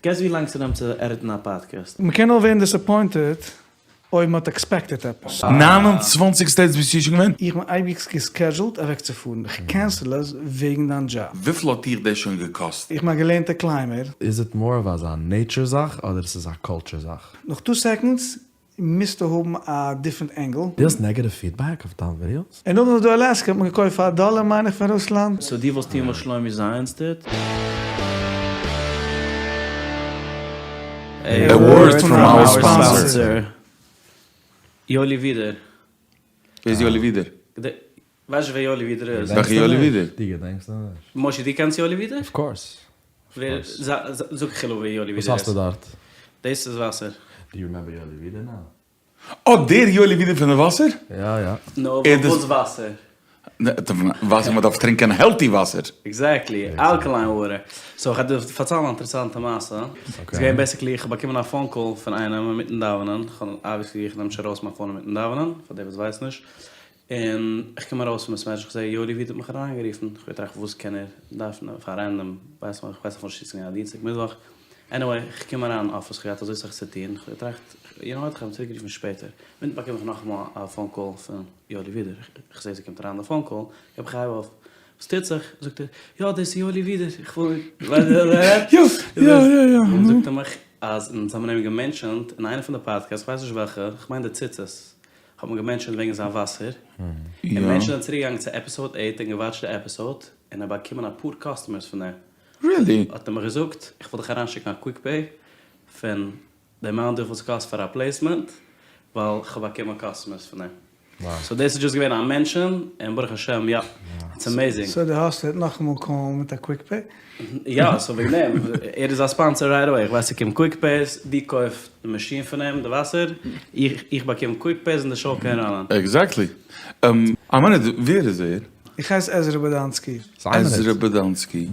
Guess ווי לאנג ס'נעמט צו edit ן א פאדקעסט? מ'קען נאר ווערן disappointed אויב מ'האט expected עפעס. 29 states ביסטו שוין געווען? איך בין אייביג גע scheduled אוועקצופארן, איך cancel עס וועגן דיין דזשאב. וויפיל האט דיך דאס שוין געקאסט? איך בין א געלערנטע climber. איז it more of אזא nature זאך אדער עס איז א culture זאך? נאך two seconds מוזטו האבן א different angle. דו האסט negative feedback אויף דיין videos? און נאכדעם איז דא אלעסקע האט מען געקויפט פאר א דאלער מיין איך פון רוסלאנד. So דו וואלסט טון וואס שלומי זייענס טוט? A word from our sponsor. יואלי ווידער. ווער איז יואלי ווידער? ווייסט נישט ווער יואלי ווידער איז? וועלכע יואלי ווידער? דו געדענקסט נישט? מושי דו קענסט יואלי ווידער? Of course. ווער? זאג חילו ווער יואלי ווידער איז. וואס האסטו דארט? דאס איז וואסער. Do you remember יואלי ווידער now? אה דער יואלי ווידער פון די וואסער? יא יא. נו וואס וואסער? וואסער מען דארף טרינקען healthy וואסער. Exactly, alkaline water. So איך האב דיר פארציילן א אינטערעסאנטע מעשה. ס'איז געווען basically איך האב באקומען א phone call פון איינעם אינמיטן דאווענען, כ'האב obviously איך נעם נישט ארויס מיין phone אינמיטן דאווענען, פאר די וואס ווייסן נישט, און איך קום ארויס פון בית מדרש איך זעה יואלי ווידער האט מיך אריינגערופן, איך האב געטראכט וואס קען ער דארפן אויף א random, ווייס איך ווייס אפילו נישט צו ס'איז געווען א דינסטאג מיטוואך, anyway איך קום אריין אין אפיס איך האב געהאט אזוי סאך צו טון, איך האב געטראכט you know what איך האב אים צוריק גערופן שפעטער, אינמיטן באקום איך נאכאמאל א phone call פון יואלי ווידער, איך זעה ס'קומט אריין די phone call, געב איך א הייב אויף, וואס טוט זיך? זאגט ער, יא דאס איז יואלי ווידער, איך וויל, ווייסט ווער ער רעדט? יא יא יא יא. זאגט ער מיך אז אונז האבן אים גע mention ט אין איינע פון די podcasts, כ'ווייס נישט וועלכע, כ'מיין די ציצית, האט מען גע mention ט וועגן זיין וואסער, און מענטשן זענען צוריק געגאנגען צו episode eight און גע watch ט די episode, און ער האט באקומען אפאר customers פון דעם. Really? האט ער מיך געזאגט, איך וויל דיך אריינשיקן א quick pay פון די amount וויפיל ס'קאסט פאר א placement, ווייל כ'האב באקומען customers פון דעם. So דאס איז just געווען א mention, און ברוך השם יא, it's amazing. So דו האסט ער נאכאמאל call ן מיט א quick pay? יא, so וועגן דעם, ער איז א sponsor right away, איך ווייס ס'קומט quick pays, דו קויף די מאשין פון אים, די וואסער, איך באקום quick pays און די show קען run ען. Exactly. א מינוט, ווער איז ער? איך הייס עזרא באדאנסקי. עזרא באדאנסקי.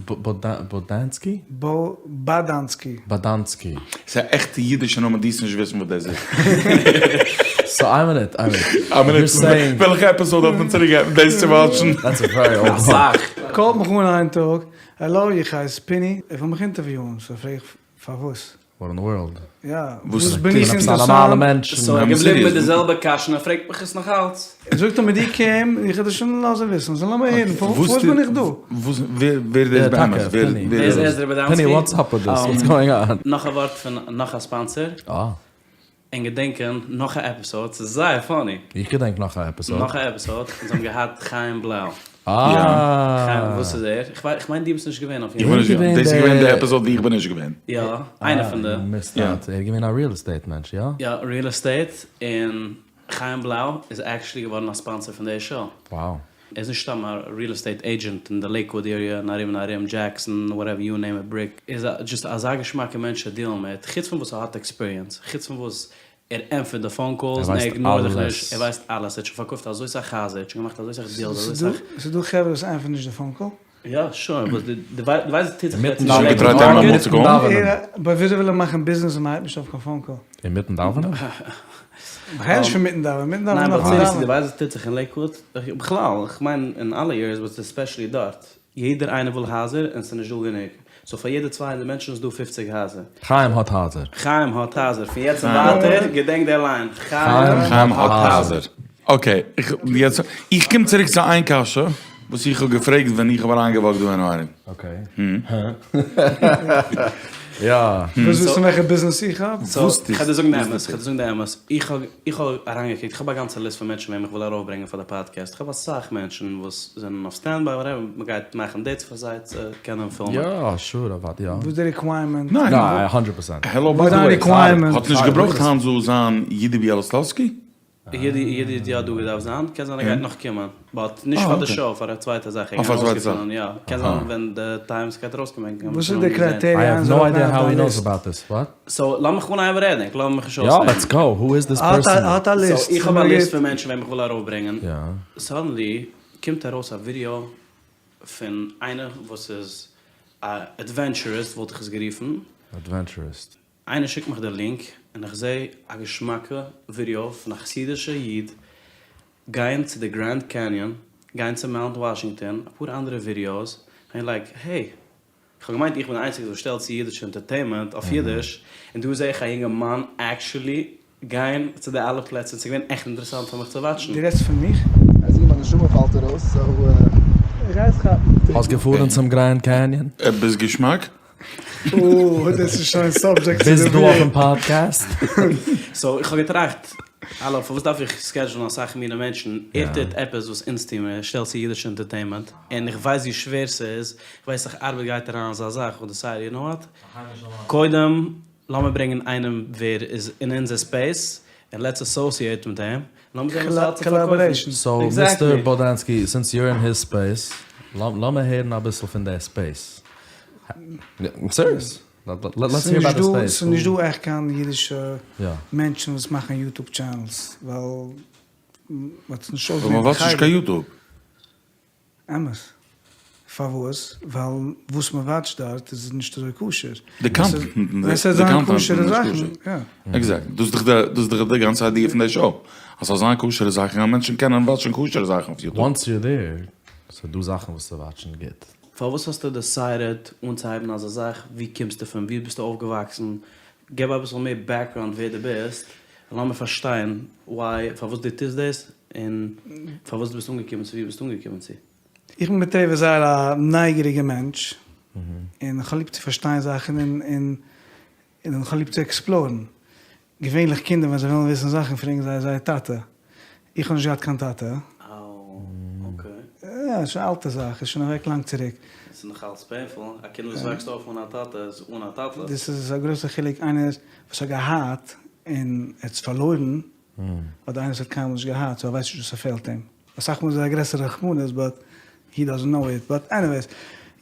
באדאנסקי? באדאנסקי. באדאנסקי. ס'איז א עכטע אידישע נאמען, דו וועסט נישט וויסן וואס דאס איז. So איין מינוט, איין מינוט. א מינוט, וועלכע episode דארף מען צוריק גיין דאס צו watch ן? That's a very old one. אסאך. Call ט מיך אן איין טאג, העלא איך הייס פיני, איך וויל מיך interview ען, so פרעג איך פארוואס? What in the world? יא, וואס בין איך אינטערעסאנט? So ער געבליבן מיט די זעלבע קשיא און ער פרעגט מיך עס נאך אלץ. זאגט ער מיר דו קום, איך וועל דיר שוין לאזן וויסן, so לאמיר הערן, פארוואס בין איך דא? ווער איז דאס באמת? ווער איז עזרא באדאנסקי? פיני what's up with this? What's going on? נאך א ווארט פון נאך א sponsor. און געדענקען נאך א episode, ס'איז זייער funny. איך געדענק נאך א episode. נאך א episode, אונז האבן געהאט חיים בלאו. אה. חיים, וואס איז ער? איך מיין דו ביסט נישט געווען אויף יענע. איך בין נישט געווען. דאס איז געווען די episode ווי איך בין נישט געווען. יא, איינע פון די. Missed out. ער איז געווען א real estate מענטש, יא? יא, real estate, און חיים בלאו איז actually געווארן א sponsor פון די show. Wow. ער איז נישט סתם א real estate agent אין די לעיקוואד area און ארום און ארום, דזשעקסאן, whatever you name it, בריק, איז just אזא געשמאקע מענטש צו deal ן מיט, חוץ פון וואס ער האט experience, חוץ פון וואס ער ענטפערט די phone calls און ער ignore ט דיך נישט, ער ווייסט אלעס, ער האט שוין פארקויפט אזוי סאך הייזער, ער האט שוין געמאכט אזוי סאך deals, אזוי סאך. ס'איז דא חברה וואס ענטפערן נישט די phone call? יא שוין, וואס דו ווייסט וואס טוט זיך יעצט אינמיטן שוין גע try ט איינמאל אמאל צו call ן? אבער וויאזוי וויל ער מאכן ביזנעס און מ'הייבט נישט אויף קיין phone call? אינמיטן דאווענען? מ'רעדט נישט פון מיטן דאווענען, מיטן דאווענען ניין נאכן but seriously דאווענען. דו ווייסט וואס טוט זיך אין לעיקוואד? בכלל, איך מיין אין אלע areas but especially דארט, יעדער איינער וויל הייזער און ס'איז נישט דא גענוג, so פאר יעדע 200 מענטשן איז דא 50 הייזער. חיים האט הייזער. חיים האט הייזער, פון יעצט און ווייטער געדענק די line, חיים האט הייזער. Okay, איך יעצט איך קום צוריק צו איין קשיא וואס איך האב געפרעגט ווען איך האב אריינגע walk ט דא אין ארון. Okay. יא. ווילסט וויסן וועלכע ביזנעס איך האב? So, איך וועל דיר זאגן די אמת, איך וועל דיר זאגן די אמת, איך האב איך האב אריינגעקוקט, איך האב א גאנצע list פון מענטשן וועם איך וויל ארויפברענגען פאר די פאדקעסט, איך האב אסאך מענטשן וואס זענען אויף standby whatever, מען גייט מאכן dates פאר זיי צו קענען פילמען. יא, sure, אוודאי יא. וואס איז די requirement? ניין. ניין, הונדרעט פראצענט. Hello by the way, האט נישט געברויכט היינט זאל זיין יודי ביאלאסלאווסקי? יודי יודי האט יא דא געדארפט זיין, קען זיין ער גייט נאך קומען, but נישט פאר די show, פאר א צווייטע זאך, ער גייט אויסגעפונען, יא, קען זיין ווען די טיימס גייט ארויסקומען קען וואס איז די criteria איי האוו נאו איידיע האו הי נאוס אבאוט דיס, וואט? So לאמיך אנהייבן רעדן, איך לאז מיך נישט אויסרעדן. יא let's go, who is this person? ער האט א list. So איך האב א list פון מענטשן וועם איך וויל ארויפברענגען, suddenly קומט ארויס א ווידיאו פון איינער וואס איז א adventurist וואלט איך עס גערופן. Adventurist. איינער שיקט מיך די link און איך זעה א געשמאקע ווידיאו פון א חסידישע איד גיין צו די גרענד קעניאן, גיין צו מאונט וואשינגטאן, אפאר אנדערע ווידיאוס, און like hey! איך האב געמיינט איך בין די איינציגסטע וואס שטעלט צו אידישע entertainment אויף אידיש, און דא זעה איך א יונגערמאן actually גיין צו די אלע פלעצער, ס'איז געווען עכט אינטערעסאנט פאר מיך צו watch ן. דו רעדסט פון מיך? אז מיין נשמה פאלט ארויס, so. איך גיי עס כאפן. האסט געפארן צום גרענד קעניאן? עפעס געשמאק? אוי, דאס איז שוין subject צו ביסט דא אויפן פאדקעסט? so איך האב געטראכט, האלא, פארוואס דארף איך schedule ן אסאך מינע מענטשן? ער טוט עפעס וואס אונז טוהן מיר, ער שטעלט צו אידישע entertainment, און איך ווייס ווי שווער ס'איז, איך ווייס אסאך ארבעט גייט אריין אין אזא זאך, איך האב decided, you know what, קודם לאמיר ברענגען איינעם ווער איז אין אונזער space, און let's associate מיט אים, לאמיר זען וואס ער האט צו פארקויפן. so Mister באדאנסקי, since you're in his space, לאמיר הערן אביסל פון די space. I'm serious. Let's hear about the space. ס'איז נישט דא עכט קיין אידישע מענטשן וואס מאכן YouTube channels, ווייל מ'האט עס נישט אויסגעלערנט אין חדר. ווייל מ'וואטשט נישט קיין YouTube. אמת. פארוואס? ווייל וואס מען וואטשט דארט איז נישט אזוי כשר. די content איז נישט כשר. Exactly. דאס איז דאך די גאנצע idea פון די show. אז ס'זאל זיין כשר'ע זאכן אז מענטשן קענען וואטשן כשר'ע זאכן אויף YouTube. Once you're there, ס'איז דא זאכן וואס צו וואטשן גוט. פארוואס האסטו decided אנצוהייבן אזא זאך? ווי קומסטו פון? ווי ביסטו אויפגעוואקסן? געב אביסל מער background ווער דו ביסט, און לאמיר פארשטיין why פארוואס דו טוסט דאס, און פארוואס דו ביסט אנגעקומען צו ווי דו ביסט אנגעקומען צו. איך בין בטבע זייער א נייגעריגע מענטש, און איך האב ליב צו פארשטיין זאכן און און איך האב ליב צו explore ן. געווענליך קינדער ווען זיי ווילן וויסן זאכן פרעגן זיי זייער טאטע. איך האב נישט געהאט קיין טאטע. אה, okay. יא, ס'איז שוין א אלטע זאך, איז שוין אוועק לאנג צוריק. ס'איז נאך אלץ painful, א קינד וואס וואקסט אויף אן א טאטע איז אן א טאטע. דאס איז א גרויסע חילוק איינער וואס האט געהאט און ער האט עס פארלוירן, אדער איינער וואס האט קיינמאל נישט געהאט so ער ווייסט נישט וואס ס'פעלט אים. אסאך מאל איז עס א גרעסערע רחמנות but he doesn't know it. But anyways,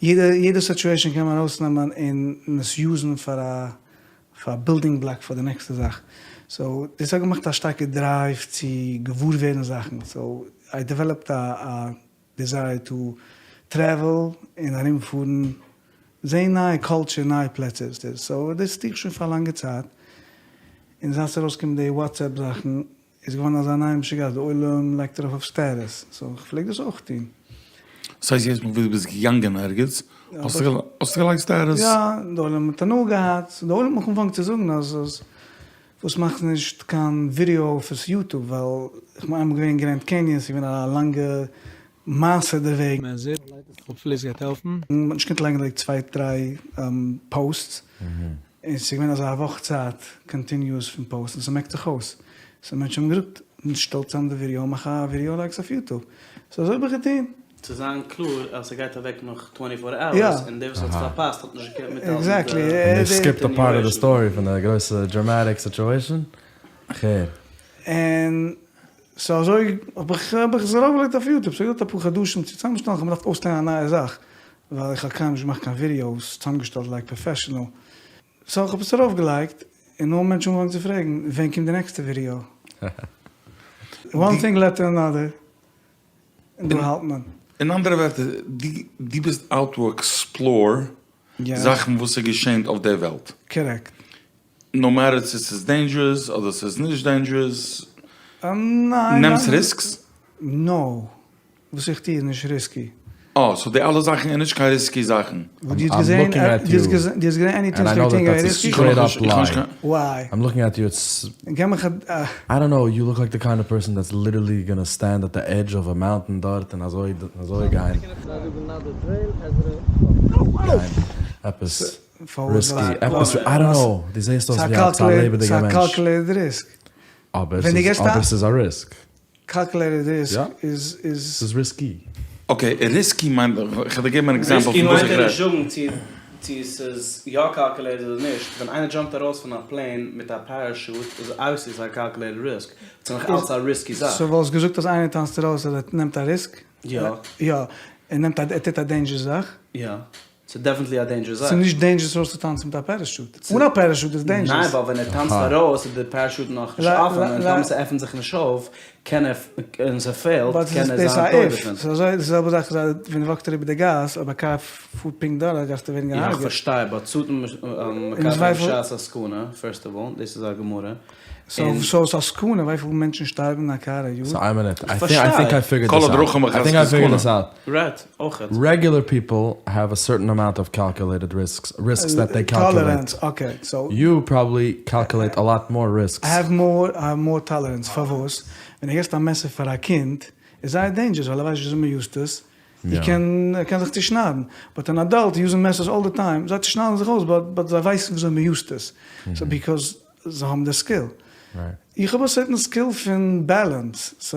יעדע יעדע situation קען מען ארויסנעמען און עס use ן פאר א פאר א building block פאר די נעקסטע זאך. So דאס האט געמאכט א שטארקע drive צו געוואר ווערן זאכן. So I developed א א desire to travel און ארום פארן זעהן נייע culture נייע פלעצער. So דאס טו איך שוין פאר א לאנגע צייט. און זייט ס'איז ארויסגעקומען די WhatsApp זאכן איז געווארן אזא נייע משוגעת, די עולם לייגט ארויף אויף status, so איך פלעג דאס אויך טון. ס'הייסט יעדעס מאל וואס דו ביסט געגאנגען ערגעץ האסטו געלייגט status? יא, די עולם האט הנאה געהאט, די עולם האט מיך אנגעפאנגען צו זאגן אז אז וואס מאכסט נישט קיין ווידעא אויף עס YouTube, ווייל איך בין איינמאל געווען אין גרענד קעניאן, ס'איז געווען א לאנגע מעשה דערוועגן. מען זעט, hopefully עס גייט העלפן. מ'האט נישט געקענט לייגן like צוויי דריי posts, און ס'איז געווען אזא וואך צייט continuous פון posts און ס'מעקט זיך אויס, so מענטשן האבן געזאגט שטעל צוזאם די ווידעא מאך א ווידעא לייג עס אויף YouTube, so אזוי האב איך געטון. צו זיין קלאר אז ס'גייט אוועק נאך twenty four hours און דער וואס האט עס פארפאסט האט נישט געקענט מיטהאלטן Exactly. און they skipped a part of the story פון די גרויסע dramatic situation, כ'הער. און so אזוי האב איך האב איך עס ארויפגעלייגט אויף YouTube, ס'האט געדויערט אפאר חדשים צו צוזאמשטעלן, כ'האב געדארפט אויסלערנען א נייע זאך, ווייל איך האב קיינמאל נישט געמאכט קיין ווידיאוס צוזאמגעשטעלט like professional, so איך האב עס ארויפגעלייגט, און נאר מענטשן האבן אנגעפאנגען צו פרעגן ווען קומט די נעקסטע ווידיאו? One thing led to another, און דא האלט מען. אין אנדערע ווערטער, דו ביסט out to explore זאכן וואס איז געשענט אויף דער וועלט. Correct. No matter צו ס'איז dangerous אדער ס'איז נישט dangerous, ניין. נעמסט risks? No. וואס איך טו איז נישט risky. אה, so די אלע זאכן איז נישט קיין risky זאכן. דו האסט געזען דו האסט געזען anything וואס איך טו איז risky? Why? I'm looking at you it's געב מיך א. I don't know, you look like the kind of person that's literally gonna stand at the edge of a mountain דארט און אזוי אזוי גיין. גיין עפעס risky, עפעס I don't know, דו זעסט אויס ווי עפעס א לעבעדיגע מענטש. ס'איז א calculated risk. אבער ס'איז א risk. Calculated risk איז איז. ס'איז risky. Okay, risky מיינט, איך וועל דיר געבן אן example פון וואס איך רעד. Risky מיינט ער נישט זאגן צו צו ס'איז יא calculated אדער נישט, ווען איינער jump ט ארויס פון א plane מיט א parachute איז obviously ס'איז א calculated risk, ס'איז נאך אלץ א risky זאך. So וואלסט געזאגט אז איינער טאנצט ארויס אז ער נעמט א risk? יא. יא, ער נעמט א, ער טוט א dangerous זאך? יא. ס'איז definitely א dangerous זאך. ס'איז נישט dangerous ארויסצוטאנצן מיט א parachute. אן א parachute איז dangerous. ניין ווייל ווען ער טאנצט ארויס איז די parachute נאכנישט אפען און טאמער ס'עפענט זיך נישט אויף קען ער און ס'פעלט קען ער זיין טויט דערפון. ס'איז אזוי די זעלבע זאך איז אז ווען דו walk סט אריבער די גאס אויב א קאר פארט פונקט דורך גייסטו ווערן געהארגעט. יא איך פארשטיי but שטן מקבל בשעת הסכנה first of all דאס איז א גמרא. So ס'איז א סכנה וויפיל מענטשן שטארבן אין א קאר א יאר? So איין מינוט, I think I figured כל this הדרכים out, I think I figured this out. Right, אויכעט. Regular people have a certain. amount of calculated risks, risks that they calculate. Tolerance, okay, so. You probably calculate a lot more risks. I have more, I have more tolerance, פארוואס? ווען דו געסט א מעסער פאר א קינד איז זייער dangerous ווייל ער ווייסט נישט וויאזוי מען use ט עס, ער קען ער קען זיך צושניידן, but אן adult use ן מעסערס all the time, זיי צושניידן זיך אויס but but זיי ווייסן וויאזוי מען use ט עס, סאו because זיי האבן די skill. איך האב א certain skill פון balance, so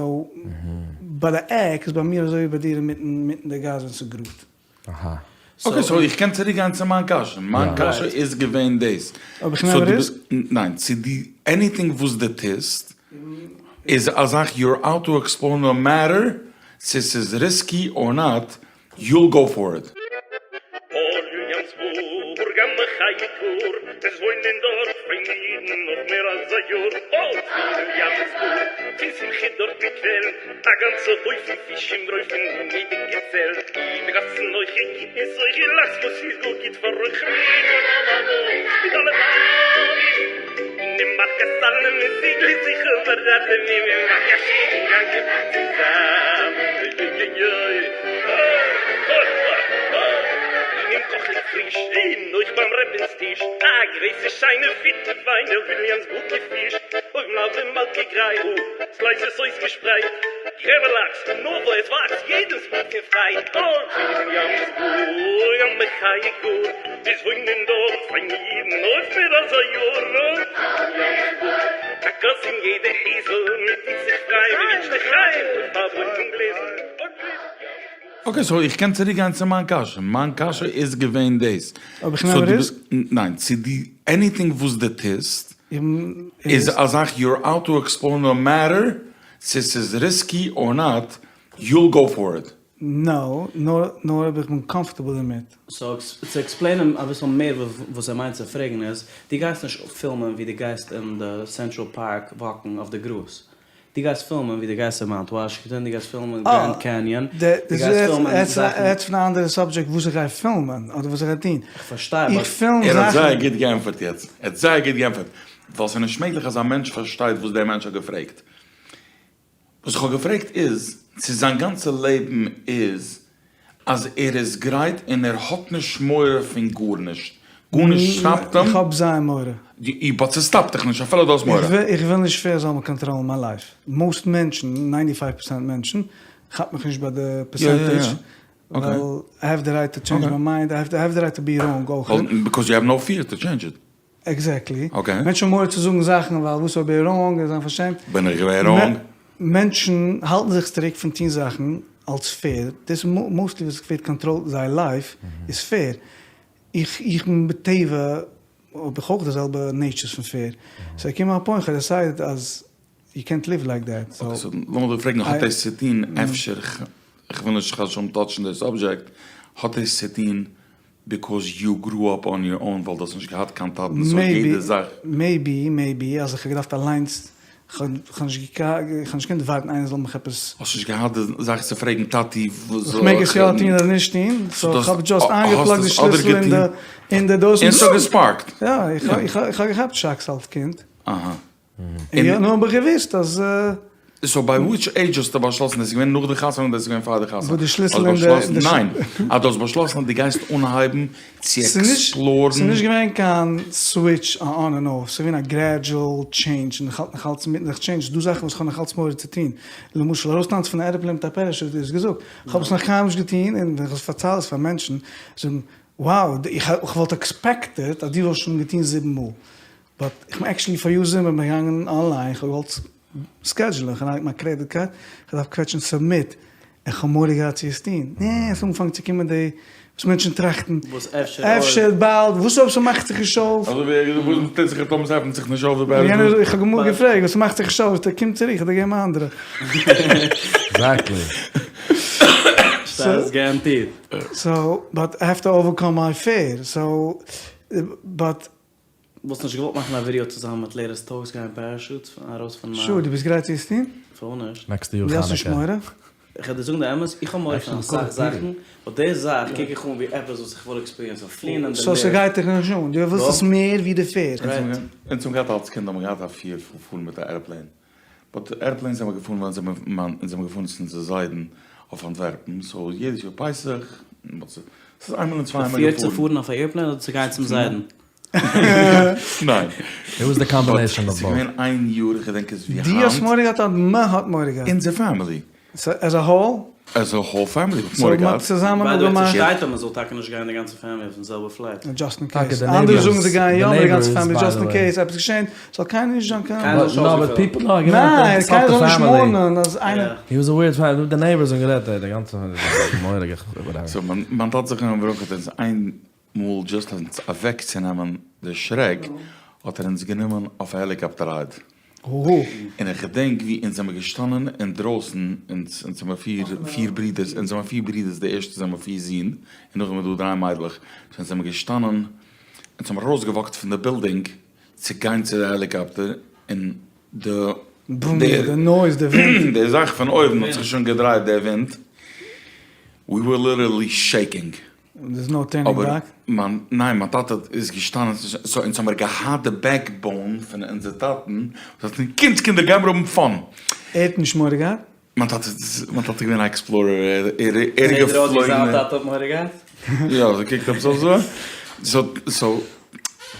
ביי די עק איז ביי מיר אזוי ווי ביי דיר אינמיטן מיטן די גאס ווען ס'איז גראד. אהא. okay so איך קען צוריק גיין צו מיין קשיא, מיין קשיא איז געווען דאס. אויב איך נעם risk? ניין, צו דו anything וואס דו טוסט איז א זאך you're out to explore no matter צו ס'איז risky or not, you'll go for it. וויליאמסבורג א מחיה גאר, עס וואוינען דארט פיינע אידן נאך מער אז א יאר, אוי וויליאמסבורג, פון שמחה דארט מיר קוועלן, א גאנצע הויפן פיש און ברויפן אין יעדע געצעלט, די גאסן אויך אין גוטן סוחר לאקס וואס איז גאר גוט פאר רויכערן מיט אלע טעמים, אינעם מארק א סאלן מיט זיגל זיכער פאר אלע מינים, א שיינע גאנג צוזאמען אוי אוי אוי אינעם קאך ליגט פריש און אויך ביים רבינ'ס טיש א גרויסע שיינע פיטע פיינע וויליאמסבורגע פיש אויף מלוה מלכה גרייט און slices אויסגעשפרייט גרעבער לאקס נאר וואו עס וואקסט יעדעס מאל פון פרייד אוי וויליאמסבורג א מחיה גאר עס וואוינען דארט פיינע אידן אויף מער אז א יאר אוי וויליאמסבורג א כוס אין יעדע הייזל מען טוט זיך פריי מען ווינטשט לחיים אויף א ברויפן גלעזל אוי וויליאמסבורג. okay so איך קען צוריק גיין צו מיין קשיא, מיין קשיא איז געווען דאס. אויב איך נעם risk? ניין, צו דו anything וואס דו טוסט איז א זאך you're out to explore no matter צו ס'איז risky or not, you'll go for it. No, נאר אויב איך בין comfortable דערמיט. so צו explain ען אביסל מער וואס ער מיינט צו פרעגן איז, דו גייסט נישט פילמען ווי דו גייסט אין די סענטראל פארק walk ן אויף די גראז, דו גייסט פילמען ווי דו גייסט אין מאונט וואשינגטאן, דו גייסט פילמען גרענד קעניאן, דו גייסט פילמען זאכן. רעדסט פון א אנדערע subject וואס איך גיי פילמען אדער וואס איך גיי טון? איך פארשטיי but. איך פילם ער האט זאכן. זייער גוט געענטפערט יעצט, ער האט זייער גוט געענטפערט, ווייל ס'איז נישט מעגליך אז א מענטש פארשטייט וואס דער מענטש האט געפרעגט. וואס איך האב געפרעגט איז צו זיין גאנצע לעבן איז אז ער איז גרייט און ער האט נישט מורא פון גארנישט, גארנישט stop ט אים. איך האב זייער מורא. but ס'stop ט דיך נישט אפילו דו האסט מורא. איך וויל נישט fear זאל מיר control ן מיין life. Most מענטשן, ninety five percent מענטשן, כאפ מיך נישט ביי די percentage, ווייל I have the right to change my mind, I have the right to be wrong אויך. Because you have no fear to change it. Exactly. מענטשן האבן מורא צו זאגן זאכן ווייל וואס אויב ער wrong און זיין פארשעמט. בין איך געווען wrong? מענטשן האלטן זיך צוריק פון טון זאכן אלס fear, דאס איז mostly וואס ווערט control ט זייער life איז fear. איך איך בין בטבע האב איך אויך די זעלבע natures פון fear. סאו געקומען א point כ'האב decided אז יו קענט ליוו לייק דעט. Okay so לאמיר דיר פרעגן האט דאס צו טון אפשר, כ'וויל נישט חס ושלום touch ן די subject, האט דאס צו טון because you grew up on your own ווייל דו האסט נישט געהאט קיין טאטן so יעדע זאך. Maybe maybe אז איך האב געדארפט אליינס כ'האב נישט געקענט ווארטן איינער זאל מיך עפעס. האסט נישט געהאט די זאך צו פרעגן טאטי וואס זאל איך מעג עס יא טון אדער נישט טון so כ'האב just איינגע plug ט די שליסל אין די אין די דאס און ס'האט גע spark ט. יא איך האב געכאפט shocks אלס קינד. אהא. און יא, נו האב איך געוואוסט אז. So ביי which age האסטו באשלאסן, דאס איז געווען נאך די חתונה אדער דאס איז געווען פאר די חתונה? וואס די שליסל אין די. ניין, אז דו האסט באשלאסן אז דו גייסט אנהייבן צו explore ן. ס'איז נישט געווען קיין switch א on און off, ס'איז געווען א gradual change, און איך האלט נאך אלץ אינמיטן זיך change ן, ס'דא זאכן וואס איך האב נאך אלץ מורא צו טון, למשל ארויסטאנצן פון א airplane מיט א parachute, ווי האסט געזאגט, איך האב עס נאך קיינמאל נישט געטון, און ווען איך פארצייל עס פאר מענטשן, זאגן, wow, איך וואלט expected אז דו וואלסט שוין געטון זיבן מאל. But איך בין actually פאריאר זומער בין איך געגאנגען online, איך האב געוואלט schedule ן, איך האב אריינגעלייגט מיין credit card, איך דארף קוועטשן submit, איך האב מורא געהאט צו עס טון, נע, עס האט אנגעפאנגען צו קומען די וואס מענטשן טראכטן, אפשר באלד, וואס אויב ס'מאכט זיך נישט אויף. אזוי ווי ער האט געזאגט וואס טוט זיך טאמער ס'עפנט זיך נישט אויף די parachute. יענער, איך האב אמאל געפרעגט וואס ס'מאכט זיך נישט אויף, זאגט ער קום צוריק איך וועל דיר געבן א אנדערע. Exactly. ס'איז guaranteed. So, but I have to overcome my fear, so, but. וואלסט נישט געוואלט מאכן א ווידעא צוזאמען מיט לערערס טאגס גיין parachutes פון ארויס פון א. Sure, דו ביסט גרייט צו עס טון? פארוואס נישט? נעקסטע יאר דו האסט נישט חנוכה. מורא? איך וועל דיר זאגן די אמת, איך האב מורא פון אסאך זאכן, but די זאך קוק איך אן ווי עפעס וואס איך וויל experience ן, פליען אין די So לופט. ס'גייט דיך נישט אן, דו ווילסט עס מער ווי די fear. אונז האבן געהאט אלס קינד האבן מיר געהאט א fear פון פארן מיט א airplane, but airplanes זעמער געפארן ווען זעמער אונז זעמער געפארן צו אונזער זיידן אויף אנטווערפן, so יעדעס יאר פסח. ס'איז איינמאל און צוויי מאל fear צו געפארן. פארן אויף א airplane אדער צו גיין צום זיידן? ניין. It was the combination of ס'איז both. געווען איין יאר, איך געדענק עס ווי דו האסט היינט. מורא געהאט אדער מ'האט מורא געהאט? אונזער family. So as a whole? As a whole family האט מורא סאו מ'האט געהאט. צוזאמען By the way, אפגעמאכט. ס'שטייט אז מ'זאל טאקע נישט גיין די גאנצע family אויפן זעלבע flight. Just in טאקע case. די אנדערע זאגן neighbors, זיי גייען די יא מיט די גאנצע neighbors family by just the in way. case עפעס געשענט זאל קיינער נישט זיין קיין. קיינער זאל No נישט but אויסגעפעלט. people no געווען ניין קיינער זאל נישט מאנען אז איינער. He was a weird family, די neighbors האבן גערעדט די גאנצע מורא'דיגע whatever. So מיין טאטע זכרונו לברכה האט אונז איין מאל just אונז אוועק צו נעמען די שרעק האט ער אונז גענומען אויף א helicopter ride. און איך געדענק ווי אונז זעמער געשטאנען אינדרויסן, אונז זעמער פיר פיר ברידערס, אונז זעמער פיר ברידערס, די ערשטע זעמער פיר זין, און נאכדעם איז דא דריי מיידלעך, so אונז זעמער געשטאנען, אונז האמער ארויסגעוואקט פון די בילדינג צו גיין צו די helicopter, און די די noise, די ווינט. די זאך פון אויבן האט זיך שוין געדרייט די ווינט, we were literally shaking. אבער מיין, ניין מיין טאטע איז געשטאנען, so אונז האמיר געהאט די backbone פון אונזער טאטן, וואס האט געזאגט קומטס קינדער גיימיר האבן fun. ער האט נישט מורא געהאט? מיין טאטע מיין טאטע איז געווען א explorer, ער איז געפלויגן. זיין טאטע האט מורא געהאט? יא, ס'קוקט עפעס אויס אזוי. So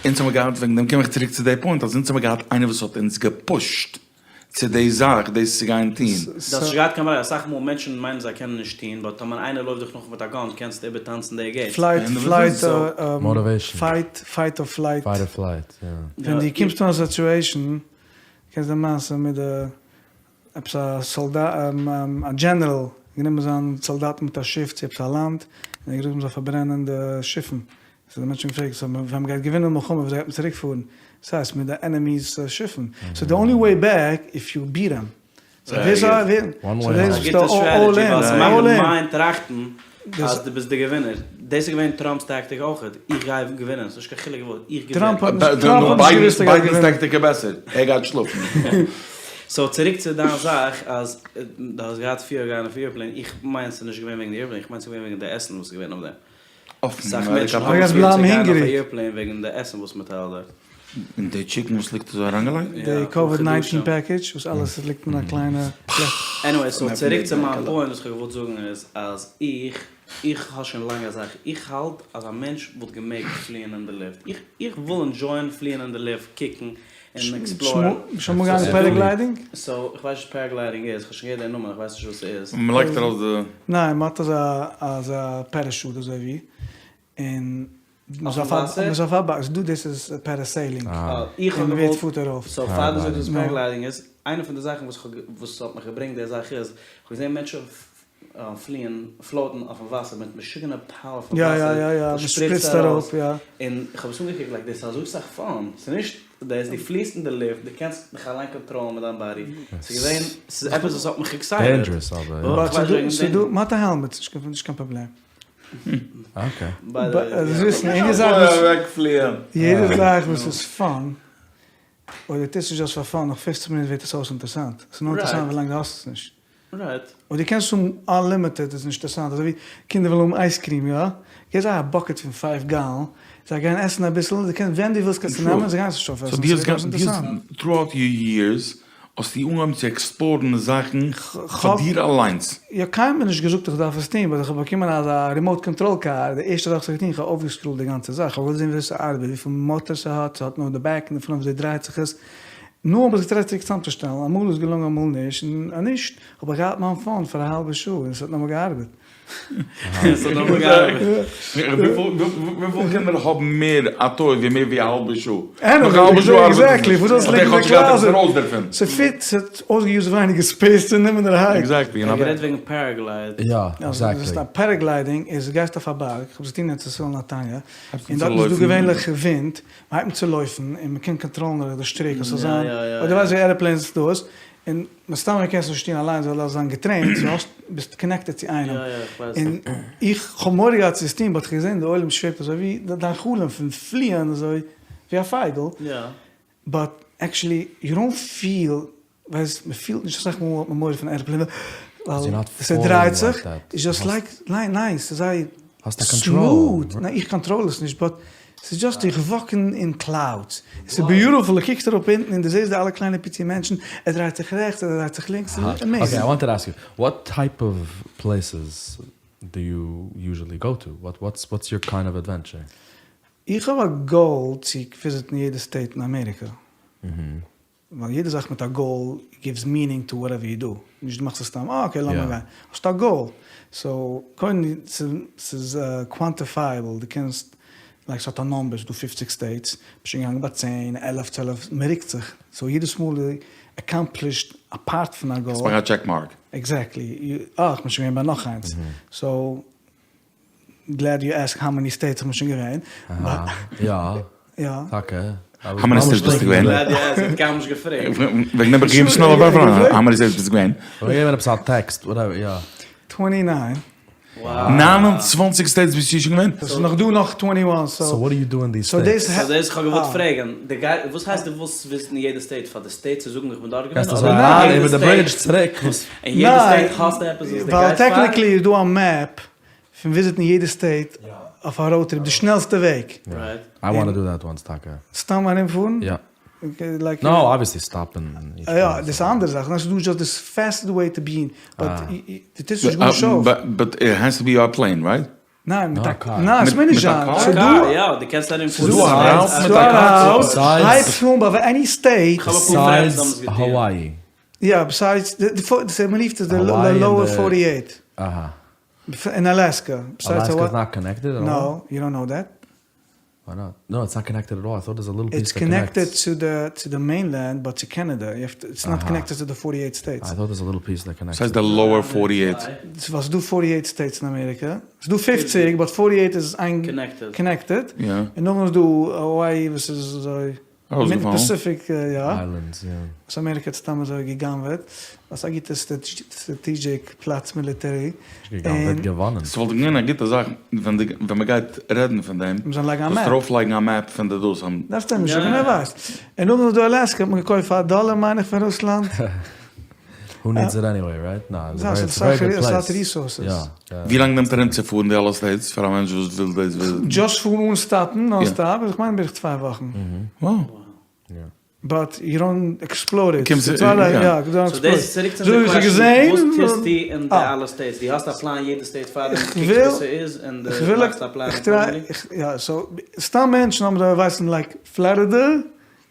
אונז האמיר געהאט, וועגן דעם קום איך צוריק צו די point, אז אונז האמיר געהאט איינער וואס האט אונז געפושט צו די זאך דאס צו גיין טון. דו האסט נישט געהאט קיין ברירה, אסאך מאל מענטשן מיינען זיי קענען נישט טון, but טאמער איינער לויפט דיך נאך מיט א gun קענסטו איבער טאנצן די gate. Flight flight Motivation. Fight fight or flight. Fight or flight, יא. ווען דו קומסט אן א situation, קענסט די מעשה מיט די עפעס א סאלדאט א דזשענעראל גענומען זיין סאלדאטן מיט א שיף צו עפעס א לאנד, און ער האט געזאגט מ'זאל פארברענען די שיפן, so די מענטשן האבן געפרעגט so ווען מ'גייט געווינען מלחמה וויאזוי גייט מען צוריק פארן? ס'הייסט מיט די enemy's שיפן, so the only way back if you beat them, so ווער ס'האט One way so home. א גוטע strategy ווייל ס'מאכט די mind טראכטן אז דו ביסט די געווינער, דאס איז געווען טראמפ'ס טאקטיק אויכעט, איך גיי געווינען, ס'נישט קיין חילוק וואס, איך געווין. טראמפ האט נישט געוואוסט ער גייט ביידען'ס געווינען. טאקטיק איז בעסער, ער גייט שלאפן. So צוריק צו דיין זאך אז דו האסט געהאט fear גיין אויף airplane, איך מיין ס'נישט געווען וועגן די airplane, איך מיין ס'איז געווען וועגן די עסן וואס איז געווען אויף דעם. אסאך מענטשן האבן fear צו גיין אויף א airplane וועגן די עסן וואס מ'טיילט דארט. און די chicken וואס ליגט אזוי אריינגעלייגט? די COVID 19 package וואס אלעס ליגט אין א קליינע פלעסטיק. Anyway, so צוריק צו מיין point וואס כ'האב געוואלט זאגן איז אז איך איך האב שוין לאנג א זאך, איך האלט אז א מענטש וואלט געמעגט פליען אין די לופט, איך איך וויל ענדזשויען פליען אין די לופט, קוקן און עקספלארן. שוין אמאל געגאנגען paragliding? So איך ווייס נישט וואס paragliding איז, כ'האב שוין געהערט די נאמען, איך ווייס נישט וואס ס'איז. מ'לייגט ארויס די. ניין, מ'האט אזא אזא parachute אזוי ווי, און מ'איז אויף א מ'איז אויף א בארג, דא דאס איז parasailing, איך האב און מ'ווערט געוואלט, פארט ארויף. So פאר דו זאגסט וואס paragliding איז, איינע פון די זאכן וואס כ'האב וואס האט מיך געברענגט די זאך איז, כ'האב געזען מענטשן פליען, פלאוטן אויפן וואסער מיט משוגענע power פון יא יא וואסער יא יא, וואס מ'שפריצט שפריצט ארויס, ארויף יא. און כ'האב עס אנגעקוקט like דאס איז אזוי סאך fun, ס'איז נישט דאס, דו פליסט אין די לופט, דו קענסט דיך אליין קאנטראלן מיט דיין body, ס'איז געווען, ס'איז עפעס וואס האט מיך excited. Dangerous אבער יא. But ס'איז דא, ס'איז דא, מ'האט א helmet, ס'איז נישט קיין פראבלעם. Okay. יעדע זאך וואס איז fun, אויב דו טוסט עס just פאר fun, נאך פופצן מינוט ווערט עס אויס אינטערעסאנט. עס איז נאר אינטערעסאנט ווילאנג דו האסט עס נישט. אויב דו קענסט האבן unlimited איז נישט אינטערעסאנט. אזוי ווי קינדער ווילן האבן ice cream, יא? גיב זיי א bucket פון five gallon, זיי גייען עסן אביסל, זיי קענען ווען דו ווילסט קענסטו נעמען, זיי גייען עס נישט אויפעסן, ס'ווערט אויס אינטערעסאנט. Throughout your years האסטו אנגעהויבן צו עקספלארן זאכן פאר דיר אליינס? יא, קיינער האט מיר נישט געזאגט איך דארף עס טון, but איך האב באקומען אזא remote control car, די ערשטע זאך וואס איך האב געטון, איך האב אויפגעסקרולט די גאנצע זאך, איך האב געוואלט זען וויאזוי ס'ארבעט, וויפיל מאטאר ס'האט, ס'האט נאר די back און די front, וויאזוי דרייט זיך עס, נו האב איך געטרייט צוריק צוזאמצושטעלן, אמאל איז געלונגען אמאל נישט, און אז נישט האב איך געהאט מיין phone פאר א האלבע שעה און ס'האט נאכאמאל געארבעט. וויפיל קינדער האבן מער א toy ווי מער ווי א האלבע שעה? נאך א האלבע שעה ארבעט עס Exactly, וואס זאלסט לייגן אין די closet? ס'פיט, ס'האט אויסגעיוזט ווייניגער space צו נעמען דערהייט. Exactly. ער האט גערעדט וועגן paraglide. יא, exactly. Paragliding איז גייסט אויף א בארג, כ'האב עס געטון אין ארץ ישראל נתניה, און דארט איז דא געווענליך ווינט, מ'הייבט אן צו לויפן און מ'קען קאנטראלן דורך די שטריק אז ס'זאל זיין, אויב דו ווייסט ווי airplanes דאס, און מסתמא קענסט נישט טון אליינס ווייל דארפסט זיין געטרעינט, סאו האסט ביסט connected צו איינעם, און איך האב מורא געהאט צו עס טון but כ'האב געזען די עולם שוועבט אזוי ווי דיין חלום פון פליען אזוי ווי א פייגל, but actually you don't feel, ווייסט מ'פילט נישט אסאך מאל האט מען מורא פון airplane ווייל ס'דרייט זיך, איז just like ניין ניין ס'איז זייער smooth, ניין איך קאנטראל עס נישט but ס'איז just איך walk אין clouds, ס'איז beautiful, דו קוקסט אראפ אונטן און דו זעסט די אלע קליינע פיצי מענטשן, ער דרייט זיך רעכטס ער דרייט זיך לינקס, ס'איז amazing. Okay I want to ask you, what type of places? דו יו יוזשעלי גאו טו? וואטס וואטס יור קיינד אוו עדווענטשער? איך האב א גאול צו וויזיטן יעדע סטעיט אין אמעריקא. ווייל יעדע זאך מיט א גאול גיווס מינינג טו וואטעווער יו דו. נישט דו מאכסט עס סתם אה אקעי לאמיר גיין. האסט א גאול. סאו קודם ס'איז קוואנטיפייעבל דו קענסט לייק ס'האט א נאמבער ס'איז דא פופציג סטעיטס ביסט שוין געגאנגען ביי צען עלף צוועלף מ'רוקט זיך סאו יעדעס מאל דו עקאמפלישט א פארט פון א גאול. קענסט מאכן א טשעק מארק. עקזעקטלי. אה כ'בין שוין געווען ביי נאך איינס. סאו גלעד יו עסק האו מעני סטעיטס איך בין שוין געווען. אהא, יא. יא. טאקע. האו מעני סטעיטס ביסטו געווען? גלעד יו עסק, האט קיינמאל נישט געפרעגט. וועגן דעם האב איך געגעבן שנעל א ווארף אריין, האו מעני סטעיטס ביסטו געווען? כ'האב געגעבן עפעס א טעקסט, וואטעווער, יא. טווענטי ניין. 29 סטעיטס ביסטו שוין געווען? ס'איז נאך דא נאך טווענטי וואן סאו. סאו וואט דו יו דו אין דיס סטעיטס? סאו דאס כ'האב געוואלט פרעגן, די גיי וואס הייסט דו ווילסט וויזיטן יעדע סטעיט פאר די סטעיט צו זאגן איך בין דארט געווען? גייסט אזוי אריין איבער די ברידזש צוריק וואס? אין יעדע סטעיט האסטו עפעס וואס די גייסט פאר? ווייל טעקניקלי איז דא א מעפ פון וויזיטן יעדע סטעיט אויף א ראוד טריפ די שנעלסטע וועג. איי וואנט טו דו דעט וואנס טאקע. סתם ארומפארן? יא. נאו, אבוויעסלי סטאפ אין איטש פלעיס. יא, דאס איז א אנדערע זאך, נאר ס'איז דא דזשאסט די פעסטעסט וועי טו בי אין, באט דו טוסט נישט גארנישט אויף. באט איט העז טו בי א פלעין, רייט? ניין, מיט א קאר. ניין, ס'מוז נישט זיין. ס'איז דא. יא, דו קענסט ארומפארן. ס'איז דא א ראוט מיט א קאר? הייבסט אן ביי עני סטעיט. ביסיידס האוואי. יא, ביסיידס, מ'רופט עס די לאוער פארטי עיט. אהא. אין אלעסקע. אלעסקע איז נאט קאנעקטעד עט אלל? נאו, יו דאנט נאו דעט? וויי נאט? נאו איטס נאט קאנעקטעד עט אלל, איי טאט דערס א ליטל פיס איטס דעט קאנעקטס. קאנעקטעד צו די צו די מעינלענד באט צו קענעדע, יו העוו טו, איטס נאט קאנעקטעד צו די פארטי עיט סטעיטס. איי טאט דערס א ליטל פיס דעט קאנעקטס. ס'הייסט די לאוער פארטי עיט. ווייל ס'דא פארטי עיט סטעיטס אין אמעריקע, ס'דא פופציג באט פארטי עיט איז איין קאנעקטעד, און נאכדעם איז דא האוואי וואס איז אזוי. מיטן פאסיפיק יא. איילענדס יא. וואס אמעריקע האט סתם אזוי גע'גנב'עט. ווייל ס'איז א גוטע סטראטעגיק פלאץ מיליטערי. נישט גע'גנב'עט, געוואנען. ס'וואלט געווען א גוטע זאך ווען די ווען מ'גייט רעדן פון דעם מ'זאל לייגן א מעפ. זאלסט ארויף לייגן א מעפ פון די דאס. דארפסט נישט, ווער ווייסט. און נאכדעם איז דא אלעסקע האט מען געקויפט פאר א דאלער מיין איך פון רוסלאנד. הו נידס איט עניוועי רייט? נא, איטס א ווערי גוד פלעיס. ס'האט ריסארסעס. ווי לאנג נעמט ארום צו פארן די אלע סטעיטס פאר א מענטש וואס וויל דאס וויזיטן? דזשאסט פארן אן סטאפן, נאן סטאפ, איך מיין בערך צוויי וואכן. באט יו דאנט עקספלאר איט. סאו דאס איז צוריק צו אונזער קוועשאן, וואס טוסטו אין די אלע סטעיטס? דו האסט א פלאן יעדע סטעיט פאר דעם, קוקסט וואס ס'איז און דו מאכסט א פלאן אקארדינגלי? יא, סאו סתם מענטשן האבן זיי ווייסן לייק פלארידע,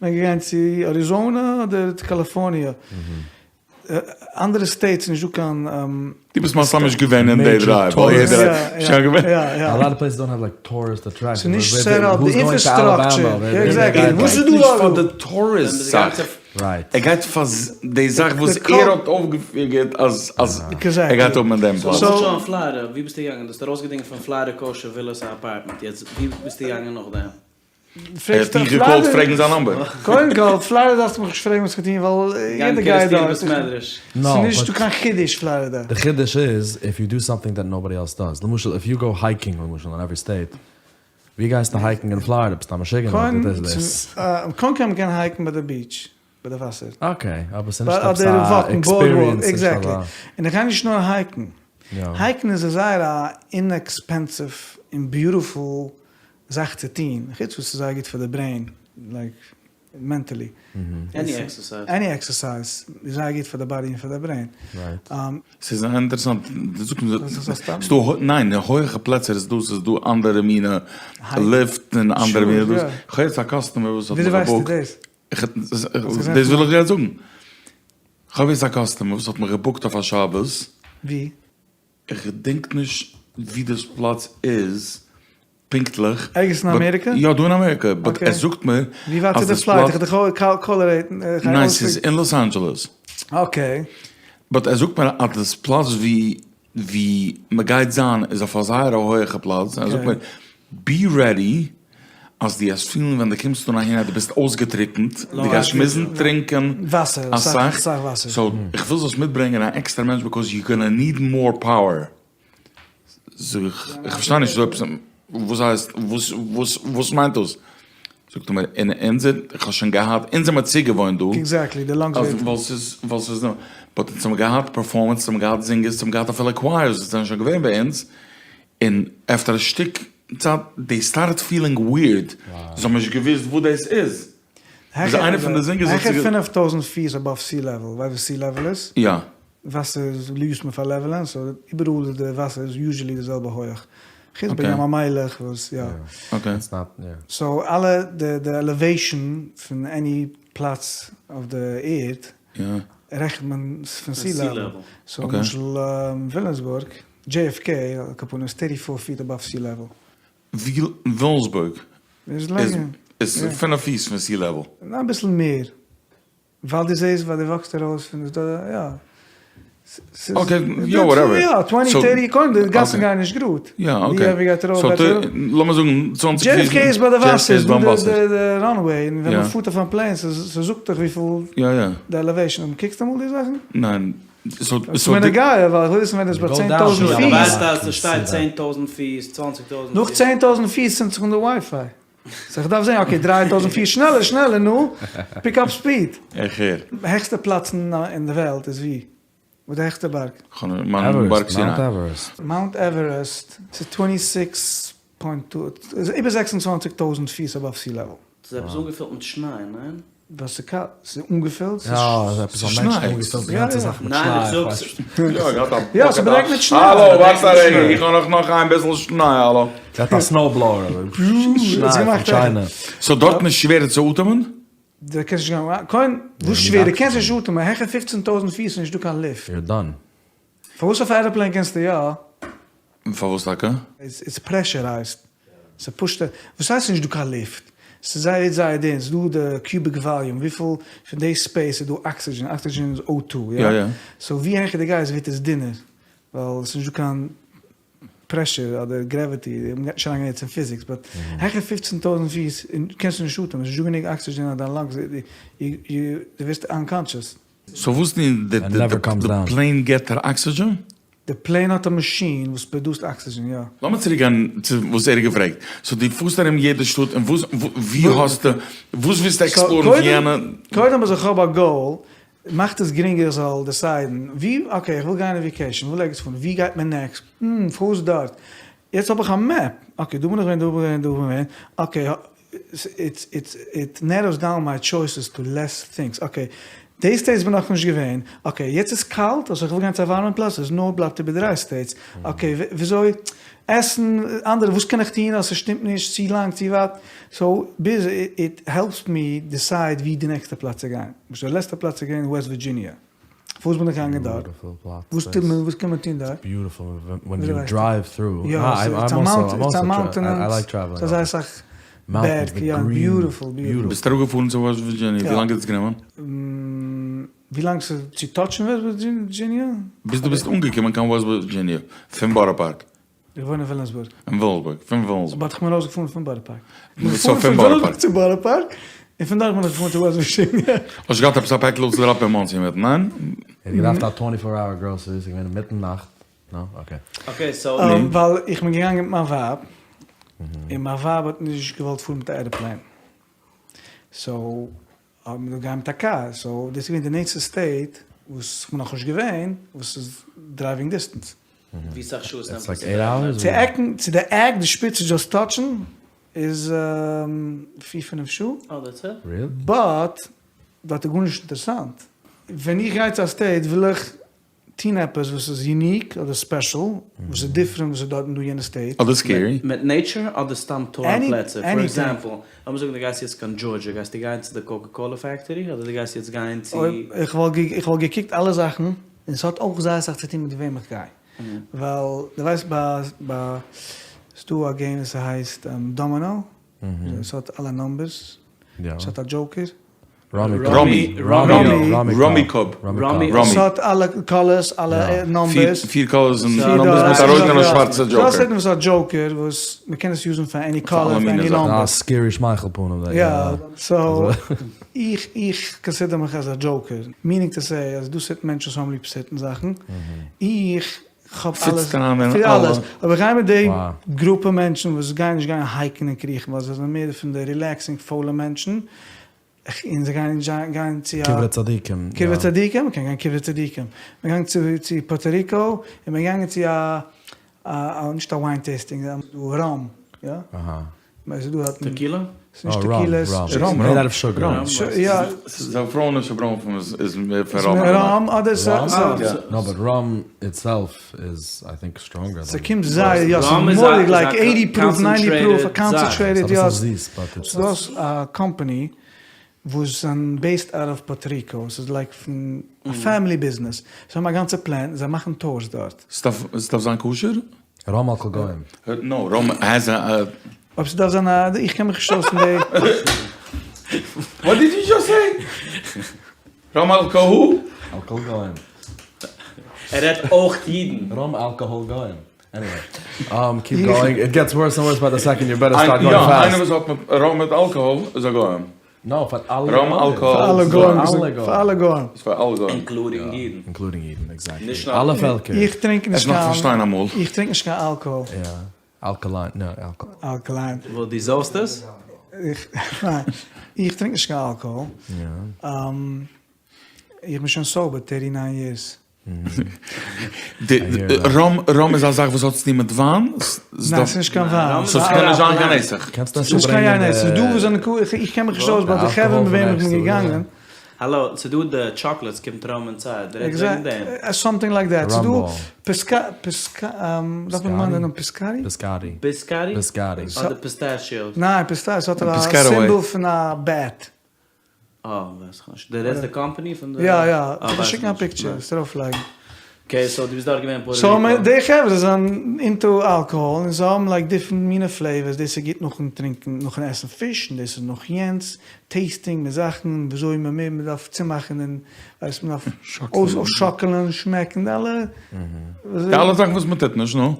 מען געגאנגען צו אריזאנע אדער צו קאליפארניע, אנדערע סטעיטס נישט דא קיין. דו ביסט מסתם נישט געווען אין די דריי, ווייל יעדער האט שוין געווען. א לאט אוו פלעיסעס דאנט האוו לייק טוריסט אטרעקשאנס. ס'איז נישט סעט אפ די אינפראסטראקטשער. וואס איז דא פאר די טוריסט זאך? ער גייט פאר די זאך וואס ער האט אויפגעפיגערט אז ער גייט האבן אין דעם פלאץ. סאו למשל אין פלארידע, ווי ביסטו געגאנגען? דו האסט ארויסגעדינגען פון פלארידע קאושער ווילאס א אפארטמענט, יעצט ווי ביסטו געגאנגען נאכדעם? ער האט דיך געקאלט פרעגן זיין נאמבער. קודם כל, פלארידע דארפסטו מיך נישט פרעגן וואס איך טון ווייל יעדער גייט דארט. ס'איז נישט דא קיין חידוש פלארידע. די חידוש איז איף יו דו סאמטינג דעט נאובאדי עלס דאז. למשל איף יו גאו הייקינג למשל אין עווערי סטעיט, ווי גייסטו הייקינג אין פלארידע? ביסט א משוגענער וואס איז דאס? קודם כל מ'קען הייקן ביי די ביטש, ביי די וואסער. אקעי, אבער ס'איז נישט עפעס א עקספיריענס. עקזעקטלי. און איך גיי נישט נאר הייקן. הייקן איז א זייער א אינעקספענסיוו און ביוטיפול זאך צו טוהן, חוץ וואס ס'איז זייער גוט פאר די ברעין, לייק מענטעלי. עני עקסערסייז. עני עקסערסייז איז זייער גוט פאר די באדי און פאר די ברעין. ס'איז זייער אינטערעסאנט, דו זאגסט מיר ס'איז דא, ניין, הויעכע פלעצער איז דא, ס'איז דא אנדערע מינע לופט און אנדערע מינע דאס, כ'האב יעצט א קאסטומער וואס האט מיך געבוקט, דאס וויל איך גראדע זאגן, כ'האב יעצט א קאסטומער וואס האט מיך געבוקט אויף א שבת. ווי? איך געדענק נישט ווי דאס פלאץ איז פונקטליך. ערגעץ אין אמעריקע? יא דא אין אמעריקע, באט ער זאגט מיר ווי ווייט איז די פלייט? איך דיך קאלערעיטן. ניין ס'איז אין לאס אנדזשעלעס. אקעי. באט ער זאגט מיר אז דאס פלאץ ווי ווי מ'גייט זיין איז אויף א זייער א הויעכע פלאץ, ער זאגט מיר בי רעדי אז דו וועסט פילן ווען דו קומסט אן אהין אז דו ביסט אויסגעטריקנט, דו גייסט מוזן טרינקען אסאך, סאו איך וויל זאלסט מיטברענגען א עקסטערע מענטש ביקאוז יו גאנא ניד מאר פאוער. זאג איך, איך פארשטיי נישט, וואס הייסט, וואס וואס מיינט דאס? זאגט ער מיר, אין אונזער, איך האב שוין געהאט, אונז זעמער צוגעוואוינט דא, ווייל ס'איז, ווייל ס'איז, באט אונז האבן געהאט פערפארמענס, אונז האבן געהאט זינגערס, אונז האבן געהאט אפילו קווייערס וואס זענען שוין געווען ביי אונז, און עפטער א שטיק צייט דעי סטארטעד פילינג וויערד, זיי האבן נישט געוואוסט וואס דאס איז, איז איינער פון די זינגערס האט העכער 5000 פיס אבאוו סי לעוועל, ווייסט וואס סי לעוועל איז? יא. וואסער יוזט מען פאר לעוועלען, סאו איבעראל איז די וואסער איז יוזשעלי די זעלבע הויעך, חוץ ביי ים המלח וואס יא. סאו אלע די די עלעוועישאן פון עני פלאץ אויף די ערד רעכנט מען פון סי לעוועל, סאו למשל וויליאמסבורג, JFK על כל פנים איז טערטי פאר פיט אבאוו סי לעוועל. וויליאמסבורג איז פינף פיס פון סי לעוועל? אביסל מער. ווייל דו זעסט ווייל דו וואקסט ארויס פון די יא. אקעי יא וואטעווער. יא טווענטי טערטי קודם די גאסן גייען נישט גראד. יא אקעי. סאו לאמיר זאגן צוואנציג פיס. JFK איז ביי די וואסער איז דא די ראנוועי און ווען מ'פארט אויף א פלעין ס'זאגט דיך וויפיל די עלעוועישאן. קוקסט אמאל די זאכן? ניין. ס'איז מיר נוגע ווייל איך וויל וויסן ווען עס איז ביי 10,000 פיס. דו ווייסט אז ס'שטייט 10,000 פיס, 20,000 פיס. נאך 10,000 פיס צינדט זיך אן די ווייפיי. סאו איך דארף זען אקעי 3000 פיס שנעלער שנעלער נו, פיק אפ ספיד. איך הער. העכסטע פלאץ אין די וועלט איז ווי? וואו די העכסטע בארג? בארג סיני. מאונט עווערעסט. מאונט עווערעסט ס'איז טווענטי סיקס פוינט טו, איבער 26 טויזנט פיס אבאוו סי לעוועל. ס'איז עפעס אנגעפילט מיט שניי, ניין? וואס איז קאלט? ס'איז אנגעפילט? יא, עפעס א מענטש האט אנגעפילט די גאנצע זאך מיט שניי, איך ווייס נישט. יא, ס'באדעקט מיט שניי. האלא, ווארט א רגע, איך האב נאך נאך איין ביסל שניי, האלא. געהאט א סנאו בלאוער, שניי פון טשיינע. סאו דארטן איז שווערער צו אטעמען? דו קענסט נישט גיין, קודם, וואס שווערער? דו קענסט נישט אטעמען, העכער פופצן טויזנט פיס איז נישטא קיין לופט. יור דאן. פארוואס אויף א עראפלעין קענסטו יא? פארוואס טאקע? איטס פרעשורייזד, ס'פושט, וואס הייסט נישט דא קיין לופט? ס'איז זייער זייער דין, ס'איז דא די קיוביק וואליום, וויפיל פון די ספעיס איז דא אקסידזשען, אקסידזשען איז או טו, יא? סאו ווי העכער דו גייסט ווערט עס דינער, ווייל ס'איז נישט דא קיין פרעשור אדער גרעוויטי, מ'גייט נישט אריינגיין יעצט אין פיזיקס, באט העכער פופצן טויזנט פיס קענסטו נישט אטעמען, ס'איז נישט דא גענוג אקסידזשען אז דיין לאנגס, דו ווערסט אנקאנטשעס. סאו וואס די פלעין געט דיר אקסידזשען? די פלעין האט א מאשין וואס פראדוסט אקסידזשען יא. לאמיר צוריק גיין צו וואס ער האט געפרעגט, סאו דו פארסט ארום יעדע שטאט און וואס ווי האסטו וואס ווילסטו עקספלארן פון יענע? קודם אז איך האב א גאול מאכט עס גרינגער איך זאל דעסיידן ווי אקעי איך וויל גיין אין וועקעישן איך וויל ערגעץ פארן ווי גייט מען נעקסט הממ פארוואס דארט יעצט האב איך א מעפ אקעי דא בין איך געווען דא בין איך געווען דא בין איך געווען אקעי איטס איט נעראוס דאון מיי טשויסעס טו לעס טינגס, אקעי די סטעיטס בין איך נאכנישט געווען, אקעי יעצט איז קאלט אזוי איך וויל גיין צו א ווארעמע פלאץ איז נאר בלייבט איבער דריי סטעיטס, אקעי וויאזוי עסן אנדערע וואס קען איך טון אז ס'שטימט נישט צו לאנג צו ווייט, סאו ביז איט העלפס מי דיסייד ווי די נעקסטע פלאץ צו גיין, למשל די לעצטע פלאץ איז געווען וועסט ווירדזשיניע. פארוואס בין איך געגאנגען דארט? וואס טוט מען? וואס קען מען טון דארט? יא, ס'איז א מאונטען, ס'איז זייער אסאך בערג, יא, ביוטיפול, ביוטיפול. ביסט אראפגעפארן צו וועסט ווירדזשיניע? ווי לאנג האט עס גענומען? ווי לאנג ס'איז צו טאטשן וועסט ווירדזשיניע? ביז דו ביסט אנגעקומען קיין וועסט ווירדזשיניע פון בארא פארק. איך וואוין אין וויליאמסבורג. אין וויליאמסבורג, פון וויליאמסבורג. באט איך בין ארויסגעפארן פון בארא פארק. סאו פון בארא פארק צו בארא פארק, און פון דארט בין איך געפארן צו וועסט ווירדזשיניע. האסט געהאט עפעס א פעקל אפצודראפן אין מאנסי מיט, ניין? ער האט געדארפט א טווענטי פאר אוער גראסערי, ס'איז געווען אינמיטן נאכט, נא? אקעי. אקעי סאו. ווייל איך בין געגאנגען מיט מיין ווייב, און מיין ווייב האט נישט געוואלט פארן מיט א עראפלעין, סאו האבן מיר געגאנגען מיט א קאר, סאו דאס איז געווען די נענסטע סטעיט וואס כ'בין נאכנישט געווען, וואס איז דרייווינג דיסטענס. ווי סאך שעות נעמט עס צו דרייוון? צו עקן, צו די עק, די שפיץ צו דזשאסט טאטשן איז פיר פינף שעה. אה דעטס איט? באט דארט איז גארנישט אינטערעסאנט. ווען איך גיי צו א סטעיט וויל איך טון עפעס וואס איז יוניק אדער ספעשל, וואס איז דיפרענט וואס איז דארטן דא יענע סטעיט. אדער סקערי. מיט נעיטשער אדער סתם טארן פלעצער? פאר עקזעמפל, לאמיר זאגן דו גייסט יעצט קיין דזשארדזשע, גייסטו גיין צו די קאקע קאלע פעקטארי אדער דו גייסט יעצט גיין צו. איך וואלט געקוקט אלע זאכן, און ס'האט אויך זייער אסאך צו טון מיט וועם איך גיי, ווייל דו ווייסט ביי ביי ס'דא א געים וואס ס'הייסט דאמינא, ס'האט אלע נומבערס, ס'האט א דזשאוקער. ראמי. ראמי. ראמי קאפ. ראמי. ס'האט אלע קאלערס, אלע נומבערס. פיר קאלערס און נומבערס מיט א רויטע און א שווארצע דזשאוקער. דאס רעדט מען ס'איז א דזשאוקער וואס מ'קען עס יוזן פאר עני קאלער, פאר עני נומבער. א סקערי שמייכל פנים. יא. סאו, איך איך קאנסידער מיך אז א דזשאוקער. מינינג טו סעי אז דא סיטן מענטשן וואס האבן ליב סערטן זאכן. איך כאפ אלעס. פיט אלעס. אבער איך גיי מיט די גרופע מענטשן וואס גייען נישט גיין הייקן און קריכן ווייל זיי זענען מער פון די רילעקסינג פוילע מענטשן. און זיי גייען נישט גיין צו א קברי צדיקים, יא. קברי צדיקים, מ'קען גיין קברי צדיקים. מ'איז געגאנגען צו צו פארטא ריקא, און מ'איז געגאנגען צו א א נישט א וויין טעיסטינג, ראם, יא? אהא. ס'איז דא דארטן. טעקילא? ס'איז נישט טעקילע. ראם, מעיד אוט אוו שוגער. יא. ס'איז בראנפן איז מער פון ראם. ראם אדער ס. נאו באט ראם איטסעלף איז איי טינק סטראנגער דען. ס'קומט זייער יא ס'איז מורא'דיג לייק עיטי פרוף ניינטי פרוף א קאנצענטרעיטעד יא. ס'דא א קאמפאני וואס זענען בעיסד אוט אוו פארטא ריקא ס'איז לייק פון א פעמילי ביזנעס זיי האבן א גאנצע פלענט זיי מאכן טורס דארט. ס'דארף זיין כשר? ראם אלקאהאל גוים. נאו, ראם העז א. אויב ס'דארף זיין א, איך קען מיך נישט אויס אין די. וואט דיד יו דזשאסט סעי? ראם אלקאהאל? אלקאהאל גוים. ער רעדט אויך אידן. ראם אלקאהאל גוים. עניוועי. קיפ גאוינג, איט געטס ווארס ענד ווארס ביי די סעקאנד, יו בעטער סטארט גאוינג פאסט. יא, איינער וואס האט מיט ראם מיט אלקאהאל איז א גוים. נאו, פאר אלע ראם אלקאהאל. פאר אלע גוים. פאר אלע גוים. איז פאר אלע גוים. אינקלודינג אידן. אינקלודינג אידן, עקזעקטלי. אלע פעלקער. איך טרינק נישט קיין. עס נאך פארשטיין אמאל. איך טרינק נישט קיין אלקאהאל. יא. אלקאליין, נא, אלקאהאל. אלקאליין. וואס, דו זויפסט עס? איך, ניין. איך טרינק נישט קיין אלקאהאל. יא. איך בין שוין סאובער טערטי ניין יערס. ראם ראם איז א זאך וואס האט צוטון מיט וויין? ניין ס'איז נישט קיין וויין. סאו ס'קען נישט זיין קיין נסך. ס'איז נישט קיין יין נסך. ס'איז דא וואס זענען איך קען מיך נישט אויס באט די חברה מיט וועם איך בין געגאנגען. האלא, ס'איז דא די טשאקלעטס קומט ראם אינסייד, דו רעדסט וועגן דעם? סאמטינג לייק דעט. ס'איז דא פיסקא פיסקא דארף מען מיינען נאמען פיסקארי? פיסקארי. ביסקארי? ביסקארי. אדער פיסטעטשיאוס? ניין פיסטעטשיאוס האט א סימבאל פון א בעט. אה, ווייס איך נישט. דו רעדסט די קאמפאני פון די. יא יא, איך וועל שיקן א פיקטשער, וועסט ארויף לייגן. אקעי, סאו דו ביסט דארט געווען פארטא סאו ריקא. די חברה זענען אינטו אלקאהאל און זיי האבן לייק דיפרענט מינע פלעיווערס, דאס איז גוט נאכן טרינקן, נאכן עסן פיש, און דאס איז נאך יענץ, טעיסטינג מיט זאכן, וויאזוי מען מען דארף צומאכן און ווייסט מען דארף אויסשאקלען, שמעקן, די אלע. די אלע זאכן וואס מען טוט נישט, נו.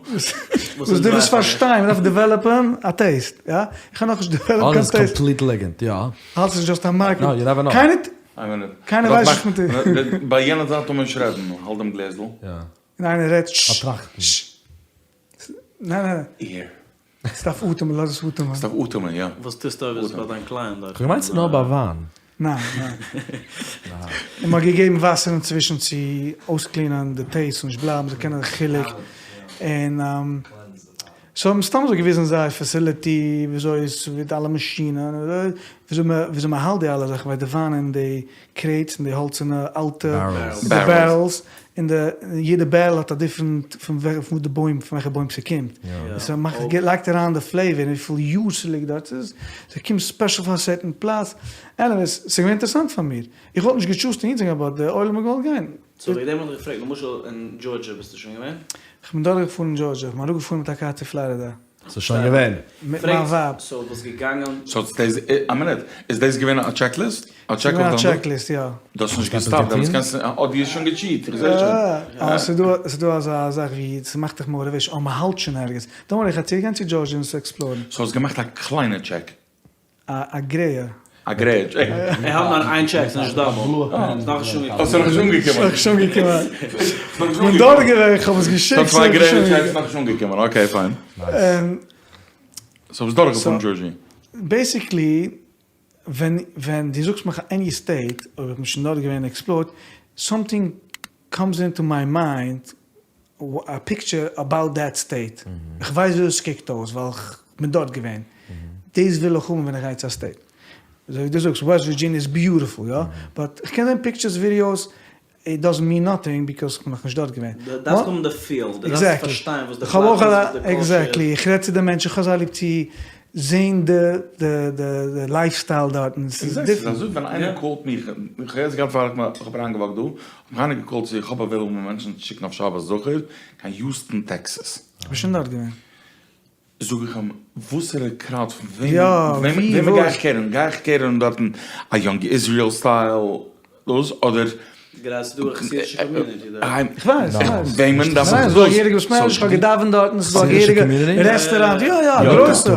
וואס דו ווילסט פארשטיין, מען דארף דעוועלאפען א טעיסט, יא? איך האב נאכנישט דעוועלאפט קיין טעיסט. אדער איז קאמפליט ליגנט, יא. האלטסט ס'איז דזשאסט א מארקעט? נאו, יו נעווער נאו. קיינער קיינער ווייסט נישט וואס מען טוט. ביי יענע זייט טאר מען נישט רעדן, האלט דעם גלעזל. יא. און איינער רעדט ששש. פארטראכטן. ניין ניין. איר. ס'דארף אטעמען, לאז עס אטעמען. ס'דארף אטעמען, יא. וואס טוסטו אויב איז עס ביי דיין קלייענט דארט? כ'האב געמיינט ס'איז נאר ביי וויין. ניין ניין. און מ'האט געגעבן וואסער אינצווישן צו אויסקלינען די טעיסט און נישט בלייבן זאל קענען די חילוק. און סאו האבן סתם אזוי געוויזן זייער פעסיליטי וויאזוי עס מיט אלע מאשינען וויאזוי וויאזוי מ'האלט די אלע זאכן ווייל די וויין אין די קרעיטס אין די האלצערנע אלטע בערעלס און די יעדע בערעל האט א דיפרענט פון וואו די בוים פון וועלכע בוים ס'קומט און ס'מאכט לייגט אריין די פלעיווער און וויפיל יאר ס'ליגט דארט ס'איז ס'קומט ספעשל פון א סערטען פלאץ עניוועיס ס'איז געווען אינטערעסאנט פאר מיר איך וואלט נישט געטשוזט אהין צו גיין באט די עולם האט געוואלט גיין. סאו וועגן דעם האב איך געפרעגט למשל אין דזשארדזשע ביסטו שוין געווען? כ'בין דורכגעפארן אין דזשארדזשע כ'בין אראפגעפארן מיט א קאר צו פלארידע. ס'איז שוין געווען. מיט מיין ווייב. סאו ביסט געגאנגען. סאו דאס, א מינוט, איז דאס געווען א טשעקליסט? א ס'איז געווען א טשעקליסט יא. דו האסט נישט געסטאפט, דעמאלטס קענסטו, אה דו האסט שוין געטשיט, איך זעה שוין. אה, ס'איז דא, ס'איז דא אזא זאך ווי ס'מאכט דיך מאטיוועישן, אה מ'האלט שוין ערגעץ, דאנט ווארי איך גיי צוריק גיין צו דזשארדזשע און עס עקספלארן. סאו האסט געמאכט א קליינע טשעק. א גרעיע. א גרעיע טשעק. ער האט נאר איין טשעק, ס'איז נישט דאבל. ס'איז נאכנישט אנגעקומען. אה, ס'איז נאכנישט אנגעקומען. ס'איז נאכנישט אנגעקומען. כ'בין דארט געווען, כ'האב עס געשיקט. ס'האט צוויי גרעיע טשעקס נאכנישט אנגעקומען, אקעי פיין. סאו ביסט דורכגעפארן דזשארדזשי. בעיסיקלי, ווען ווען דו זאגסט מיך עני סטעיט, אויב איך בין שוין דארט געווען עקספלארד, סאמטינג קאמס אינטו מיי מיינד, א פיקטשער אבאוט דעט סטעיט, איך ווייס וויאזוי עס קוקט אויס ווייל כ'בין דארט געווען, דאס וויל איך האבן ווען איך גיי צו א סטעיט. אזוי ווי דו זאגסט וועסט ווירדזשיניע איז ביוטיפול יא, באט איך קען זען פיקטשערס ווידיאוס, איט דאזענט מין נאטינג ביקאוז כ'בין נאכנישט דארט געווען. דו דארפסט האבן די פיל, דו דארפסט פארשטיין וואס די פלאץ איז, וואס די קולטשער איז. עקזעקטלי, איך רעד צו די מענטשן, איך האב זייער ליב צו זען די די לייף סטייל דארטן, ס'איז עקזעקטלי, ס'איז אזוי ווען איינער קאלט מיך, איך האב יעצט געהאט פאר איך האב אריינגעוואקט דא, האט מיך איינער געקאלט צו איך האב אוועילעבל מענטשן צו שיקן אויף שבת זכור קיין יוסטן טעקסעס. כ'בין שוין דארט געווען. זאג איך אים, וואסערע קראוד פון וועמען וועמען גיי איך קערן, גיי איך קערן דארטן א יונג איזריעל סטייל דאס אדער. גראדע ס'איז דא א חסידישע קאמיוניטי דארט. איך ווייס, איך ווייס. וועמען דארף איך ס'איז דא א געהעריגע בית מדרש, איך האב געדאווענט דארטן, ס'איז דא א געהעריגע רעסטעראנט, יא יא, גרויסע.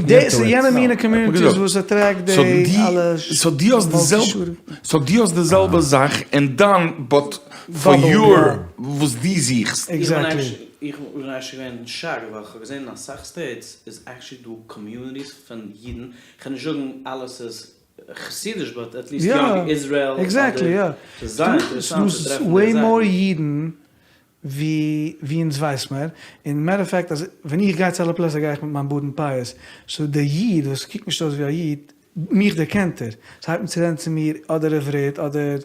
דאס איז יענע מינע קאמיוניטיס וואס עטרעקט די אלע. סאו דו האסט די זעלבע, סאו דו האסט די זעלבע זאך און דאן באט פאר יור וואס דו זוכסט. עקזעקטלי. איך בין עקשעלי געווען אין שאק ווייל כ'האב געזען אין אסאך סטעיטס איז עקשעלי דא קאמיוניטיס פון אידן, כ'קען נישט זאגן אלעס איז חסידיש באט עטליסט יאנג איזרעיל עקזעקטלי יא. ס'איז זייער אינטערעסאנט צו טרעפן די וועי זאכן. מאר אידן. ווי ווי אונז ווייס מיר, און מעטער אוו פעקט אז ווען איך גיי צו אלע פלעצער גיי איך מיט מיין בארד און פאות, סאו דער איד וואס קוקט נישט אויס ווי א איד, מיך דערקענט ער, סאו הייבט אן צו רעדן צו מיר אדער עברית אדער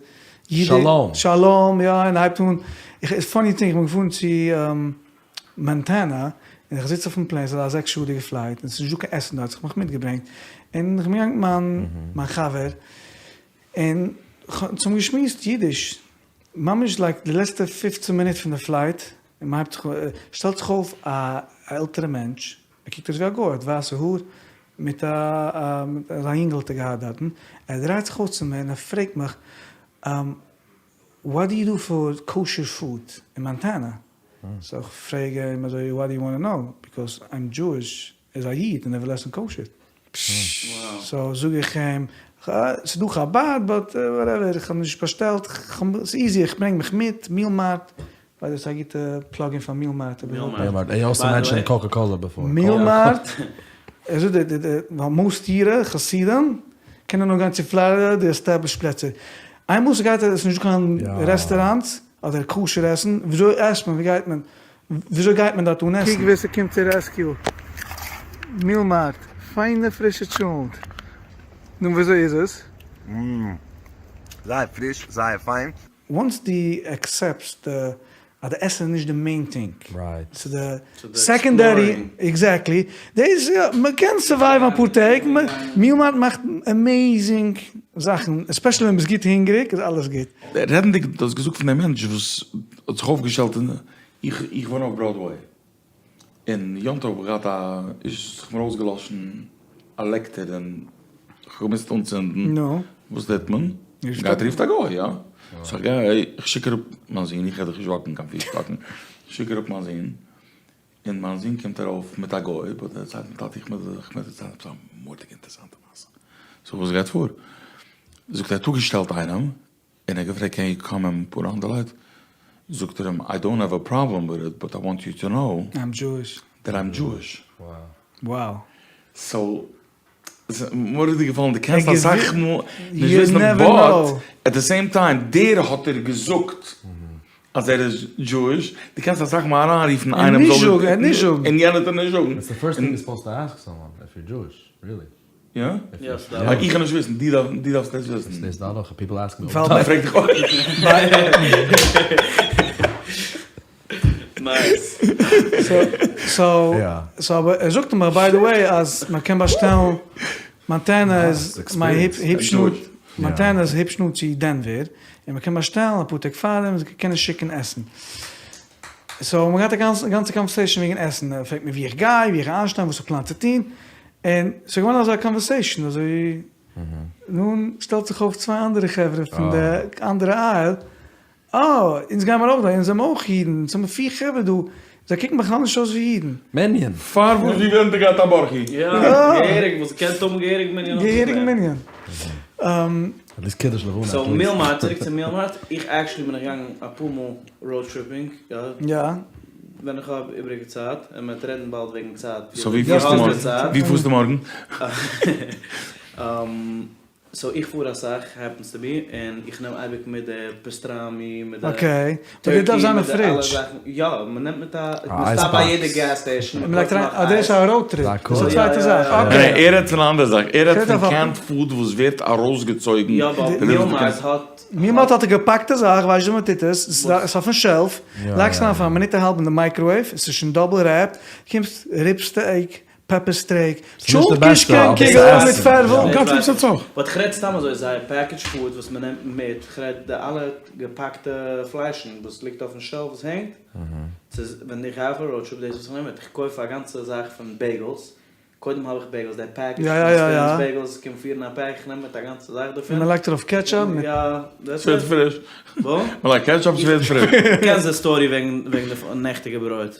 אידיש, שלום. שלום, יא, און הייבט אן, איך, פאני טינג, איך בין געפארן צו מאנטענא, און איך זיץ אויפן פלעין, ס'איז א זעקס שעה'דיגע פלייט, און ס'איז נישטא קיין עסן דארט, סאו כ'האב מיך מיטגעברענגט, און איך בין געגאנגען מיט מיין מיין חבר, און אונז האבן געשמועסט אידיש, ממש לייק די לעצטע פופצן מינוט פון די פלייט, און מ'הייבט זיך, שטעלט זיך אויף א עלטערע מענטש, ער קוקט אויס ווי א גוי, האט ווייסע האר, מיט א אזא יונגעל האט ער געהאט דארטן, ער דרייט זיך אויס צו מיר און ער פרעגט מיך, וואט דו יו דו פאר קאושער פוד אין מאנטענא? סאו איך פרעג אים אזוי וואט דו יו וואנט טו נאו, ביקאוז איים דזשואיש, ער איז א איד און ער וויל עסן קאושער. סאו זאג איך אים, ס'איז דא חבד באט וואטעווער, איך האב נישט באשטעלט, ס'איז איזי איך ברענג מיך מיט, מיעל מארט, ביי די וועי ס'איז א גוטע פלאג אין פאר מיעל מארט. מיעל מארט, יו אלסא מענטשענד קאקע קאלע בעפאר. מיעל מארט, ער זאגט די די ווייל מאסט אירע חסידים קענען נאר גיין צו פלארידע די עסטעבלישט פלעצער, איינמאל ס'גייט עס איז נישטא קיין רעסטעראנטס אדער כשר עסן, וויאזוי עסט מען, ווי גייט מען, וויאזוי גייט מען דארט אן עסן? קוק ווער ס'קומט צו רעסקיו. מיעל מארט, פיינע פרישע טשולנט. נו וויאזוי איז עס? מ. זייער פריש, זייער פיין. וואנס דו עקסעפטסט די אז די עסן איז נישט די מעין טינג, ס'איז די סעקאנדערי, עקזעקטלי, דאס יא, מ'קען סורווייוון אפאר טעג, מיעל מארט מאכט עמעיזינג זאכן, עספעשעלי ווען ביסט גוט הונגעריג איז אלעס גוט. רעדנדיג דו האסט געזאגט פון דעם מענטש וואס האט זיך אויפגעשטעלט אין איך איך וואוין אויף בראדוועי און יום טוב האב איך געהאט א איז זיך מיר אויסגעלאשן א לעקטער און איך האב געמוזט אנצינדן וואס טוט מען? גייט רופט א גוי יא? סאו איך גיי איך שיק אראפ מיין זון איך גיי דאך נישט וואקן קיין פיר שטאקן איך שיק אראפ מיין זון און מיין זון קומט ארויף מיט א גוי באט ער דערציילט מיר טאטי איך מוז דיך דערציילן עפעס א מורא'דיגע אינטערעסאנטע מעשה זאג וואס גייט פאר? זאגט ער ער האט אפגעשטעלט איינעם און ער האט געפרעגט קען יו קאם ענד פוט אן די לייט? זאגט ער אים איי דאנט העוו א פראבלעם וויט איט באט איי וואנט יו טו נאו איים דזשואיש. דעט איים דזשואיש. וואו. סאו ס'איז מורא'דיג געפאלן דו קענסט אסאך מאל נישט וויסן באט עט די סעים טיים דער האט דיר געזאגט אז ער איז דזשואיש דו קענסט אסאך מאל אריינרופן איינעם זאל נישט זאגן און יענער וועט דיר נישט זאגן. איטס די פירסט טינג יו סופאוזד טו עסק סאמאן איף יור דזשואיש, ריעלי. יא? איך קען נישט וויסן, דו דארפסט עס וויסן. דאס איז די הלכה, פיפל עסק מי. פרעג דיך אויך. נייס. סאו אבער ער זאגט מיר ביי די וועי אז מען קען באשטעלן מאנטענע איז היפש נאנט, מאנטענע איז היפש נאנט צו דענווער, און מען קען באשטעלן אפאר טעג פארדעם זיי קענען שיקן עסן. סאו מ'האט געהאט א גאנצע קאנווערסעישאן וועגן עסן, ער פרעגט מיר וואו איך גיי, וואו איך גיי איינשטיין, וואס איך פלאן צו טון, און ס'איז געווארן אזא קאנווערסעישאן אזוי, נו שטעלט זיך אויף צוויי אנדערע חברה פון די אנדערע אייל, אה, אונז גיימער אויך דאהין, אונז זעמער אויך אידן, אונז האבן פיר חברה דא, זיי קוקן בכלל נישט אויס ווי אידן. מנין. פארוואס ווי ווען האט ער געהאט א ברכי? יא, געהעריג, וואס קענסט האבן געהעריג מנין. געהעריג מנין. עט ליסט קידוש לבנה. סאו מיעל מארט, צוריק צו מיעל מארט, איך עקשעלי בין איך געגאנגען אפאר מאל ראוד טריפינג, יא. יא. ווען איך האב איבריגע צייט, און מ'וועט רעדן באלד וועגן צייט. סאו ווי פארסטו מארגן? ווי פארסטו מארגן? סאו איך פאר אסאך, העפענס טו בי, און איך נעם אייביג מיט די פאסטראמי, מיט די אקעי, באט דאס דארף זיין אין טערקי, מיט די אלע פרידזש. זאכן, יא, מ'נעמט מיט א, מ'סטאפט ביי יעדע געז סטעישן, מ'לייגט מ'קויפט אריין, נאך אה דאס אייז. איז א ראוד טריפ, דאס איז א צווייטע זאך, אקעי. ניין, ער רעדט פון א אנדערע זאך, ער רעדט פון אויף א- קענד פוד וואס ווערט ארויסגעצויגן. יא, באט מיעל מארט האט. מיעל מארט האט א געפאקטע זאך, ווייסט ווי מ'טוט עס, ס'איז אויפן שעלף, לייגסט אריין פאר א מינוט א האלב אין די מייקראוועיוו, עס איז שוין דאבל רעפד, קומסט ריפסט די עג, פעפער סטעיק, טשולנט קישקע און קוגל מיט פערוול. גאט ליבסט עס אויך. באט כ'רעד סתם אזוי זייער פעקעדזש פוד וואס מ'נעמט מיט, כ'רעד די אלע געפאקטע פליישן וואס ליגט אויפן שעלף וואס הענגט, ס'איז ווען איך גיי אויף א ראוד טריפ דאס וואס כ'נעם מיט, כ'קויף א גאנצע זאך פון בעיגעלס, קודם האב איך בעיגעלס, די פעקעדזש פון סטערנס בעיגעלס קומט פיר אין א פעק, כ'נעם מיט א גאנצע זאך דערפון. און מ'לייגט ארויף קעטשאפ מיט. יא, דעטס ס'ווערט איט. פריש. וואס? מ'לייגט קעטשאפ ס'ווערט פריש. קענסט די סטארי וועגן וועגן די נעכטיגע ברויט?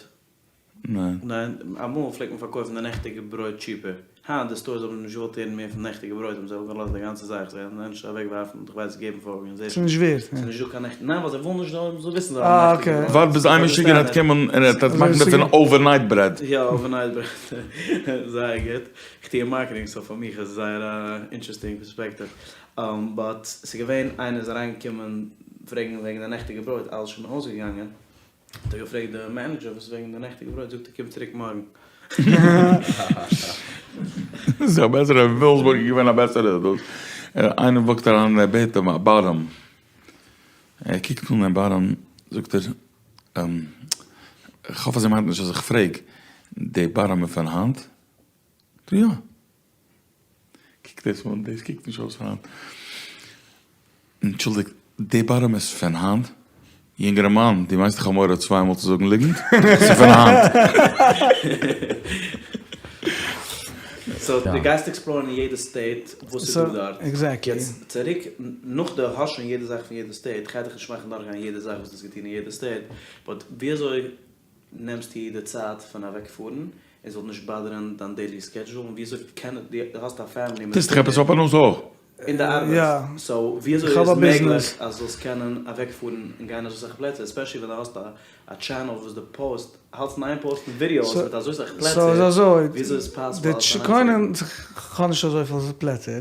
ניין. ניין, אמאל פלעגט מען פארקויפן די נעכטיגע ברויט טשיפער, היינט די סטארס האבן נישט געוואלט הערן מער פון נעכטיגע ברויט האבן זיי אפגעלאזט די גאנצע זאך, זיי גייען נישט אוועק ווארפן, איך ווייס געבן פאר ארגאניזעישאן. ס'איז נישט ווערט. ס'איז נישט דא קיין נעכטיגע, ניין ווייל זיי ווילן נישט זאל זאל וויסן זיי האבן נעכטיגע ברויט. ווארט ביז איין משוגענער וועט קומען און ער וועט מאכן דערפון אווערנייט ברעד. יא אווערנייט ברעד, זייער גוט, איך טוה אין מארקעטינג סאו פאר מיך איז עס זייער א אינטערעסטינג פערספעקטיוו, באט ס'איז געווען איינער איז אריינגעקומען פרעגן וועגן די נעכטיגע ברויט אלעס שוין אויסגעגאנגען. האט ער געפרעגט די מענעדזשער וואס וועגן די נעכטיגע ברויט, זאגט ער קום צוריק מארגן. ס'איז א בעסערע אין וויליאמסבורג איז געווען א בעסערע דאס, איינער וואקט אריין און ער בעט אים א באדעם, ער קוקט אן דעם באדעם זאגט ער איך האף אז איר מיינט נישט אז איך פרעג, די באדעם איז פון היינט? זאגט ער יא. קוק דאס אן, דאס קוקט נישט אויס פון היינט. אנטשולדיגט, די באדעם איז פון היינט? יונגערמאן, דו מיינסט איך האב מורא צוויי מאל צו זאגן ליגנט? ס'איז פון היינט. סאו דו גייסט עקספלארן אין יעדע סטעיט וואס איז דא דארט. עקזעקטלי. יעצט צוריק נאך דו האסט שוין יעדע זאך פון יעדע סטעיט, כ'גיי דיך נישט מאכן דורכגיין יעדע זאך וואס דו האסט געטון אין יעדע סטעיט, באט וויאזוי נעמסטו די צייט פון אוועקפארן עס זאל נישט באדערען דיין דעילי סקעדזשול און וויאזוי קען דו האסט א פעמילי מיט טוסט דאך עפעס אויף פרנסה אויך. און דו ארבעטסט סאו וויאזוי איז מעגליך אז זאלסט קענען אוועקפארן און גיין אזוי סאך פלעצער עספעשעלי ווען דו האסט א טשענעל וואס דו פאוסט האלטסט אין איין פאוסטן ווידיאוס מיט אזוי סאך פלעצער וויאזוי איז פאסיבל אלעס קודם כ'האב נישט אזויפיל פלעצער.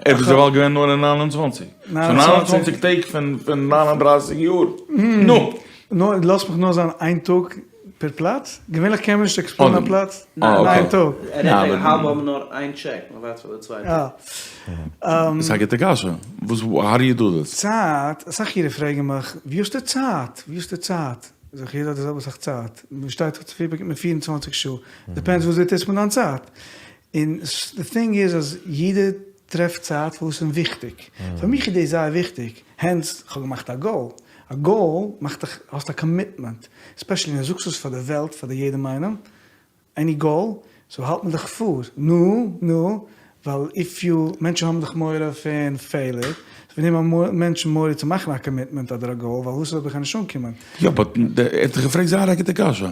ער איז דערווייל געווען נאר אין 29. סאו 29 טעג פון 39 יאר. נו. נו, לאזט מיך נאר זיין איין טאג פער פלאץ? געווענליך קען מען נישט עקספלארן א פלאץ אין איין טאג. ער רעדט וועגן האלב האבן נאר איין טשעק, מען ווארט פאר די צווייטע. ס'איז א גוטע קשיא. וואס האו דו יו דו דיס? צייט, אסאך אידן פרעגן מיך, ווי האסטו צייט? ווי האסטו צייט? זאג איך, יעדער האט די זעלבע סאך צייט. מען שטייט אויף צופרי באקומט מען 24 שעה. דיפענדס וואס דו טוסט מיט דיין צייט. און די טינג איז אז יעדער טרעפט צייט פאר וואס איז אים וויכטיג. פאר מיך איז דאס זייער וויכטיג. הענס, כ'האב געמאכט א גאול. א גאול מאכט דיך, האסט א קאמיטמענט. ספעשעלי ווען דו זאגסט עס פאר די וועלט, פאר די יעדעם איינעם, עני גאול, סאו האלט מען דיך פאר. נו, נו, ווייל איף יו, מענטשן האבן דאך מורא פון פעילער, סאו וועגן דעם האבן מענטשן מורא צו מאכן א קאמיטמענט אדער א גאול, ווייל וואס איז אויב איך גיי נישט אנקומען? יא באט ער האט דיך געפרעגט זייער א גוטע קשיא.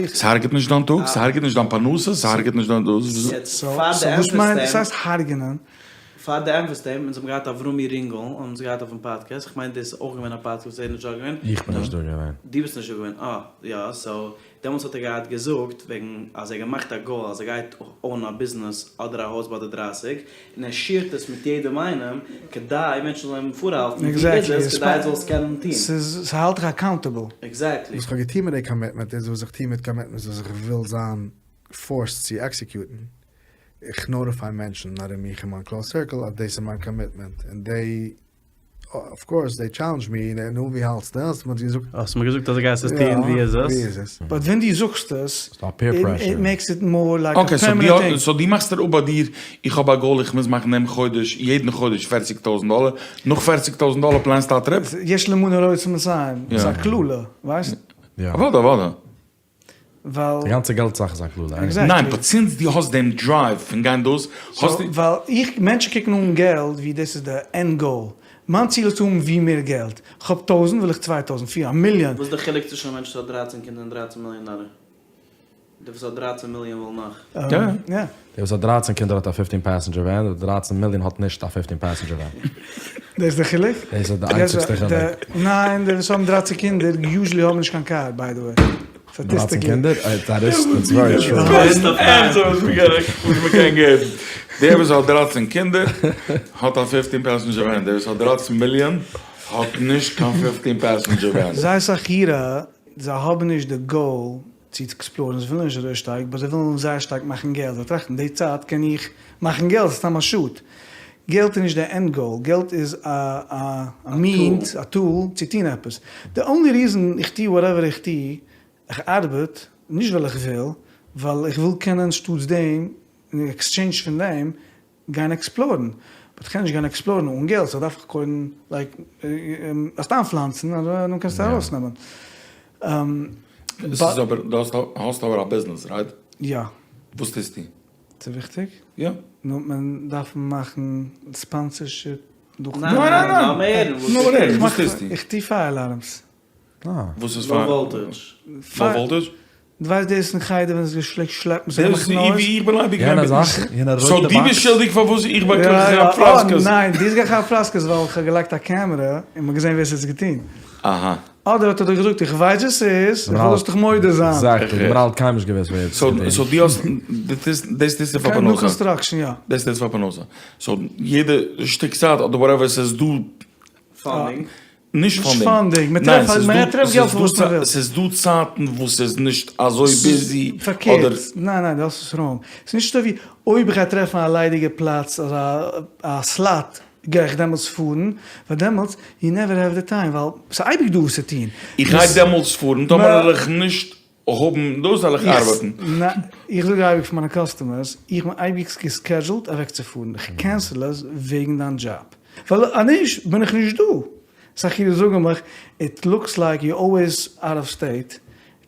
ס'הרג'ט נישט דיין טאג, ס'הרג'ט נישט דיין פרנסה, ס'הרג'ט נישט דיין דאס. יעצט פאר די וואס מיינט, וואס הייסט הרג'נען? פאר די ענטפערסט אים, אונז האבן געהאט אברומי רינגל האבן אונז געהאט אויפן פאדקעסט, כ'מיין דאס איז אויך געווען א פאדקעסט וואס ער איז נישט דא געווען. איך בין נישט דא געווען. דו ביסט נישט דא געווען, אה יא, סאו דעמאלטס האט ער געהאט געזאגט וועגן אז ער האט געמאכט א גאול אז ער גייט אוינען א ביזנעס אדער א הויז ביי די דרייסיג, און ער שעירט עס מיט יעדעם איינעם כדי מענטשן זאלן אים פארהאלטן ווי איז עס כדי ער זאל עס קענען טון. ס'איז ס'האלט דיך אקאונטעבל. עקזעקטלי. וואס כ'האב געטון מיט די קאמיטמענט איז וואס איך טו מיט קאמיטמענטס וואס איך וויל זיין פארסד צו עקסעקיוטן, איך נאוטיפיי מענטשן ארום מיך אין מיין קלאוז סירקל אז דאס איז מיין קאמיטמענט און דעי אף קאורס דעי טשעלענדזש מי, נו ווי האלטסטו? האסט מיר געזאגט. האסט מיר געזאגט אז דו גייסט עס טון, ווי איז עס? ווי איז עס? באט ווען דו זאגסט עס, איט מעיקס איט מאר לייק א פערמענענט טינג. סאו דו מאכסט דיר אפ ביי דיר, איך האב א גאול איך מוז מאכן דעם חודש, יעדן חודש פערציג טויזנט דאלער, נאך פערציג טויזנט דאלער פלענסטו א טריפ? יש למנה רוצה מאתים, ס'איז א קללה, ווייסט? אוודאי אוודאי. ווייל. די גאנצע געלט זאך איז א קללה. ניין, באט סינס דו האסט דעם דרייוו פון גיין דאס, האסטו. ווייל איך, מענטשן קוקן אן געלט ווי דאס איז די ענד גאול. מיין ציל איז צו האבן ווי מער געלט. כ'האב טויזנט וויל איך צוויי טויזנט, פיר, א מיליאן. וואס איז די חילוק צווישן א מענטש וואס האט דרייצען קינדער און דרייצען מיליאן דאלער? דער וואס האט דרייצען מיליאן וויל נאך. יא. דער וואס האט דרייצען קינדער האט א פיפטין פעסענדזשער ווען, דער דרייצען מיליאן האט נישט א פיפטין פעסענדזשער ווען. דאס איז די חילוק? דאס איז די איינציגסטע חילוק. ניין, די וואס האבן דרייצען קינדער יוזשעלי האבן נישט קיין קאר ביי די וועי. דרייצען קינדער? דעט איז דעטס ווערי טרו. בעסטע ענסער וואס מ'קען געבן. דער וואס האט דרייצען קינדער האט א פיפטין פעסענדזשער ווען, דער וואס האט דרייצען מיליאן האט נישט קיין פיפטין פעסענדזשער ווען. זייער אסאך אירע, זיי האבן נישט די גאול צו עקספלארן, זיי ווילן נישט אזוי שטארק, באט זיי ווילן זייער שטארק מאכן געלט, זיי טראכטן די צייט קען איך מאכן געלט, ס'איז סתם א שאד. געלט איז נישט די ענד גאול, געלט איז א א מיענס, א טול צו טון עפעס. די אנלי ריזען איך טו וואטעווער איך טו, איך ארבעט, נישט ווייל איך וויל, ווייל איך וויל קענען שטאטס דעם, אין עקסטשעינדזש פון דעם, גיין עקספלארן, באט כ'קען נישט גיין עקספלארן אן געלט, סאו דארף איך קודם לייק דארפסט איינפלאנצן אזוי דאן קענסטו ארויסנעמען. דאס איז אבער, דו האסט אבער א ביזנעס, רייט? יא. וואס טוסטו? ס'איז וויכטיג? יא. נו, מען דארף מאכן ספאנסערשיפ דורך. ניין ניין ניין, לאמיר הערן וואס דו טוסט. איך טו פייער אלארמס. וואס איז לאו וואלטעדזש? לאו וואלטעדזש? דו ווייסט דאס אין חדר ווען עס געשלעגט שלעפן זיך מאכן נויז? ווי איך בין אייביג געווען יענע זאך, יענע רויטע סאו באקס. דו ביסט שולדיג פארוואס איך באקום כאפ פראסקעס? ניין, דו האסט געכאפט פראסקעס ווייל איך האב געלייגט א קעמערע און מ'האט געזען ווער ס'האט עס געטון. אהא. אדער האט ער דיך געזאגט איך ווייס ווער ס'איז, איך וויל זאלסט דיך מודה זיין. עקזעקטלי, די מנהל האט קיינמאל נישט געוואוסט ווער האט עס געטון. סאו דו האסט, דאס טוסטו פאר פרנסה? ניו קאנסטראקשן יא. דאס טוסטו פאר פרנסה. סאו יעדע שטיק צייט אדער וואטעווער ס'איז דא פאנדינג. נישט נישט פאנדינג. פאנדינג, מען ניין, טרעפט ס'איז מען דא, טרעפט געלט ס'איז פאר וואס מען דא, וויל. ס'איז דא צייטן וואס ס'איז נישט אזוי ביזי, אדער. פארקערט, ניין ניין דו האסט עס wrong, ס'איז נישט אזוי ווי אויב איך גיי טרעפן א ליידיגע פלאץ אזא א slot גיי איך דעמאלטס פארן, ווייל דעמאלטס you never have the time ווייל ס'איז אייביג דא וואס צו טון. איך גיי דעמאלטס פארן טאמער וועל איך נישט האבן דאס זאל איך ארבעטן. איך זאג אייביג פאר מיינע customers, איך בין אייביג גע scheduled אוועקצופארן, איך cancel עס וועגן דיין דזשאב, ווייל אז נישט בין איך נישט דא. אסאך אידן זאגן מיך, it looks like you always out of state,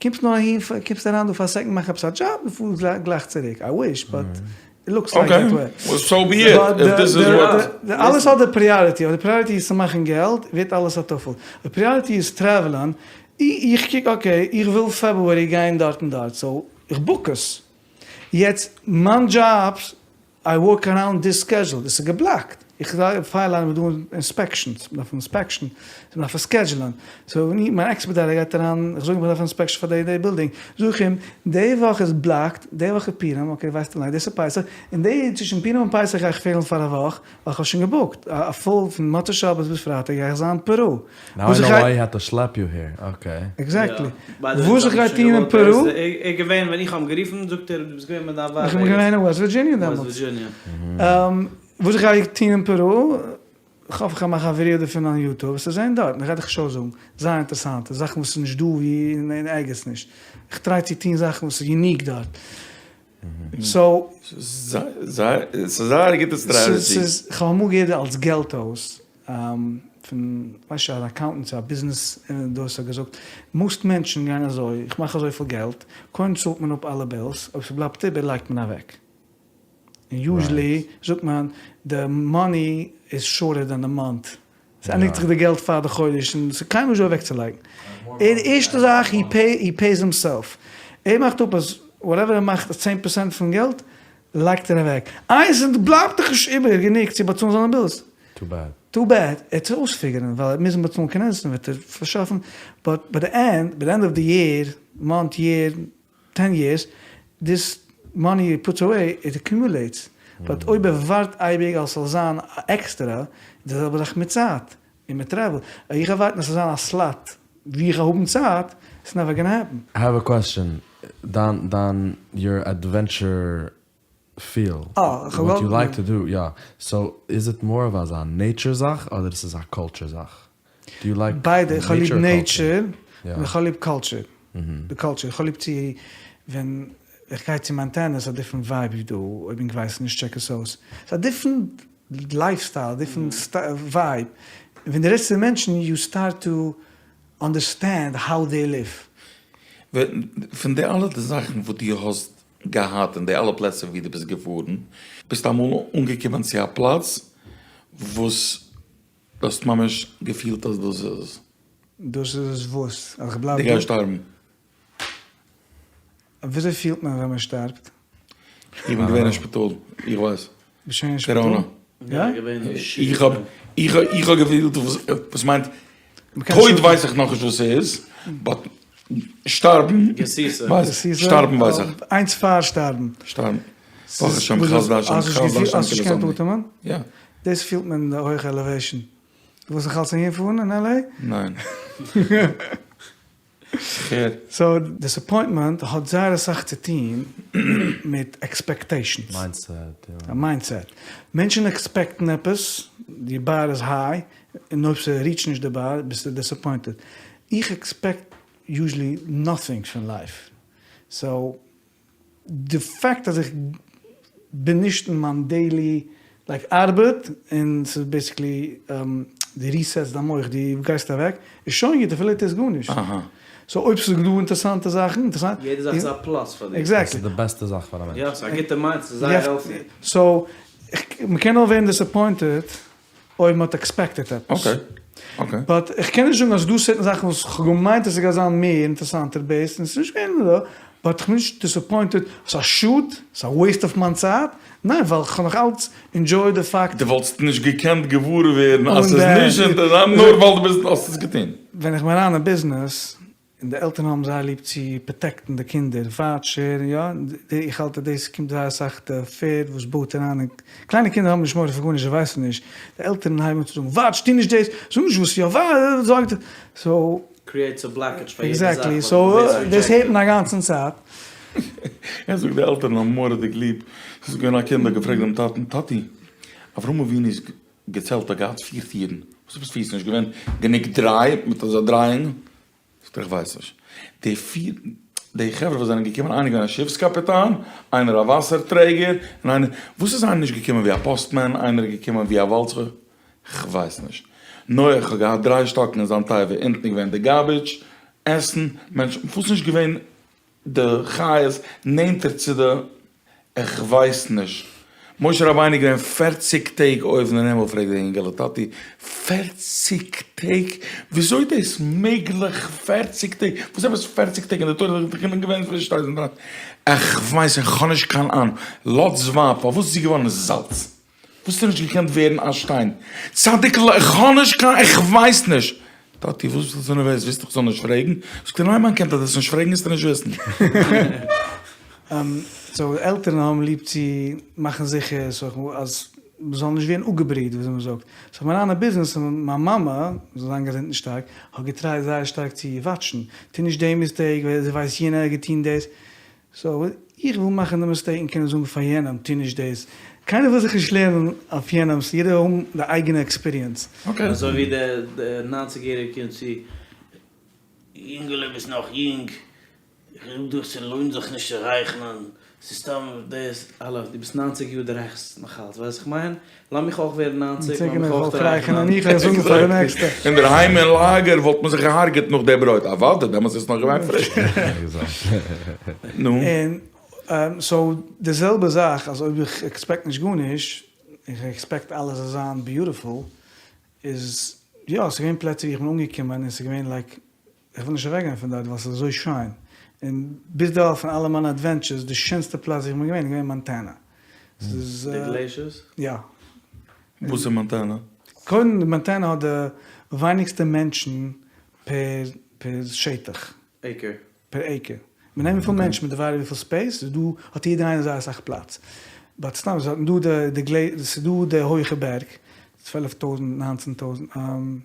קומסט נאר אהין, קומסט אריין דא פאר א second מאכן עפעס א דזשאב און פארסט גלייך צוריק, I wish but it looks like that way. okay, so be it, if this is what. אלעס האט די priority, אויב די priority איז צו מאכן געלט ווערט אלעס א טפל, אויב priority איז travel ען, איך קוק okay איך וויל February גיין דארט און דארט so איך book עס, יעצט מיין דזשאבס I work around this schedule, דאס איז גע blocked, איך file אריין דא inspections, מען דארף inspection, מען דארף עס schedule ען, so ווען מיין expediter גייט אריין, איך זאג אים איך דארף inspection פאר די די בילדינג, זאג איך אים די וואך איז blocked, די וואך איז פורים, okay ווייסט אליין דאס איז פסח, און די צווישן פורים און פסח גיי איך פעלן פאר א וואך, ווייל כ'האב שוין גע booked א full פון מוצאי שבת ביז פרייטאג גיי איך זיין פערו. Now I know why he had to schlep you here, okay. Exactly. וואס איך גיי טון אין פערו? ער איז געווען ווען איך האב אים גערופן זאגט ער דו ביסט געווען מיט דיין ווייב. איך בין געווען אין West Virginia דעמאלטס. וואס איך גיי טון אין פערו? כ'האף איך קען מאכן א ווידעא דערפון אויף YouTube וועסטו זען דארט, איך גיי דיך שוין זאגן, זייער אינטערעסאנט, זאכן וואס איז נישט דא ווי אין ערגעץ נישט, איך try צו טון זאכן וואס איז unique דארט. So. ס'איז זייער א גוטע strategy. ס'איז, כ'האב אמאל געהערט אלס געלט אויס, פון, כ'ווייס נישט, אן accountant צו א ביזנעס דאס האט געזאגט, most מענטשן גייען אזוי, איך מאך אזויפיל געלט, קודם צאלט מען אפ אלע bills, אויב ס'בלייבט איבער לייגט מען אוועק. און usually זאגט מען די money איז shorter than the month, ס'ענדיגט זיך די געלט פאר די חודש און ס'איז קיינמאל נישט דא אוועקצולייגן. ער די ערשטע זאך he pays himself, ער מאכט אפ אז whatever ער מאכט 10% פון געלט לייגט ער אוועק, איינס און בלייבט דאך נישט איבער גענוג צו באצאלן זיינע bills. Too bad. Too bad, ער וועט עס אויספיגערן ווייל ער וועט מוזן באצאלן קנסות וועט ער פארשאפן, but by the end, by the end of the year, month, year, ten years, this money he puts away it accumulates, but אויב ער ווארט אייביג אז ס'זאל זיין עקסטערע, איז די זעלבע זאך מיט צייט, און מיט travel, אויב איך גיי ווארטן אז ס'זאל זיין א slot ווי איך גיי האבן צייט, it's never gonna happen. I have a question, דיין דיין your adventure feel, what you like to do, יא, so איז it more of אזא nature זאך אדער עס איז א culture זאך? Do you like ביידע, איך האב ליב nature nature און איך האב ליב culture, די culture, איך האב ליב צו ווען איך גיי צו מאנטענע איז א different vibe ווי דא, אויב ענק ווייסן נישט check עס אויס, ס'איז א different lifestyle, א different vibe, ווען דו רעדסט צו די מענטשן you start to understand how they live. פון די אלע זאכן וואס דו האסט געהאט אין די אלע פלעצער ווי דו ביסט געפארן, ביסטו אמאל אנגעקומען צו א פלאץ וואס דו האסט ממש געפילט אז דאס איז עס? דאס איז עס וואס? אז איך בלייב דו דא? גייסט שטארבן. וויאזוי פילט מען ווען מען שטארבט? איך בין געווען אין שפיטאל, איך ווייס. ביסט שוין אין שפיטאל? קאראנא. יא? איך האב איך האב געפילט וואס מיינט טויט ווייס איך נאכנישט וואס ס'איז, but שטארבן ווייס איך, שטארבן ווייס איך. איינס פאר שטארבן. שטארבן. ברוך השם חסדי השם חסדי השם האסט נישט געקענט אטעמען? יא. דאס פילט מען אין די הויכע elevation. דו ווילסט נאך אלץ אהין פארן אין LA? ניין. כ'הער. So disappointment האט זייער אסאך צו טוהן מיט expectations. Mindset, יא. א mindset. מענטשן expect ן עפעס, די bar איז high, און אויב ס' reach ט נישט די bar ביסטו disappointed. איך expect usually nothing פון life. So די פאקט אז איך בין נישט אין מיין daily like ארבעט און ס'איז basically די reset סט דיין מח די גייסט אוועק איז שוין גוט אפילו טוסט גארנישט so אויב ס'איז דא אינטערסאנטע זאכן אינטערסאנט יעדע זאך איז א plus פאר דיר. Exactly. דאס איז די בעסטע זאך פאר א מענטש. יא ס'איז א גוטע mind ס'איז זייער healthy. So מ'קען נאר ווערן disappointed אויב מ'האט expected עפעס. But איך קען נישט זאגן אז ס'דא certain זאכן וואס כ'האב געמיינט אז ס'גייט זיין מער אינטערסאנטער based און ס'איז נישט געווען אזוי, but כ'בין נישט disappointed, ס'איז א שאד, ס'איז א waste אויף מיין צייט, ניין ווייל כ'האב נאך אלץ enjoyed די פאקט. דו וואלטסט נישט געקענט געוואר ווערן אז ס'איז נישט אינטערסאנט נאר ווייל דו ביסט האסט עס געטון. ווען איך בין אריין אין ביזנעס. און די עלטערן האבן זייער ליב צו פראטעקטן די קינדער, וואטש הער, יא, איך האלט אז דאס קומט זייער אסאך די פערד וואס בויט אריין אין, קליינע קינדער האבן נישט מורא פון גארנישט זיי ווייסן נישט, די עלטערן הייבן אן צו זאגן וואטש טו נישט דאס, זאג נישט וואס יא, וואטש, זאג די, סאו. קריעטס א בלאקעדזש פאר יעדע זאך עקזעקטלי, סאו דאס הערט מען א גאנצן צייט. ער זאגט די עלטערן האבן מורא'דיג ליב, ס'איז געווען א קינד האט געפרעגט דעם טאטן, טאטי, אברהם אבינו'ס געצעלט האט געהאט פיר טירן, וואס עפעס פיר? ס'נישט געווען גענוג דריי מיט אזא דרייענג? זאגט ער איך ווייס נישט. די פיר, די חברה וואס זענען געקומען איינער געווען א שיפס קאפיטאן, איינער א וואסער טרעגער, און איינער, וואס איז איינער נישט געקומען ווי א פאסטמען, איינער איז געקומען ווי א וואלצער, כ'ווייס נישט. נח האט געהאט דריי שטאקן אין זיין תיבה, אונטן איז געווען די גארבידזש, עסן, מענטשן, וואס נישט געווען די חיות נענטער צו די. איך ווייס נישט. משה רבינו איז געווען פערציג טעג אויבן אין הימל פרעגט די אינגעלע טאטי פערציג טעג? וויאזוי איז דאס מעגליך פערציג טעג? וואס עפעס פערציג טעג אין די תורה איז דאך געווען פון שטייט און איך ווייס איך האב נישט קיין אהנונג. לוט'ס ווייב פארוואס איז זי געווארן זאלץ? וואס האט נישט געקענט ווערן א שטיין? צדיק'ל איך האב נישט קיין איך ווייס נישט! טאטי וואס ביסטו אזוי נערוועז ווילסט איך זאל נישט פרעגן? זאגט ער ניין מיין קינד אז דו וועסט נישט פרעגן וועסטו נישט וויסן. סאו עלטערן האבן ליב צו מאכן זיכער אז מ'זאל נישט ווערן אפגעבריט וויאזוי מ'זאגט. סאו כ'בין אריין אין ביזנעס און מיין מאמע, זאל זיין געזונט און שטארק, האט געטרייט זייער שטארק צו וואטשן, טו נישט די מיסטעיק, ווייל זי ווייסט יענער האט געטון דאס, סאו איך וויל מאכן די מיסטעיק און קענען זאגן פאר יענעם טו נישט דאס, קיינער וויל זיך נישט לערנען אויף יענעמס, יעדער וויל האבן די אייגענע עקספיריענס. אזוי ווי דער ניינציג יעריגער קומט צו, יונגעלע ביסט נאך יונג, איך זאג דיר ס'לוינט זיך נישט צו רייכערן, ס'איז סתם דאס, האלא דו ביסט ניינציג יאר דו רייכערסט נאך אלץ, ווייסט וואס איך מיין? לאמיך אויך ווערן ניינציג, לאמיך אויך רייכערן. אינדערהיים אין לאגער וואלט מען זיך געהארגעט נאך די ברויט, אוודאי, דעמאלטס איז עס נאך געווען פריש. נו. און סאו די זעלבע זאך אז אויב איך עקספעקט נישט גארנישט, איך עקספעקט אלעס זאל זיין ביוטיפול, איז יא, ס'איז געווען פלעצער ווי איך בין אנגעקומען און ס'איז געווען לייק איך וויל נישט אוועקגיין פון דארט ווייל ס'איז אזוי שיין, און ביזדערווייל פון אלע מיינע אדווענטשערס די שענסטע פלאץ ווי איך בין געווען איז געווען מאנטענא. ס'איז. די גלעישערס? יא. וואס איז מאנטענא? קודם מאנטענא האט די ווייניגסטע מענטשן פער פער שטח. עיקער. פער עיקער. מ'נעמט וויפיל מענטשן מ'דיוויידעט וויפיל ספעיס איז דא האט יעדער איינער זייער אסאך פלאץ. באט סתם ס'איז דא די די גלעי ס'איז דא די הויכע בערג צוועלף טויזענט ניינצען טויזענט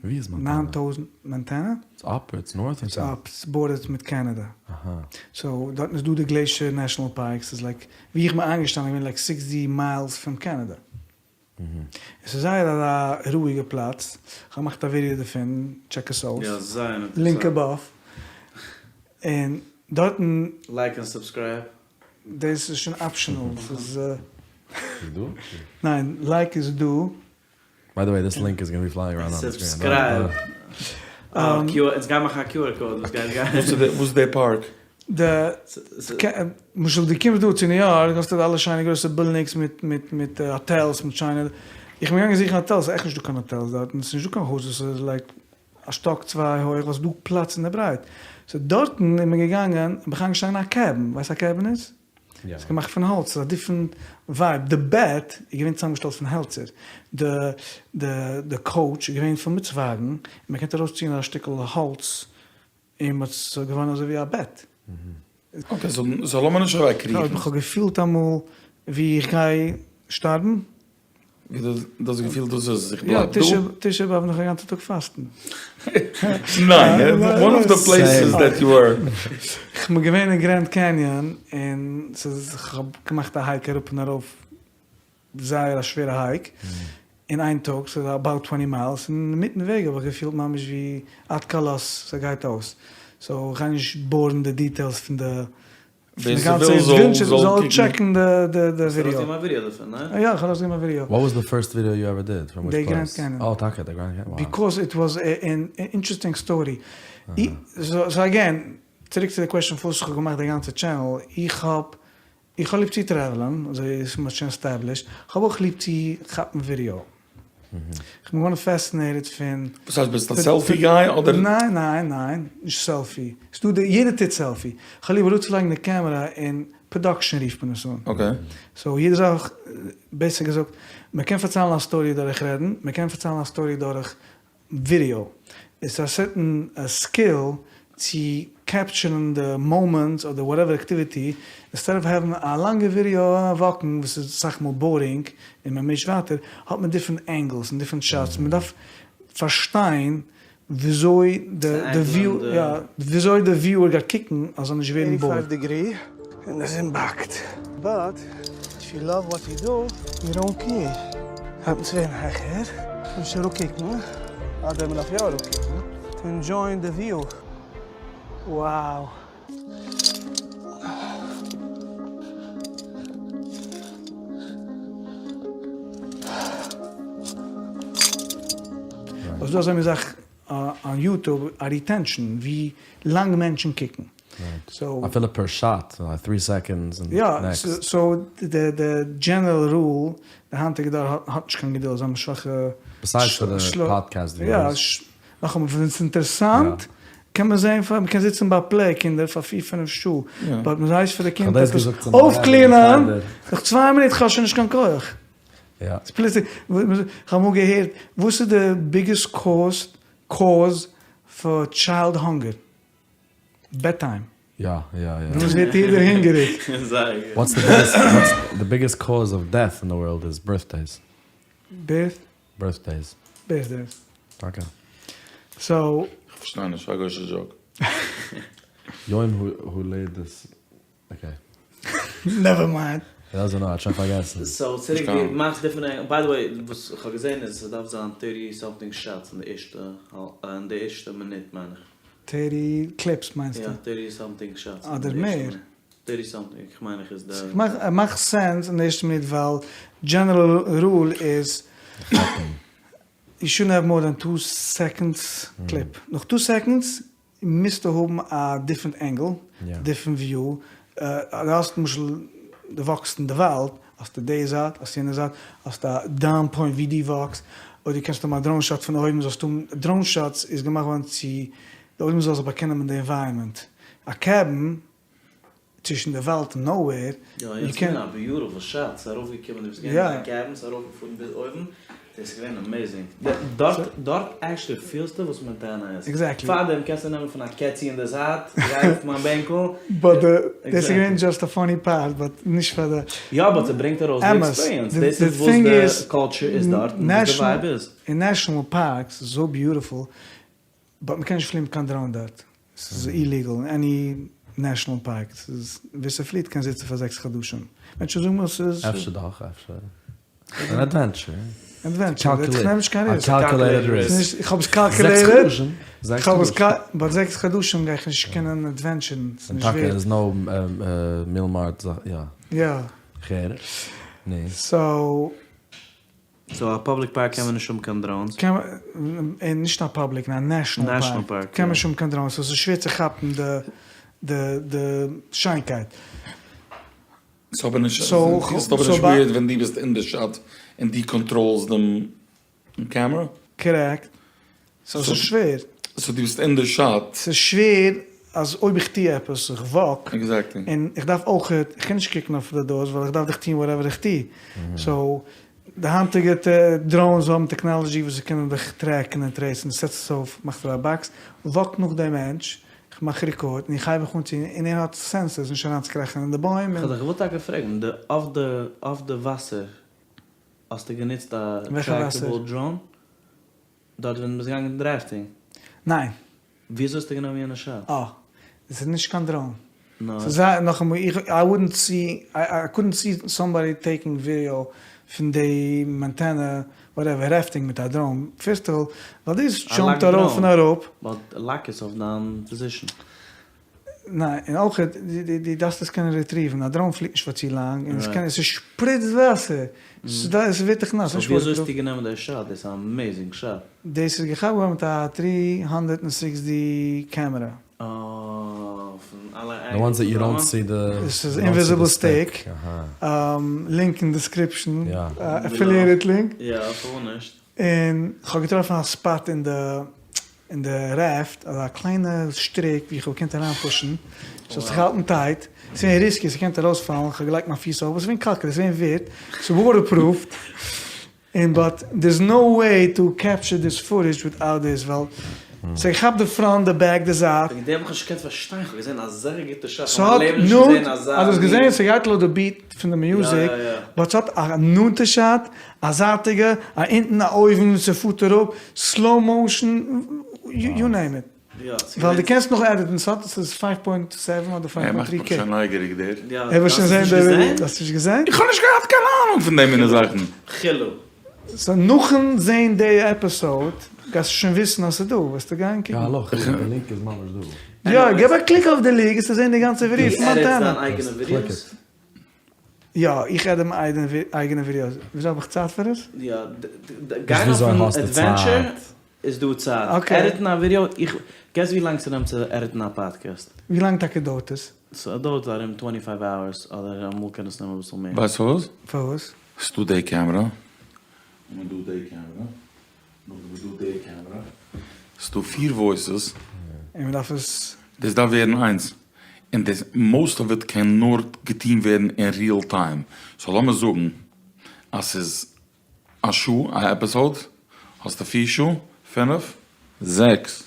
ווי איז מאנטענא? ניין טויזענט מאנטענא? איטס אפ אר איטס נארט אר סאוט? איטס אפ ס'בארדערט מיט קענעדע. אהא. סאו דארטן איז דא די גלעישער נעשאנעל פארק ס'איז לייק ווי איך בין איינגעשטאנען איז געווען לייק סיקסטי מיילס פון קענעדע. עס איז זייער א רואיגע פלאץ, כ'האב געמאכט א ווידעא דערפון, טשעק עס אויס, יא זייער אינטערעסאנט. לינק עבאוו, און דארטן. לייק און סובסקרייב. דאס איז שוין אפשענעל, ס'איז. איז דא? ניין, לייק איז דא. ביי די וועי דיס לינק איז גאנא בי פלייאינג אראונד אן די סובסקרייב. אונז גייען מאכן א קו אר קאוד וואס גייט גיין. וואס איז די פארק? די למשל דו קומסט דא צו ניו יארק האסטו די אלע שיינע גרויסע בילדינגס מיט מיט מיט האטעלס מיט שיינע, איך בין געגאנגען זוכן האטעלס ס'איז עכט נישטא קיין האטעלס דארטן, ס'איז נישטא קיין הויז וואס איז לייק א שטאק צוויי הויך ווייל ס'איז דא פלאץ אין די ברייט, סאו דארטן איז מען געגאנגען בין איך איינגעשטאנען אין א קעבין, ווייסט א קעבין איז? ס'איז געמאכט פון האלץ, ס'איז א דיפרענט ווייב, די בעט איז געווען צוזאמגעשטעלט פון העלצער, די די די קאוטש איז געווען פול מיט צווייגן, און מען קען ארויסציען א שטיקל האלץ און מ'האט ס'איז געווארן אזוי ווי א בעט. אקעי סאו לאמיר נישט אוועק קריכן. כ'האב געפילט אמאל ווי איך גיי שטארבן. ווי דו האסט געפילט דאס איז איך בלייב דא. יא, תשעה באב נאך א גאנצע טאג פאסטן. ניין, וואן אוו די פלעיסעס דעט יו ווער. כ'בין געווען אין גרענד קעניאן און ס'איז כ'האב געמאכט א הייק אראפ און ארויף זייער א שווערע הייק אין איין טאג ס'איז אבאוט טווענטי מיילס און אינמיטן וועג האב איך געפילט ממש ווי עד כלות ס'גייט אויס סאו כ'גיי נישט בארן די דיטעילס פון די ווער ס'וויל זאל זאל טשעקן די ווידעא. האסט ארויסגעגעבן א ווידעא דערפון, ניין? יא, איך האב ארויסגעגעבן א ווידעא. וואט וואס די פירסט ווידעא יו עווער דיד? פראם וויטש די גרענד פלעיס? קעניאן. אה טאקע די גרענד קעניאן, וואו. ביקאוז איט וואס ען אינטערעסטינג סטארי. סאו אגעין, צוריק צו די קוועסטשען פארוואס איך האב געמאכט די גאנצע טשענעל, איך האב איך האב ליב צו טרעוולען, אזוי איז מ'האט שוין עסטעבלישט, איך האב אויך ליב צו כאפן ווידעא. איך בין געווארן פעסינעיטעד פון. וואס הייסט ביסט א סעלפי גיי אדער? ניין ניין ניין, נישט סעלפי, ס'דא די יעדער טוט סעלפי, איך האב ליב אראפצולייגן די קעמערע און פראדאקשען רופט מען עס אן. אקעי. סאו יעדע זאך, בעסער געזאגט, מען קען פארציילן א סטארי דורך רעדן, מען קען פארציילן א סטארי דורך ווידעא, איטס א סערטען סקיל. צו קעפטשערן די מאמענטס אדער וואטעווער אקטיוויטי, אינסטעד אוו העווען א לאנגע ווידעא וואקן וואס איז אסאך מאל בארינג און מען מישט ווייטער, האט מען דיפרענט ענגעלס און דיפרענט שאטס, מען דארף פארשטיין וויאזוי די די וויוער גייט קוקן אז זאל נישט ווערן בארד. דעגרי און די זון באקט. באט איף יו לאוו וואט יו דו יו דאנט קעיר. הייבט אן צו ווערן העכער, נישט אראפקוקן, אדער מען דארף יא אראפקוקן טו ענדזשויען די וויו. Wow. ס'איז דא אזא מין זאך אן יוטוב א ריטענשאן ווי לאנג מענטשן קוקן. אפילו פער שאט, טרי סעקאנדס און נעקסט. יא, סאו די דזשענערל רול, די היינטיגע דור האט נישט קיין געדולד, זיי האבן שוואכע. ביסיידס פאר די פאדקעסט ווידיאוס. נאכאמאל ווען ס'איז אינטערעסאנט קען מען זען פאר מ'קען זיצן ביי פלעי קינדער פאר פיר פינף שעה באט מ'הייסט פאר די קינד עפעס אויפקלינען נאך צוויי מינוט כ'האב שוין נישט קיין כח. ס'פלוצלינג כ'האב אמאל געהערט וואס איז די ביגעסט קאוז קאוז פאר טשיילד האנגער? בעד טיים. יא יא יא. דעמאלטס ווערט יעדער הונגעריג. וואטס די ביגעסט וואטס די ביגעסט קאוז אוו דעט אין די ווארלד איז בירטדעיס. בירט? בירטדעיס. בירטדעיס. טאקע. סאו. איך פארשטיי נישט, א גוישע דזשאוק. יום הולדת, אקעי. נעווער מיינד. דאזענט נאו, האט שוין פארגעסן. סאו צוריק דו מאכסט דיפרענט, ביי די וועי וואס איך האב געזען איז ס'דארף זיין טערטי סאמטינג שאטס אין די ערשטע אין די ערשטע מינוט מיין איך. טערטי קליפס מיינסטו? יא טערטי סאמטינג שאטס. אדער מער. טערטי סאמטינג איך מיין איך איז די. ס'מאכט סענס אין די ערשטע מינוט ווייל דזשענערל רול איז יו שודנט העוו מאר דען טו סעקאנדס קליפ, נאך טו סעקאנדס מוזטו האבן א דיפרענט ענגל, דיפרענט וויו, דו האסט למשל דו וואקסט אין די וואלד, האסטו די זייט, האסט יענע זייט, האסט א דאון פוינט ווי דו וואקסט, אויב דו קענסט האבן א דראון שאט פון אויבן זאלסטו האבן, דראון שאטס איז געמאכט געווארן צו די עולם זאל זיך באקענען מיט די ענווייראמענט, א קעבין צווישן די וואלד און נאוועיר, יא יעצט געווען א ביוטיפול שאט, ס'איז ארויפגעקומען דו ביסט געווען אין א קעבין ס'איז ארויפגעפארן ביז אויבן, דאס איז געווען אמעיזינג, דארט דארט עקשעלי פילסטו וואס מאנטענא איז, פארדעם קענסטו נעמען פון א קעצי אין די זייט, גיי אויף מיין בענקל, באט דאס איז געווען דזשאסט א פאני פארט באט נישט פאר די. יא באט ס'ברענגט ארויס די עקספיריענס, דאס איז וואס די קולטשור איז דארט און וואס די ווייב איז. אין נעשאנעל פארקס איז סאו ביוטיפול באט מ'קען נישט פליען מיט קיין דראון דארט, ס'איז איליגעל אין עני נעשאנעל פארק, ס'איז ווער ס'פליעט קען זיצן פאר זעקס חדשים, מענטשן זאגן מיר ס'איז. אפשר דאך, אפשר. אן עדווענטשער. עדווענטשער, איך נעם נישט קיין ריסק. א קאלקולעיטעד ריסק. איך האב עס קאלקולעיטעד. זעקס חדשים. באט זעקס חדשים גיי איך נישט קענען עדווענטשערן, ס'איז נישט ווערד. טאקע איז נאו מיעל מארט, יא. יא. כ'הער. נו. סאו. סאו א פאבליק פארק קען מען נישט האבן קיין דראונס? קען מען, נישט א פאבליק, נאר א נעשאנעל פארק קען מען נישט האבן קיין דראונס, סאו ס'איז שווער צו כאפן די די די שיינקייט. ס'איז אבער נישט, ס'איז אבער נישט וויערד ווען דו ביסט אין די שאט און דו קאנטראלסט דעם קעמערע? קארעקט. סאו ס'איז שווער. סאו דו ביסט אין די שאט. ס'איז שווער אז אויב איך טוה עפעס, איך וואק, און איך דארף אויכעט, איך קען נישט קוקן אויף די דאס ווייל איך דארף דאך טוהן וואטעווער איך טוה. סאו די היינטיגע דראונס האבן טעקנאלעדזשי וואס זיי קענען דיך טרעקן און טרעיסן, דו סעטסט עס אויף, מאכסט אזא באקס, וואק נאך דעם מענטש, איך מאך רעקארד און איך הייב מיך אן צו, און ער האט סענסערס נישט אריינצוקראכן אין די בוים. כ'האב דיך געוואלט טאקע פרעגן, די אויף די אויף די וואסער האסטו גענוצט א טרעקעבל דראון? דארט ווען דו ביסט געגאנגען רעפטינג? ניין. וויאזוי האסטו גענומען יענע שאט? אה, דאס איז נישט קיין דראון. נאר? ס'איז זייער, נאכאמאל, איך, איי וואודענט סי, איי קודנט סי סאמבאדי טעיקינג ווידעא פון די מאנטענע וואטעווער רעפטינג מיט א דראון, פירסט אוו אלל, ווייל דאס דזשאמפט ארויף און אראפ. באט לאק עס אויף דיין פאזישן. ניין, און אויך דו דארפסט עס קענען ריטריוון, א דראון פליט נישט פאר צו לאנג, און עס קען, עס שפריצט וואסער, עס ווערט דאך נאס, סאו וויאזוי האסטו גענומען די שאט? דאס איז א אמעזינג שאט. דאס איז געכאפט געווארן מיט א טרי הונדרעט און סיקסטי קעמערע. אה, פון אלע די וואנס דעט יו דאנט סי די. עס איז אינוויזיבל סטיק, לינק אין דיסקריפשאן, עפיליעטעד לינק. יא, פארוואס נישט? און כ'האב געטראפן א ספאט אין די אין די רעפט, אזא קליינע שטריק ווי כ'האב געקענט אריינפושן, ס'האט זיך געהאלטן טייט, ס'איז געווען ריסקי, ס'האט געקענט ארויספאלן, כ'האב געלייגט מיין פיס אויף, ס'איז געווען קאלקעט, ס'איז געווען ווערט, ס'איז וואטערפרופד, און באט דער'ס נאו וועי טו קעפטשער דיס פוטעדזש וויטאוט דיס, ווייל. ס'געכאפט די פראנט, די בעק, די זייט. וועגן דעם האב איך נישט געקענט פארשטיין, כ'האב געזען אזא גוטע שאט, ס'האט כ'האב אין מיין לעבן נישט נאנט, געזען אזא אז האסט מין. געזען ס'גייט לויט די ביעט פון די מיוזיק, באט ס'האט א נאנטע שאט, א זייטיגע, א אונטן, א אויבן, ס'פארט אראפ, סלאו מאושען, יו נעים איט. ווייל דו קענסט נאך עדיטן, ס'האט, ס'איז פייוו פוינט סעווען אדער פייוו ער פוינט מאכט טרי מיך קעי. שוין נייגעריג דער. ער וויל שוין זען די ווידעא, האסט נישט געזען? איך האב נישט געהאט קיין אהנונג פון די מינע זאכן. חילו. סאו נאכן זעהן די עפיסאוד גייסטו שוין וויסן אז ס'איז דא, וועסטו גיין קוקן. יא האלא חילו, די לינק איז ממש דא. יא, געב א קליק אויף די לינק וועסטו זעהן די גאנצע ווידעא פון מאנטענע. דו עדיטסט דיין אייגענע ווידיאוס? יא, איך עדיט מיין אייגענע ווידיאוס. וויאזוי האב איך צייט פאר עס? יא, גיין אויפן עדווענטשער איז דא צייט. עדיטן א ווידיאו, איך, געס ווי לאנג ס'נעמט צו עדיטן א פאדקעסט? ווי לאנג טאקע דויערט עס? ס'דויערט ארום טווענטי פייוו האורס, אדער אמאל קען עס נעמען אביסל מער. ווייסט פארוואס? פארוואס? ס'דא די קעמרא, און דא די קעמרא, נאכדעם איז דא די קעמרא, ס'דא פיר וואויסעס. און מ'דארף עס. דאס דארף ווערן איינס, און דאס מאוסט אוו איט קען נאר געטון ווערן אין ריעל טיים, סאו לאמיר זאגן אז ס'איז א שעה א עפיסאוד, האסטו פיר שעה, פינף, זעקס,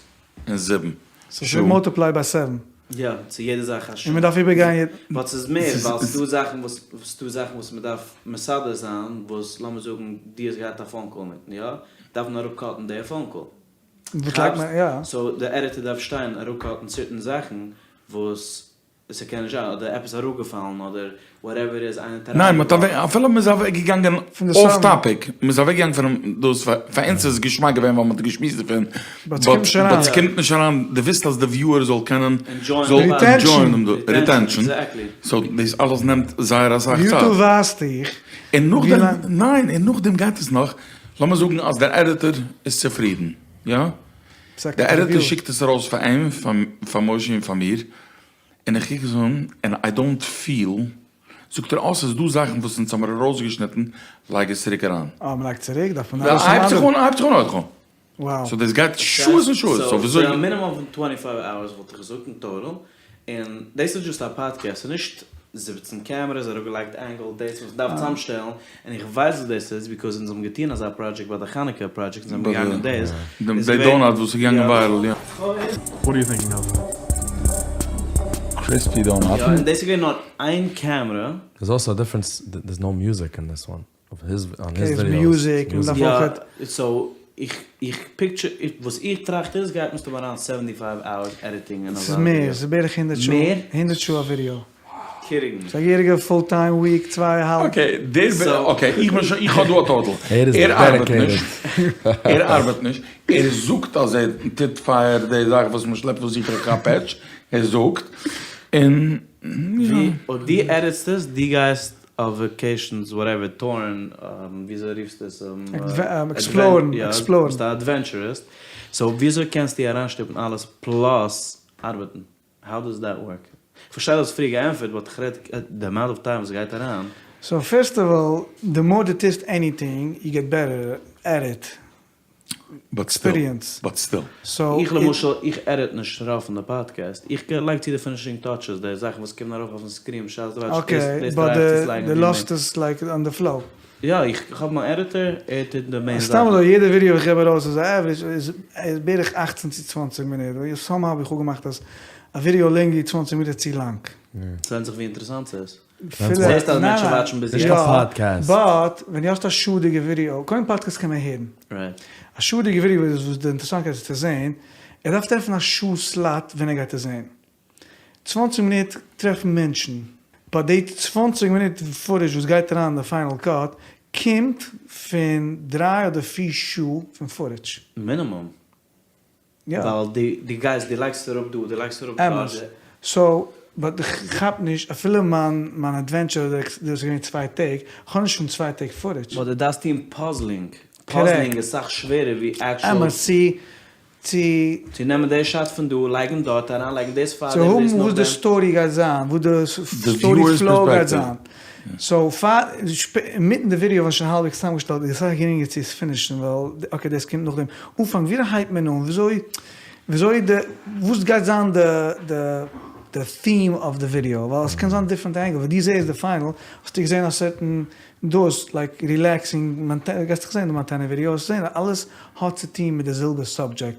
און זיבן סאו ס'איז מאלטיפליי ביי סעווען. יא, צו יעדע זאך א שעה. און מ'דארף איבערגיין יעדע. באט ס'איז מער, ווייל ס'דא זאכן וואס, ס'דא זאכן וואס מ'דארף מסדר זיין, וואס לאמיר זאגן דו האסט געהאט א פאון קאל מיטן, יא? דארף מען אראפקאטן די פאון קאל. וואס לייגט מען, יא. סאו די עדיטער דארף שטיין אראפקאטן סערטען זאכן וואס ס'קען נישט זיין, אדער עפעס אראפגעפאלן, אדער וואטעווער איז, איינער האט ניין, מ'האט אריינגעוואקט. אפילו מ'איז אוועקגעגאנגען אףף טאפיק, מ'איז אוועקגעגאנגען פונעם דאס, פאר אונז איז עס געשמאק געווען ווייל מ'האט געשמועסט דערפון, באט ס'קומט נישט אריין. באט ס'קומט נישט אריין, דו ווילסט אז די וויוער זאל קענען, זאל ענדזשויען דעם ריטענשאן, סאו דאס אלעס נעמט זייער אסאך צייט. יוטוב ווייזט דיך און נאכדעם, ניין, און נאכדעם גייט עס נאך, לאמיר זאגן אז דער עדיטער איז צופרידן, יא? דער עדיטער שיקט עס ארויס פאר אים, פאר משה און פאר מיר, און איך קוק עס אן און איי דאנט פיל, זאגט ער אה ס'איז דא זאכן וואס אונז האמיר ארויסגעשניטן, לייג עס צוריק אריין. אה מ'לייגט צוריק? דארף מען ארויס הייבט זיך אן, הייבט זיך אן אויך אן. וואו. סאו דאס גייט שעות און שעות, סאו וויאזוי. סאו א מינימום פון טווענטי פייוו אווערס וואלט איך געזאגט אין טאטאל, און דאס איז דזשאסט א פאדקעסט, ס'איז נישט זיבעצן קעמערעס, אראפגעלייגט ענגעל, דאס וואס מ'דארף צוזאמשטעלן, און איך ווייס וואס דאס איז, ביקאוז אונז האבן געטון אזא פראדזשעקט ביי די חנוכה פראדזשעקט, אונז זענען געגאנגען דאס איז די געווען. דאנאט וואס איז געגאנגען וויירעל, יא. וואט אר יו טינקינג אוו? קריספי דאנאט. יא, און דאס איז געווען נאר איין קעמערע. דערס אלסא א דיפרענס, דערס נאו מיוזיק אין דיס וואן. אקעי איז מיוזיק און מ'דארף אויכעט. יא, סאו איך איך פיקטשער וואס איך טראכט איז גייט מסתמא אריין סעווענטי פייוו אווערס עדיטינג אין אזא ס'איז מער, ס'איז בערך הונדערט שעה, מער? הונדערט שעה א ווידיאו. קידינג מי. ס'איז א געהעריגע פול טיים וויק, צוויי א האלב. אקעי, דער אקעי, איך בין שוין, איך האב דא א טאטעל. ער איז ער ארבעט דעדיקעיטעד. נישט, ער ארבעט נישט, ער זאגט אז ער טוט פאר די זאך וואס מ'שלעפט פון זיך א פעטש, ער זאגט, און ווי אויב דו עדיטסט עס, דו גייסט אויף וועקעישאנס וואטעווער טורן וויאזוי רופסטו עס עקספלארן עקספלארן. ביסט א אדווענטשעריסט סאו וויאזוי קענסטו אריינשטופן אלעס פלאס ארבעטן האו דאס דעט ווארק? כ'פארשטיי דו האסט פריער געענטפערט באט כ'רעד די אמאונט אוו טיים וואס גייט אריין. סאו פירסט אוו אלל די מאר דו טוסט עניטינג יו געט בעטער עט איט. באט סטיל, עקספיריענס. באט סטיל. סאו איך למשל, איך עדיט נישט רוב פון די פאדקעסט, איך לייג צו די פינישינג טאטשעס, די זאכן וואס קומען ארויף אויפן סקרין בשעת דו וואטשסט, דאס אקעי, דאס באט טריי איך צו צולייגן די ווי לאזט מער. עס לייק אן די פלאו. יא, איך האב מיין עדיטער, ער טוט די מעין סתם זאכן. אזוי, יעדע ווידעא וואס איך געב ארויס איז א עווערידזש איז בערך אכצן צו צוואנציג מינוט, ווייל סאמהאו האב איך אפגעמאכט אז א ווידעא לענגער ווי צוואנציג מינוט איז צו לאנג. ס'ווענדט זיך ווי אינטערעסאנט ס'איז. זעסט אז מענטשן וואטשן ביז יעצט? נישט קיין פאדקעסט. באט ווען דו האסט א שעה'דיגע ווידעא, קודם פאדקעסט קען מען הערן. א שעה'דיגע ווידעא איז וואס די אינטערעסאנטקייט איז צו זעהן, ער דארף טרעפן א שעה סלאט ווען ער גייט עס זעהן. צוואנציג מינוט טרעפן מענטשן. באט די צוואנציג מינוט פוטעדזש וואס גייט אריין אין די פיינעל קאט קומט פון דריי אדער פיר שעה פון פוטעדזש. מינימום. יא. ווייל דו דו גייסט דו לייגסט אראפ דא דו לייגסט אראפ דארט. אמת. סאו, באט איך כאפ נישט, אפילו מיין מיין אדווענטשער אדער דאס איז געווען צוויי טעג, כ'האב נישט פון צוויי טעג פוטעדזש. באט דו דארפסט טון פאזלינג, פאזלינג איז סאך שווערער ווי עקטשועל. אמת, צו צו. צו נעמען די שאט פון דא, לייגן דארט, אריינלייגן דאס פאר צו דעם, האבן דאס וואס די נאכדעם. סטארי גייט זיין, וואס די סטארי פלאו גייט זיין. סאו פאר, אינמיטן די ווידיאו ווען שוין האלבוועגס צוזאמגעשטעלט איז אסאך גרינגער צו עס פינישן ווייל אקעי דאס קומט נאכדעם. אנפאנג ווי הייבט מען אן? וויאזוי וויאזוי די וואס גייט זיין די די די theme אוו די ווידיאו? ווייל עס קען זיין דיפרענט ענגעל. ווען דו זעסט די פיינעל האסטו געזען א סערטען דאס לייק רילעקסינג גייסט דאך זען די מאנטענע ווידיאו וועסטו זען אז אלעס האט צו טון מיט די זעלבע סאבדזשעקט.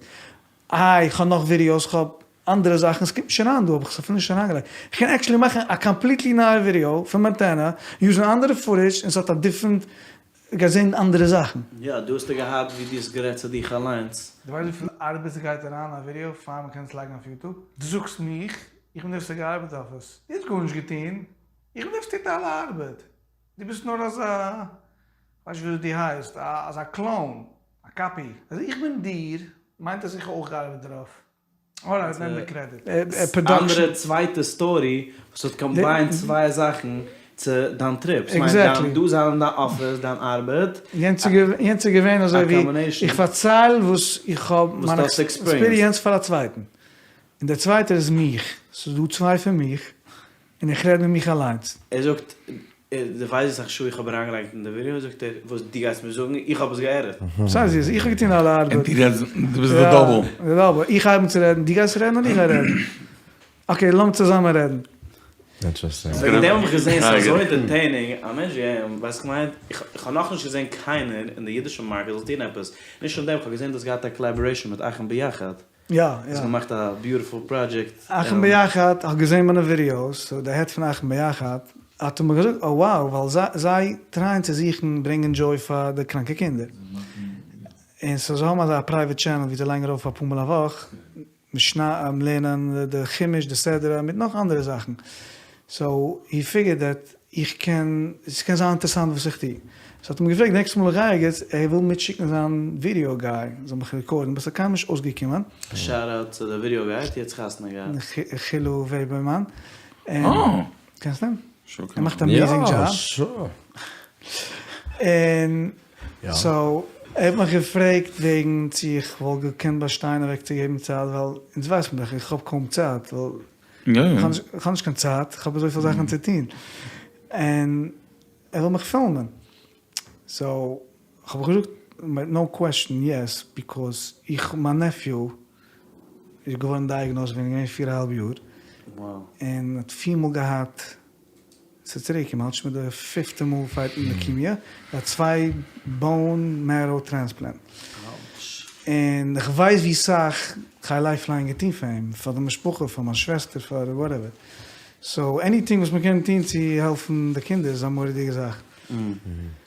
איי איך האב נאך ווידיאוס, איך האב אנדערע זאכן, עס קומט נישט אריין דא, האב איך עס אפילו נישט אריינגעלייגט. איך קען עקטשעלי מאכן א קאמפליטלי נייע ווידיאו פון מאנטענא, יוזן אנדערע פוטעדזש און ס'האט א דיפרענט, גייסט זען אנדערע זאכן. יא, דא האסטו געהאט ווי דו האסט גערעדט צו דיך אליינס. דו ווייסט וויפיל ארבעט ס'גייט אריין אין א ווידיאו פאר מ'קען עס לייגן אויף יוטוב? דו זאגסט מיך, איך בין דער וואס האט געארבעט אויף עס. דו האסט גארנישט געטון, איך בין דער וואס טוט אלע ארבעט. דו ביסט נאר אזא, כ'ווייס נישט וויאזוי דו הייסט, אזא קלאון, א קאפי. אז איך בין דיר, מיינט אז איך האב אויך געארבעט דערויף. אלרייט, נעם די קרעדיט. אנדערע צווייטע סטארי וואס האט קאמביינט צוויי זאכן צו דיין טריפ, ס'מיינט דיין דא זיין אין דיין אפיס, דיין ארבעט, יענץ איז געווען אזוי ווי איך פארצייל וואס איך האב מיין עקספיריענס פאר א צווייטן, און דער צווייטער איז מיך, ס'איז דא צוויי פון מיך, און איך רעד מיט מיך אליינס. ער זאגט, דו ווייסט אסאך שעה איך האב אריינגעלייגט אין די ווידעא? זאגט ער, וואס דו גייסט מיר זאגן? איך האב עס געעדיט. סאיז איז, איך האב געטון אלע ארבעט. און דו רעדסט, דו ביסט די דאבל. די דאבל, איך הייב אן צו רעדן, דו גייסט רעדן אדער איך גיי רעדן? אקעי לאמיר צוזאמען רעדן. אינטערעסטינג. וועגן דעם האב איך געזען ס'איז אזוי ענטערטעינינג, א מענטש ווי אים, ווייסט כ'מיין, איך האב נאכנישט געזען קיינער אין די אידישע מארקעט זאל טון עפעס, נישט נאר דעם, כ'האב געזען דו האסט געהאט א קאלאבארעישאן מיט אחים ביחד. יא יא. האסט געמאכט א ביוטיפול פראדזשעקט. אחים ביחד האט געזען מיינע ווידיאוס, סאו די העד פון אחים ביחד האט מיר געזאגט oh wow ווייל זיי זיי טרייען צו זוכן ברענגען דזשוי פאר די קראנקע קינדער, און סאו זיי האבן אזא פרייוועט טשענעל ווי זיי לייגן ארויף אפאר מאל א וואך משנה לערנען די חומש די סדרה מיט נאך אנדערע זאכן, סאו הי פיגערד דעט איך קען, ס'קען זיין אינטערסאנט וואס איך טו. סאו האט ער מיר געפרעגט נעקסטע מאל איך גיי ערגעץ, ער וויל מיטשיקן זיין ווידיאו גיי, זאל מיך רעקארדן, באט ס'איז קיינמאל נישט אויסגעקומען. שאט אוט צו די ווידיאו גיי, האט יעצט חתונה געהאט. חילו וועבערמאן. קענסט אים? ער מאכט א אמעיזינג דזשאב. און סאו ער האט מיך געפרעגט וועגן צו איך וואלט געקענט באשטיין אוועקצוגעבן צייט, ווייל אונז ווייסט מען דאך איך האב קוים צייט, ווייל איך האב נישט קיין צייט, איך האב אזויפיל זאכן צו טון, און ער וויל מיך פילמען, סאו איך האב געזאגט נאו קוועסטשן יעס, ביקאוז איך מיין נעפיו איז געווארן דייעגנאוזט ווען ער איז געווען פיר אהאלב יאר, און האט פיר מאל געהאט ס'איז צוריק, מ'האלט שוין מיט די פיפטע מאל פייטן לוקימיע, ער האט צוויי באון מעראו טרענספלענט, און איך ווייס ווי סאך חי לייפליין געטון פאר אים, פאר די משפחה, פאר מיין שוועסטער, פאר וואטעווער, סאו עניטינג וואס מ'קען טון צו העלפן די קינדער איז א מורא'דיגע זאך.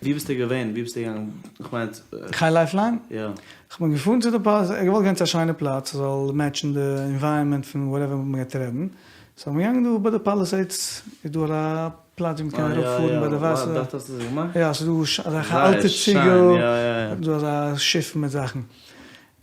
ווי ביסטו געווען? ווי ביסטו געגאנגען? כ'מיין. חי לייפליין? יא. כ'בין געפארן צו די פלאץ, איך האב געוואלט גיין צו א שיינע פלאץ ס'זאל מעטשן די ענווייראמענט פון וואטעווער מ'גייט רעדן, סאו מיר געגאנגען דא ביי די פאליסעידס איז דא אזא פלאץ ווי מ'קען אראפ פארן ביי די וואסער, יא ס'איז דא אזעלכע אלטע ציגל, דא אזא שיף מיט זאכן,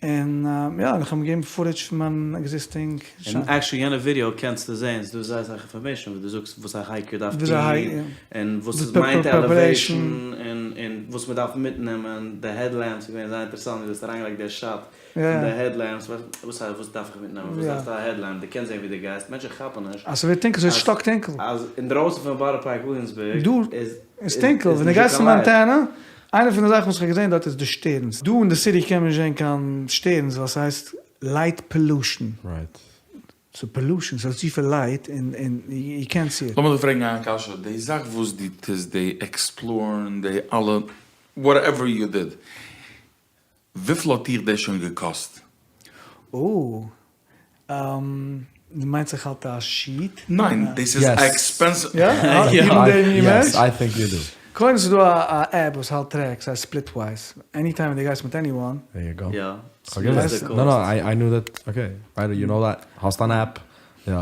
און יא און איך האב אים געגעבן פוטעדזש פון מיין עקזיסטינג. און עקשעלי יענע ווידיאו קענסטו זעהן ס'איז דא זייער אסאך אינפארמעישן ווי דו זאגסט וואס א הייקער דארף טוהן און וואס עס מיינט עלעוועישן און וואס מ'דארף מיטנעמען, די העדלעמפס איז געווען זייער אינטערעסאנט ווי דו האסט אריינגעלייגט די שאט פון די העדלעמפס, וואס הייסט וואס דארף איך מיטנעמען, וואס דארפסטו א העדלעמפ, דו קענסט זען ווי דו גייסט, מענטשן כאפן נישט אז ס'ווערט טונקל, ס'ווערט שטאק טונקל. אז אינדרויסן פון בארא פארק וויליאמסבורג דא איז איז טונקל, ווען דו גייסט צו מאנטענא, איינע פון די זאכן וואס איך האב געזען דארט איז די שטערנס, דא אין די סיטי קען מען נישט זען קיין שטערנס ווייל ס'הייסט לייט פאלושן. ס'איז פאלושן, ס'איז צופיל לייט און יו קענט סי איט. לאמיר דיר פרעגן איין קשיא, די זאך וואס דו טוסט, די עקספלארן, די אלע וואטעווער יו דיד, וויפיל האט דיך דאס שוין געקאסט? או, דו מיינסט איך האלט א שיעט? ניין, דאס איז א עקספענסיוו. יא? יעס, איי טינק יו דו. קודם ס'איז דא א עפפ וואס האלט טרעק, ס'הייסט ספליטווייז, עניטיים ווען דו גייסט מיט עניוואן. דער יו גאו. יא, ספליט די קאסט. נא נא, איי ניו דעט, אקעי, יו נאו דעט, האסט אן עפפ, יא,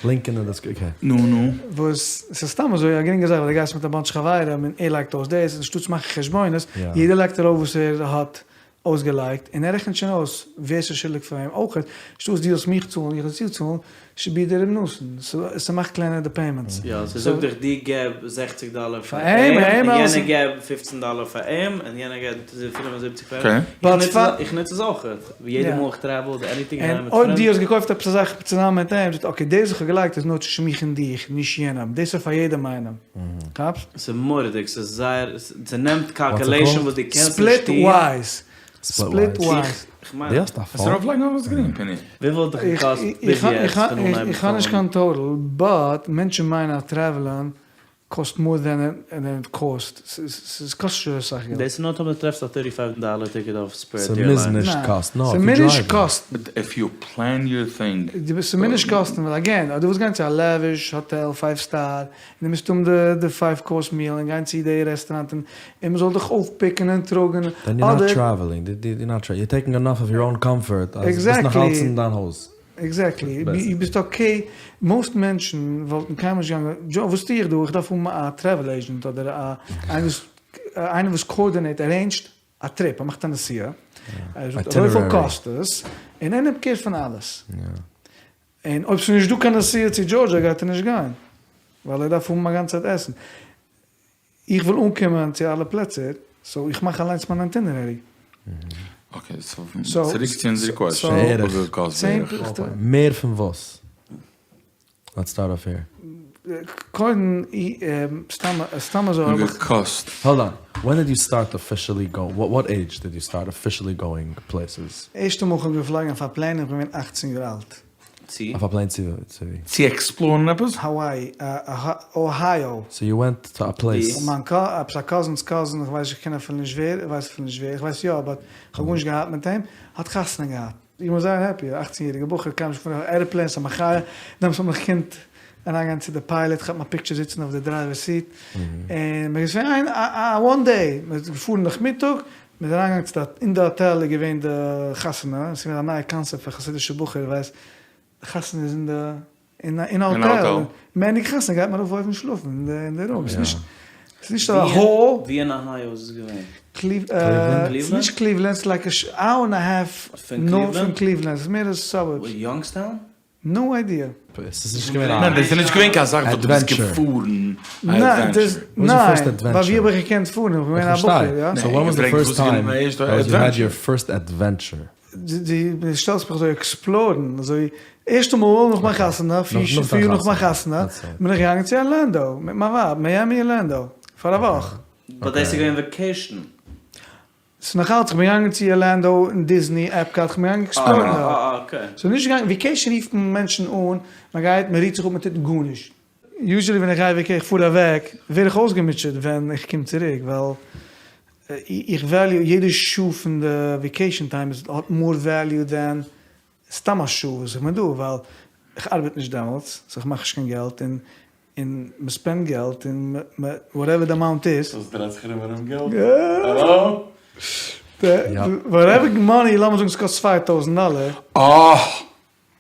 לינק אין די דעסקריפשאן, אקעי. נו נו. וואס ס'איז סתם אזוי א גרינגע זאך ווייל דו גייסט מיט א באנטש חברים און ער לייגט אויס דאס, אנשטאט צו מאכן חשבונות, יעדער לייגט ארויף וואס ער האט אויסגעלייגט און ער רעכנט שוין אויס ווער ס'איז שולדיג פאר אים אויך, אנשטאט דו זאלסט מיך צאלן און איך זאל דיר צאלן, שוד בי דער ר' נתן, ס'מאכט קלענער די פעימענטס. יא, ס'זאגט דיך דו געב זעכציג דאלער פאר אים, און יענער געב פופצן דאלער פאר אים, און יענער געבט 75 פאר אים. איך נוץ עס אויך, יעדע מאל איך טרעוול אדער עניטינג און אויב דו האסט געקויפט עפעס א זאך צוזאמען מיט אים, זאגט ער אקעי דאס וואס איך האב געלייגט איז נאר צווישן מיך און דיך, נישט יענעם, דאס איז פאר יעדעם איינעם. כאפסט? ס'איז מורא'דיג, ס'איז זייער, ס'נעמט קאלקעלעישאן וואס דו קענסט נישט טון. ספליט-ווייז. ספליט-ווייז. דו האסט א פאון? עס ארויפלייגן אויפן סקרין, פיני. וויפיל האט דיך געקאסט ביז יעצט פון אנהייבן איך האב נישט קיין טאטעל, באט מענטשן מיינען אז טרעוולען. קאסט מאר דען איט קאסט, ס'קאסט נישט אזוי סאך געלט. דאס איז נאר טאמער דו טרעפסט א טערטי פייוו דאלער טיקעט אויף ספיריט ס'מוז עירליינס. נישט קאסטן, נאר איף ס'מוז יו נישט דרייוו. קאסטן. באט איף יו פלען יור טינג. ס'מוז נישט קאסטן ווייל אגעין אויב דו ווילסט גיין צו א לעוויש האטעל פייוו סטאר און דו מוזט האבן די פייוו קאורס מיעל און גיין צו די רעסטוראנט און מ'זאל דיך אויפפיקן און טראגן דען יור נאט אדער. טרעוועלינג, יור נאט יור טעיקינג ענאף אוו יור אוין קאמפארט אז ביסט נאך אלץ אין דיין הויז. עקזעקטלי, דו ביסט אקעי, מאסט מענטשן וואלטן קיינמאל נישט געגאנגען, וואס טו איך דא, איך דארף האבן א טרעוול עידזשענט אדער א איינער וואס קאארדינעיט, ארעינדזשט א טריפ, ער מאכט א נסיעה, ער זאגט אזויפיל קאסט עס, און ער נעמט קער פון אלעס, און אויב ס'איז נישט דא קיין נסיעה צו דזשארדזשא גייט ער נישט גיין, ווייל ער דארף האבן א גאנצע צייט עסן. איך וויל אנקומען צו אלע פלעצער, סאו איך מאך אליינס מיין איטינערערי. אקעי, סאו צוריק צו אונזער קוועסטשען, וואס האט געקאסט בערך? מער פון וואס? לעטס סטארט אףף העיר. קודם סתם אזוי האב איך. געקאסט. האלד אן, ווען דיד יו סטארט אפישעלי גאוינג, וואט עידזש דיד יו סטארט אפישעלי גאוינג פלעיסעס? ערשטע מאל כ'האב געפלויגן אויף א פלעין איך בין געווען אכצן יאר אלט. צו? אויף א פלעין צו ווי? צו עקספלארן עפעס? האוואי, אוהייאו. סאו יו ווענט טו א פלעיס. מיין קא, עפעס א קאזינס קאזין, איך ווייס איך קען אפילו נישט ווער, איך ווייס אפילו נישט ווער, איך ווייס יא באט איך האב גארנישט געהאט מיט אים, האט חתונה געהאט. איך בין זייער העפי, א אכצן יעריגע בחור קיינמאל נישט געפארן אויף עראפלעין, ס'איז א מחיה, דעמאלטס האט מיך געקענט אריינגיין צו די פיילעט, כאפן א פיקטשער זיצן אויף די דרייווער סיט, און מ'איז געווען א וואן דעי, מ'איז געפארן נאכמיטאג, מ'איז אריינגעגאנגען צו די, אין די האטעל איז געווען די חתונה, עס איז געווען א נייע קאנסעפט פאר חסידישע בחור, ווייסט, די חתונה איז אין די, אין א האטעל, מ'ענדיגט חתונה גייט מען ארויף אויבן שלאפן אין די רום, עס איז נישט א האל. ווי אין אהייאו איז עס געווען? קליוולענד? ס'איז נישט קליוולענד, ס'איז לייק א אוער ענד א האלף נארט פון קליוולענד, ס'איז מער א סאבורבס. יאנגסטאון? נאו איידיע. ס'איז נישט געווען א ניין, דאס איז נישט געווען קיין זאך וואס דו ביסט געפארן א עדווענטשער. ניין, ווייל ווי האב איך געקענט פארן? איך בין געווען א בחור, יא? סאו ווען וואס די פירסט טיים דעט יו העד יור פירסט עדווענטשער? דו שטעלסט מיך אזוי עקספלארן, אזוי, ערשטע מאל נאך מיין חתונה, פיר יאר נאך מיין חתונה, בין איך געגאנגען צו ארלענדא מיט מיין ווייב, מיאמי ארלענדא, פאר א וואך. באט דאס איז געווען וועקעישן. ס'איז נאך אלץ, כ'בין געגאנגען צו ארלענדא און דיזני, עפקאט, כ'בין געגאנגען עקספלארן דארט. ס'איז נישט געגאנגען, וועקעישן רופט מען מענטשן אן, מען גייט, מען רוהט זיך אפ, מען טוט גארנישט. יוזשעלי ווען איך גיי וועקעי, איך פאר אוועק, ווער איך אויסגעמוטשעט ווען איך קום צוריק, ווייל איך וועליו יעדע שעה פון די וועקעישן טיים האט מאר וועליו דען סתם א שעה וואס איך בין דא, ווייל איך ארבעט נישט דעמאלטס, סאו איך מאך נישט קיין געלט, און און מען ספענד געלט און וואטעווער די אמאונט איז. דאס דרייט זיך ארום ארום געלט. האלא? וואטעווער מאני, לאמיר זאגן ס'קאסט 2000 דאלער. אה!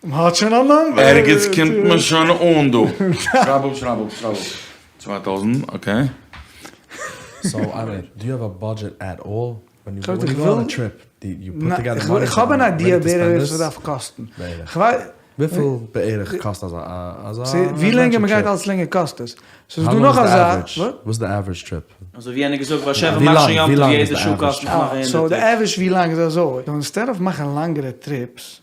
מ'האט שוין א נאמבער! ערגעץ קומט מען שוין אן דא. שרייב אפ שרייב אפ שרייב אפ. 2000 אקעי. סאו איי מין, דו יו האוו א בודזשעט עט אלל? ווען יו גאו אן א טריפ, דו יו פוט טאגעדער מאני איך האב אן איידיע בערך וויפיל ס'דארף קאסטן. וויפיל בערך קאסט אזא אזא ווי לענגער מ'גייט אלס לענגער קאסט עס. ס'איז דא נאך א זאך. וואס איז די עווערידזש טריפ? אזוי ווי יענער געזאגט באשעפער מאך שוין יום טוב יעדע שעה קאסט מיך נאך א הונדערטער. סאו די עווערידזש ווי לאנג איז אזוי. סאו אינסטעד אוו מאכן לאנגערע טריפס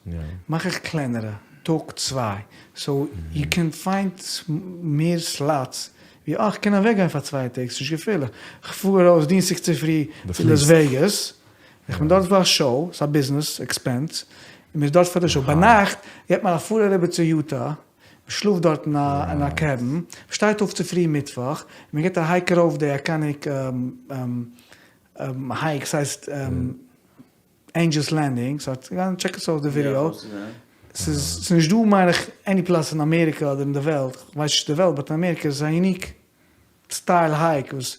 מאך איך קלענערע, טאג צוויי. סאו יו קען פיינד מער סלאטס ווי אה כ'קען אוועק גיין פאר צוויי טעג ס'נישט געפערליך, כ'פאר ארויס דינסטאג צופרי צו לאס וועגאס, איך בין דארט פאר א שאו, ס'איז א ביזנעס עקספענס, און מ'איז דארט פאר די שאו, ביינאכט געט מען א פאר אריבער צו יוטא, מ'שלאפט דארט אין א קעבין, מ'שטייט אויף צופרי מיטוואך, און מ'געט א הייק ארויף די אייקאניק הייק, ס'הייסט ענדזשעלס לענדינג, סאו גיי טשעק עס אויס די ווידיאו, ס'איז נישט דא מיין איך עני פלאץ אין אמעריקע אדער אין די וועלט, כ'ווייס נישט די וועלט באט אין אמעריקע איז עס א יוניק סטייל הייק וואס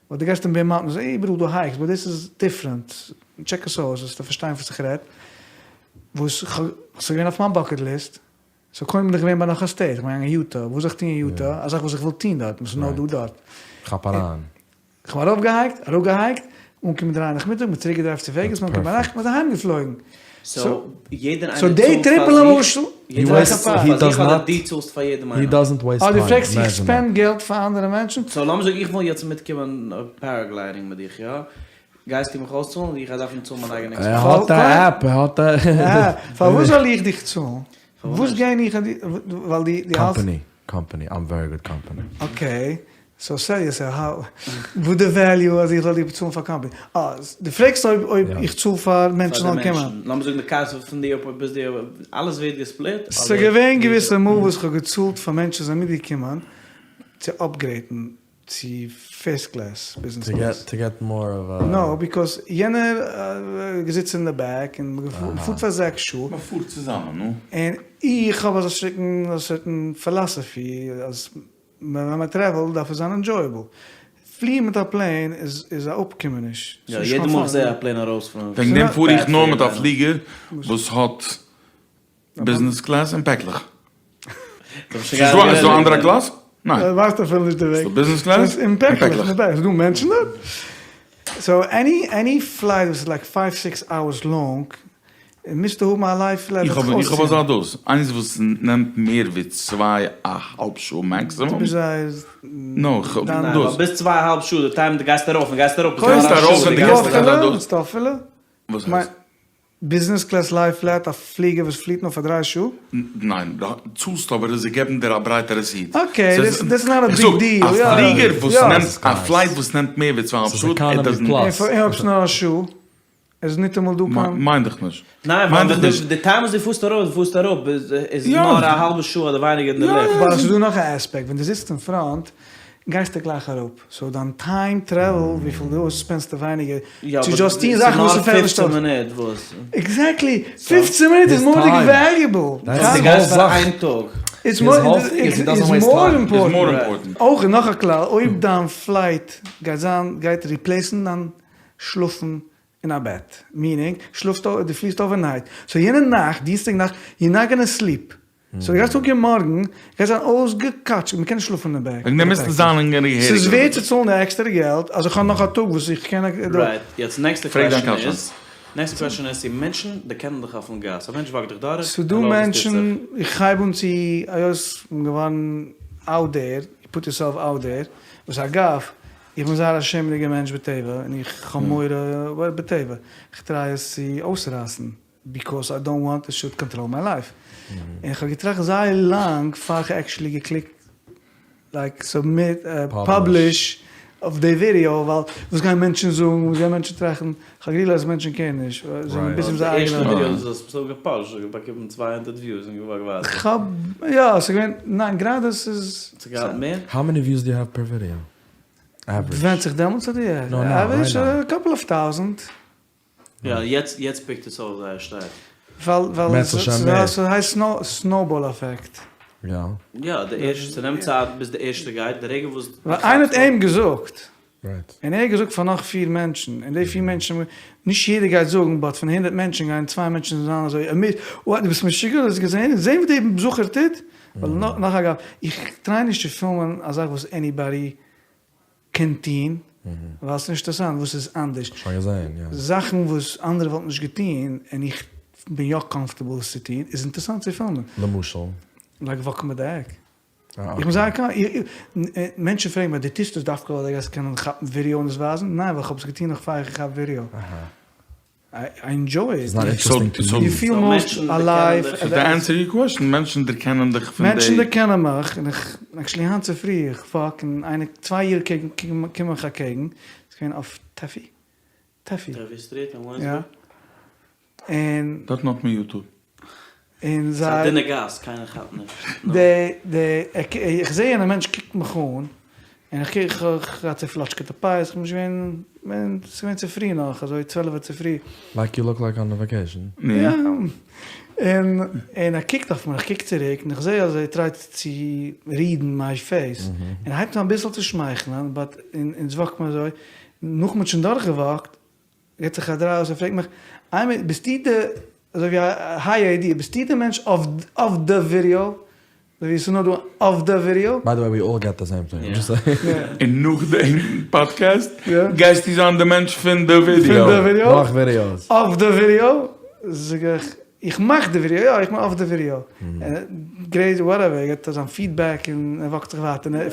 וואס דו גייסט אין בער מאונטענס איז איבעראל דא הייקס באט דאס איז דיפרענט, טשעק עס אויס וועסטו פארשטיין וואס איך רעד, וואס ס'איז געווען אויף מיין באקעט ליסט, סאו קודם בין איך געווען ביי נאך א סטעיט, איך בין געגאנגען יוטא, וואס זאל איך טון אין יוטא, א זאך וואס איך וויל טון דארט, וואס איז נאר דא דארט. כאפ אריין. כ'בין ארויפגעהייקט, אראפגעהייקט, אנגעקומען דריי נאכמיטאג, מ'האט צוריק געדרייווט צו וועגאס, מ'איז אנגעקומען ביינאכט, מ'איז אהיים געפלויגן. סאו יעדער סאו איינער די צאלט טריפ פאר למשל, זיך? יעדער איינער צאלט פאר זיך אדער דו צאלסט פאר יעדעם איינעם? אה דו פרעגסט איך ספענד געלט פאר אנדערע מענטשן? סאו לאמיר זאגן איך וויל יעצט מיטקומען פערעגליידינג מיט דיך יא? גייסטו מיך אויסצאלן אדער איך גיי דארפן צאלן מיין אייגענע ער האט א עפפ, ער האט א. פארוואס זאל איך דיך צאלן? וואס גיי איך ווייל די האלטסט. קאמפאני, קאמפאני, איים ווערי גוד קאמפאני. אקעי, סאו סעל יורסעלף, האו, וואס די וועליו אז איך זאל דיר באצאלן פאר קאמפאני? אה, דו פרעגסט אויב אויב איך צאל פאר מענטשן זאלן קומען? לאמיר זאגן די קאסט פון די עירפארט ביז די אלעס ווערט געספליט? ס'איז געווען געוויסע מאל וואס כ'האב געצאלט פאר מענטשן זענען מיטגעקומען צו אפגרעידן. צו פירסט קלעס, ביזנעס קלעס. טו געט מאר אוו א. נאו, ביקאוז יענער געזיצן אין די בעק און מ'פארט פאר זעקס שעה. מ'פארט צוזאמען, נו. און איך האב אזא סערטן א סערטן פילאסעפי אז ווען מ'טרעוולט דארף עס זיין ענדזשויעבל. פליען מיט א פלעין איז א אפקומעניש. יא, יעדע מאל איך זעה א פלעין ארויס פון. וועגן דעם פאר איך נאר מיט א פליגער וואס האט ביזנעס קלעס און פעקלעך. ס'איז דא אנדערע קלאס? ניין. ווייסט אפילו נישט די וועג. ס'דא ביזנעס קלעס און פעקלעך. ס'איז דא מענטשן דארט? סאו עני עני פלייט וואס איז לייק פייוו סיקס אווערס לאנג מוזטו האבן א ליי פלעט. איך האב אזא דאס. איינס וואס נעמט מער ווי צוויי א האלב שעה מעקסימום. דו ביסט זייער. נאו, איך האב דאס. ביז צוויי א האלב שעה די טיים דו גייסט ארויף און גייסט אראפ. גייסט ארויף און דו גייסט אראפ. האסטו אפילו? וואס הייסט? ביזנעס קלעס ליי פלעט, א פליגער וואס פליט נאר פאר דריי שעה? ניין, דו צאלסט אבער זיי געבן דיר א ברייטערע סיעט. אקעי, דעטס נאט א ביג דיעל. א פליגער וואס נעמט, א פלייט וואס נעמט מער ווי צוויי אהאלב שעה, איט דאזענט. און אויב ס'נאר א שעה, איז ניטאמאל דא קיין. מיין דיך נישט. ניין, ווייל די טיים וואס דו פארסט ארויף, דו פארסט אראפ, איז נאר א האלבע שעה אדער ווייניגער אין די לופט. ווייל עס איז דא נאך א עספעקט, ווען דו זיצט אין פראנט, גייסטו גלייך אראפ, סאו דיין טיים טרעוול וויפיל דו ספענדסטו ווייניגער צו דזשאסט טון זאכן וואס ס'פעלט נישט אויס. עקזעקטלי! פופצן מינוט איז מורא'דיג וועליובעל! דו גייסט פאר איין טאג. איטס מאר אימפארטענט. אויך נאך א כלל, אויב דיין פלייט גייט זיין גייט ריפלעיסן דיין שלאפן אין א בעט, מינינג, שלאפסט דו פליסט אווערנייט, סאו יענע נאכט, דינסטאג נאכט, יו נאט גאנא סליפ, סאו דו גייסט אנקומען מארגן, גייסט זיין אויסגעקאטשקעט, מ'קען נישט שלאפן אין די בעק. וועגן דעם מוזטו זיין אין געהעריגע. ס'איז ווערט צו צאלן די עקסטערע געלט אז איך האב נאך א טאג וואס איך קען. רייט, יעצט נעקסטע קוועשאן איז, נעקסטע קוועשאן איז צו מענטשן דערקענען דיך אויפן גאס, א מענטש וואקט דיך דורך, ס'איז דא מענטשן, איך הייב אן צו, היות כ'בין געווארן אוט דער, יו פוט יורסעלף אוט דער, וואס אגב, איך בין זייער א שעמעדיגער מענטש בטבע, און איך האב מורא בטבע, איך טריי עס צו אויסרייסן, ביקאוס איי דאנט וואנט איט שוד קאנטראל מיי לייף, און איך האב געטראכט זייער לאנג פאר איך עקשעלי געקליקט לייק סובמיט פאבליש אויף די ווידעא, ווייל וואס גייען מענטשן זאגן, וואס גייען מענטשן טראכטן, איך האב גערילייזט אז מענטשן קעירן נישט, זיי זענען ביזי מיט זייער אייגענע. די ערשטע ווידעא וואס האסט געפאבלישט האט באקומען 200 וויוס און געווארן ווייטער. כ'האב, יא, ס'איז געווען, ניין גראדע ס'איז. ס'האט געהאט מער? האו מעני וויוס דו יו העוו פער ווידעא? עווערידזש. ווענדט זיך דעמאלטס אדער יעצט? עווערידזש א קאפל אוו טאוזענט. יא יעצט יעצט פיקט עס אויף זייער שטארק. ווייל ווייל ס'הייסט סנאובאל עפעקט. יא. יא די ערשטע ס'נעמט צייט ביז די ערשטע גייט די רגע וואס. ווייל איינער האט אים געזאגט. און ער האט געזאגט פאר נאך פיר מענטשן און די פיר מענטשן נישט יעדער גייט זאגן באט פון הונדרעט מענטשן גייען צוויי מענטשן זיין אזוי עמיזד וואט דו ביסט משוגע האסט געזען זען וואס די בחור טוט ווייל נאך אגב איך טריי נישט צו פילמען א זאך וואס עניבאדי קען טוהן, ווייל ס'איז נישט אינטערעסאנט וואס איז אנדערש. שוין געזעהן, יא. זאכן וואס אנדערע וואלטן נישט געטוהן און איך בין יא קאמפארטעבל עס צו טוהן, איז אינטערעסאנט צו פילמען. למשל? לייק וואקן ביי די עק. אה איך בין זייער קאמ. מענטשן פרעגן מיר, דו טוסט עס דווקא ווייל דו גייסט קענען כאפן ווידעא און עס ווייזן? ניין, ווייל כ'האב עס געטוהן נאך פאר איך געכאפט ווידעא. איי ענדזשוי איט. יו פיל מאסט אלייוו. סאו טו ענסער יור קוועשאן, מענטשן דערקענען דיך פון די. מענטשן דערקענען מיך, און איך, עקשעלי היינט צופרי, איך וואק און איינער, צוויי אידן קומען מיך אקעגן, ס'איז געווען אויף טעפי, טעפי. טעפי סטריט אין וויליאמסבורג. יא. און. דארטן האט מען יוטוב. און זיי. ס'איז א דינע גאס, קיינער כאפט נישט. די, די, איך זעה יענער מענטש קוקט מיך אן, און איך קוק, איך האב געהאט צופלאטשקעטע פאות, איך בין נישט געווען, ס'איז געווען צופרי נאך, אזוי צוועלעווע צופרי. לייק יו לוק לייק אן א וועקעישן. יא. און, און ער קוקט אויף מיר, איך קוק צוריק, און איך זעה אז ער טרייט צו ריעדן מיי פעיס, און ער הייבט אן אביסל צו שמייכלען, באט, און אונז וואקט מען אזוי, נאך מ'האט שוין דורכגעוואקט, געט זיך א דריי אויס און פרעגט מיך, איי מין, ביסטו די, אזוי ווי א היי איידיע, ביסטו די מענטש אויף די ווידעא? אזוי ווי עס איז נאר דא אויף די ווידעא? ביי די וועי ווי אלל געט די סעים טינג, דזשאסט סעיאינג. און נאך דעם פאדקעסט גייסטו זיין די מענטש פון די ווידעא. פון די ווידעא? נאך ווידעאס. אויף די ווידעא? זאג איך, איך מאך די ווידעא, יא איך בין אויף די ווידעא. גרעיט וואטעווער, ער געבט זיין פידבעק און ער וואקט זיך ווייטער און ער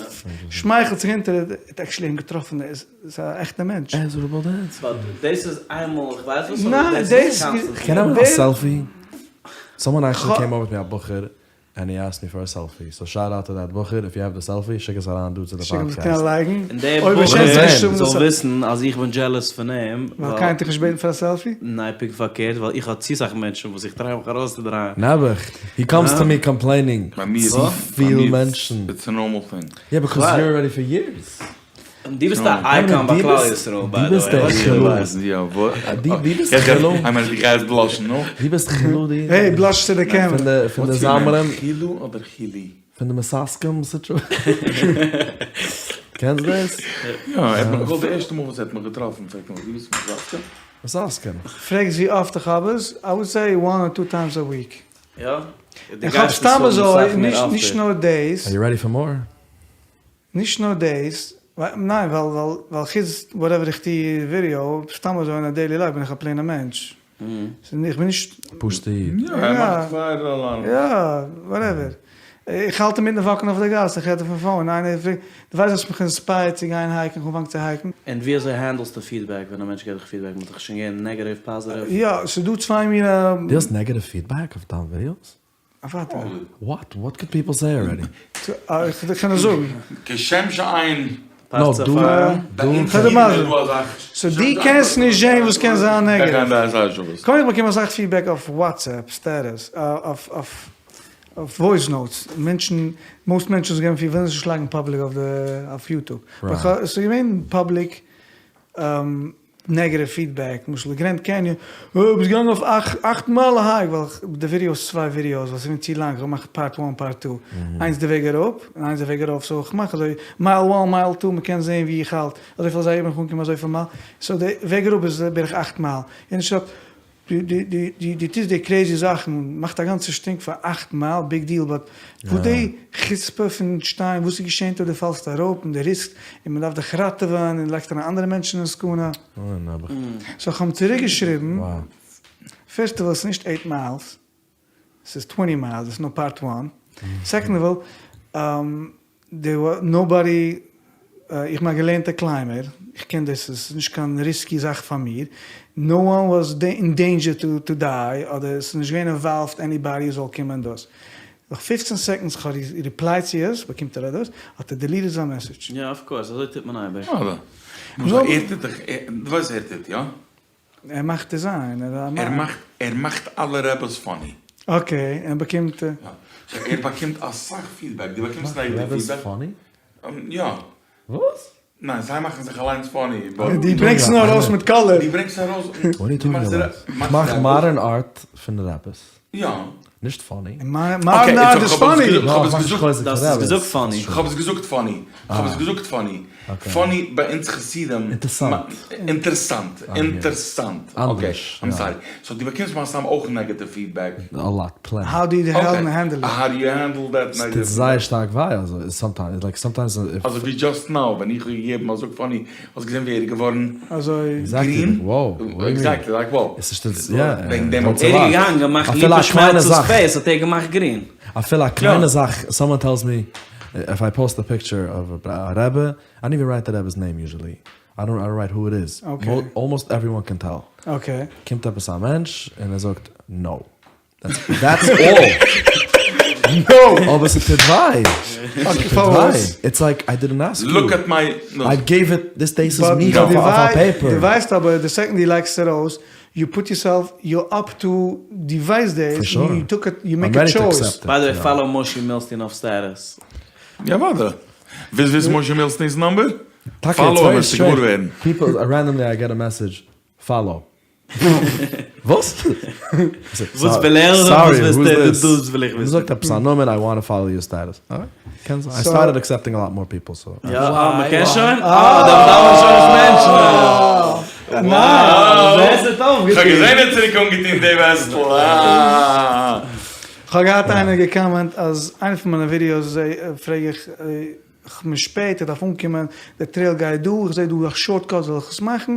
שמייכלט זיך אונטער, ער האט עקשעלי אים געטראפן, ער איז א עכטע מענטש. עזרא באלדענסקי. באט דאס איז איינמאל איך ווייס וואס אבער דאס איז קאנסטענט. כ'קען נעמען א סעלפי? סאמאן עקשעלי קעים אווער טו מי א בחור ענד הי אסקד מי פאר א סעלפי, סאו שאוט אוט טו דעט בחור, איף יו העוו די סעלפי שיק עס אריין דא צו די פאדקעסט. און דער בחור זאל וויסן אז איך בין דזשעלעס פון אים. ווייל קיינער האט דיך נישט געבעטן פאר א סעלפי? ניין פונקט פארקערט ווייל איך האב צו סאך מענטשן וואס איך טריי מיך ארויסצודרייען. נעבעך, הי קאמס טו מי קאמפלעינינג, צופיל מענטשן. איטס א נארמאל טינג. יא ביקאוז יור רעדי פאר יערס. דו ביסט א אייקאן ביי כלל ישראל ביי די וועי. דו ביסט חילו. איך גיי יעצט בלאשן נו. דו ביסט חילו די. העי בלאש צו די קעמערע. פון די זמרים. חילו אדער חילי? פון די מתעסקים סיטואשען. קענסט דאס? יא, ער האט מיך געקאלט די ערשטע מאל וואס ער האט מיך געטראפן פרעגט ער מיך דו ביסט מתעסקים? מתעסקים. פרעגסט ווי אפט איך האב עס? איי וואלד סעי וואן אר טו טיימס א וויק. יא? איך האב סתם אזוי, נישט נאר דאס. אר יו רעדי פאר מאר? נישט נאר דאס, ניין ווייל ווייל ווייל חוץ וואטעווער איך טוה ווידיאו, סתם אזוי אין א דעילי לייף בין איך א פלעינע מענטש, איך בין נישט. פשוטע איד. יא, ער מאכט וויירעל און. יא, וואטעווער. איך האלט אינמיטן וואקן אויף די גאס, איך רעד אויפן פאון, איינער פרעגט, דו ווייסט האסט מיך אינספייערט צו גיין הייקן, איך אנפאנג צו הייקן. און ווי אזוי הענדלסטו פידבעק ווען א מענטש געט דיך פידבעק, מ'האט דיך שוין געגעבן נעגעטיוו פאזיטיוו? יא, ס'איז דא צוויי מינע. דו האסט נעגעטיוו פידבעק אויף דיין ווידיאוס? אוודאי. וואט? וואט קוד פיפל סעי ארעדי? איך קען עס זאגן. כשם שאין נאו, דא דא סאו דו קענסט נישט זעהן וואס קען זיין נעגעטיוו. קודם איך באקום אסאך פידבעק אויף וואטסעפפ סטעטוס, אויף וואויס נאוטס, מענטשן, מאסט מענטשן וואס געבן פידבעק ווילן עס נישט לייגן פאבליק אויף יוטוב, באט עס איז געווען פאבליק נעגעטיוו פידבעק, למשל די גרענד קעניאן, אה ביסט געגאנגען אויף אכט מייל א הייק, ווייל די ווידיאו איז צוויי ווידיאוס ווייל ס'איז געווען צו לאנג, כ'האב געמאכט פארט וואן פארט טו, איינס די וועג אראפ און איינס די וועג ארויף, סאו כ'מאך אזוי מייל וואן מייל טו מ'קען זעהן ווי איך האלט, אזויפיל אזייגער בין איך אנגעקומען אזויפיל מייל, סאו די וועג אראפ איז בערך אכט מייל, און שרייבט דו טוסט די קרעזי זאכן, מאכט א גאנצע שטינק פאר אכט מייל, ביג דיעל, באט וואס די חוצפה פון שטיין, וואס איז געשען אויב דו פאלסט אראפ און דו ריסקט און מען דארף דיך ראטעווען און לייגסט אריין אנדערע מענטשן אין סכנה. סאו כ'האב אים צוריק געשריבן, פירסט אוו אלל ס'איז נישט עיט מיילס, ס'איז טווענטי מיילס, דאס איז נאר פארט וואן, סעקאנד אוו אלל, דער וואס נאובאדי, איך בין א געלערנטע קליימער, איך קען דאס, עס איז נישט קיין ריסקי זאך פאר מיר, נאו וואן וואס אין דעינדזשער טו דיי, אדער עס איז נישט געווען אינוואלווד עניבאדי זאל קומען דאס. נאך פופצן סעקאנדס איך האב ריפלייט צו עס, באקומט ער א דאס, האט ער דעליטעד זיין מעסעדזש. יא אף קאורס, אזוי טוט מען אייביג. אבער, ער טוט דאך, דו ווייסט ער טוט, יא? ער מאכט דיזיין, ער ער מאכט ער מאכט אלע רעבעס פאני. אקעי, ער באקומט. יא, סאו ער באקומט אסאך פידבעק, דו באקומסט נעגעטיוו פידבעק? פאני? יא. וואס? ניין, זיי מאכן זיך אליינס פאני, באט. דו ברענגסט נאר ארויס מיט קאלער. דו ברענגסט ארויס. וואט אר יו טאלקינג אבאוט? כ'מאך מאדערן ארט פון רעבעס. יא. נישט פאני. מאדערן ארט איז פאני! כ'האב עס געזאגט. דו האסט עס געזאגט פאני. כ'האב עס געזאגט פאני. כ'האב עס געזאגט פאני. פאני ביי אונז חסידים. אינטערסאנט. אינטערסאנט. אינטערסאנט. אקעי. איים סארי. סאו דו באקומסט מן הסתם אויך נעגעטיוו פידבעק. א לאט. פלענטי. האו דו יו הענדל איט? האו דו יו הענדל דעט נעגעטיוו פידבעק? ס'טוט זייער שטארק וויי. אזוי סאמטיימס. לייק סאמטיימס איף. אזוי ווי דזשאסט נאו ווען איך האב געגעבן א זאג פאני האסט געזען ווי ער איז געווארן אזוי גרין? עקזעקטלי לייק וואו. וועגן דעם האט ער געגאנגען געמאכט ליפא שמעלצער'ס פעיס האט ער געמאכט גרין. אפילו א קליינע זאך, סאמאן טעלס מי איף איי פאוסט א פיקטשער אוו א רעבע, איי דאנט איווען רייט די רעבע'ס נעים יוזשעלי, איי דאנט רייט הו איט איז, אלמאסט עווריוואן קען טעל. קומט עפעס א מענטש און ער זאגט נאו. דעטס אלל. נאו! אבער ס'טוט וויי. ס'טוט וויי. איטס לייק איי דידנט אסק יו. לוק עט מיי. איי געיוו איט, דיס דעיס איז מיך אויף א פעיפער. דו ווייסט אבער די סעקאנד דו לייגסט עס ארויס, יו פוט יורסעלף, יור אפ טו, דו ווייסט דאס, יו טוק א, יו מעיק א טשויס. ביי די וועי פאלאו מושי מילסטין אויף סטעטוס. יא וואדע. ווילסט וויסן מושי מילסטין'ס נאמבער? פאלאו אים וועסטו געוואר ווערן. פיפל, רענדאמלי איי געט א מעסעדזש, פאלאו. וואס? וואס וויל ער און וואס ווילסטו דאס וויל איך וויסן. מ'זאגט עפעס א נאמען איי וואנט טו פאלאו יור סטעטוס. אקעי, קען זיין. איי סטארטעד עקסעפטינג א לאט מאר פיפל סאו. יא, אה, מ'קען שוין? אה, דאן דארף מען שוין נישט מענטשן. וואו! ווער ס'האט אויפגעטון. כ'האב געזען ער האט צוריק אנגעטון די וועסטל. אה. כ'האב געהאט איינער געקאמענט אז איינע פון מיינע ווידיאוס פרעג איך כ'בין שפעט איך דארף אנקומען די טרעיל גייט דא איך זעה דא א שארטקאט זאל איך עס מאכן?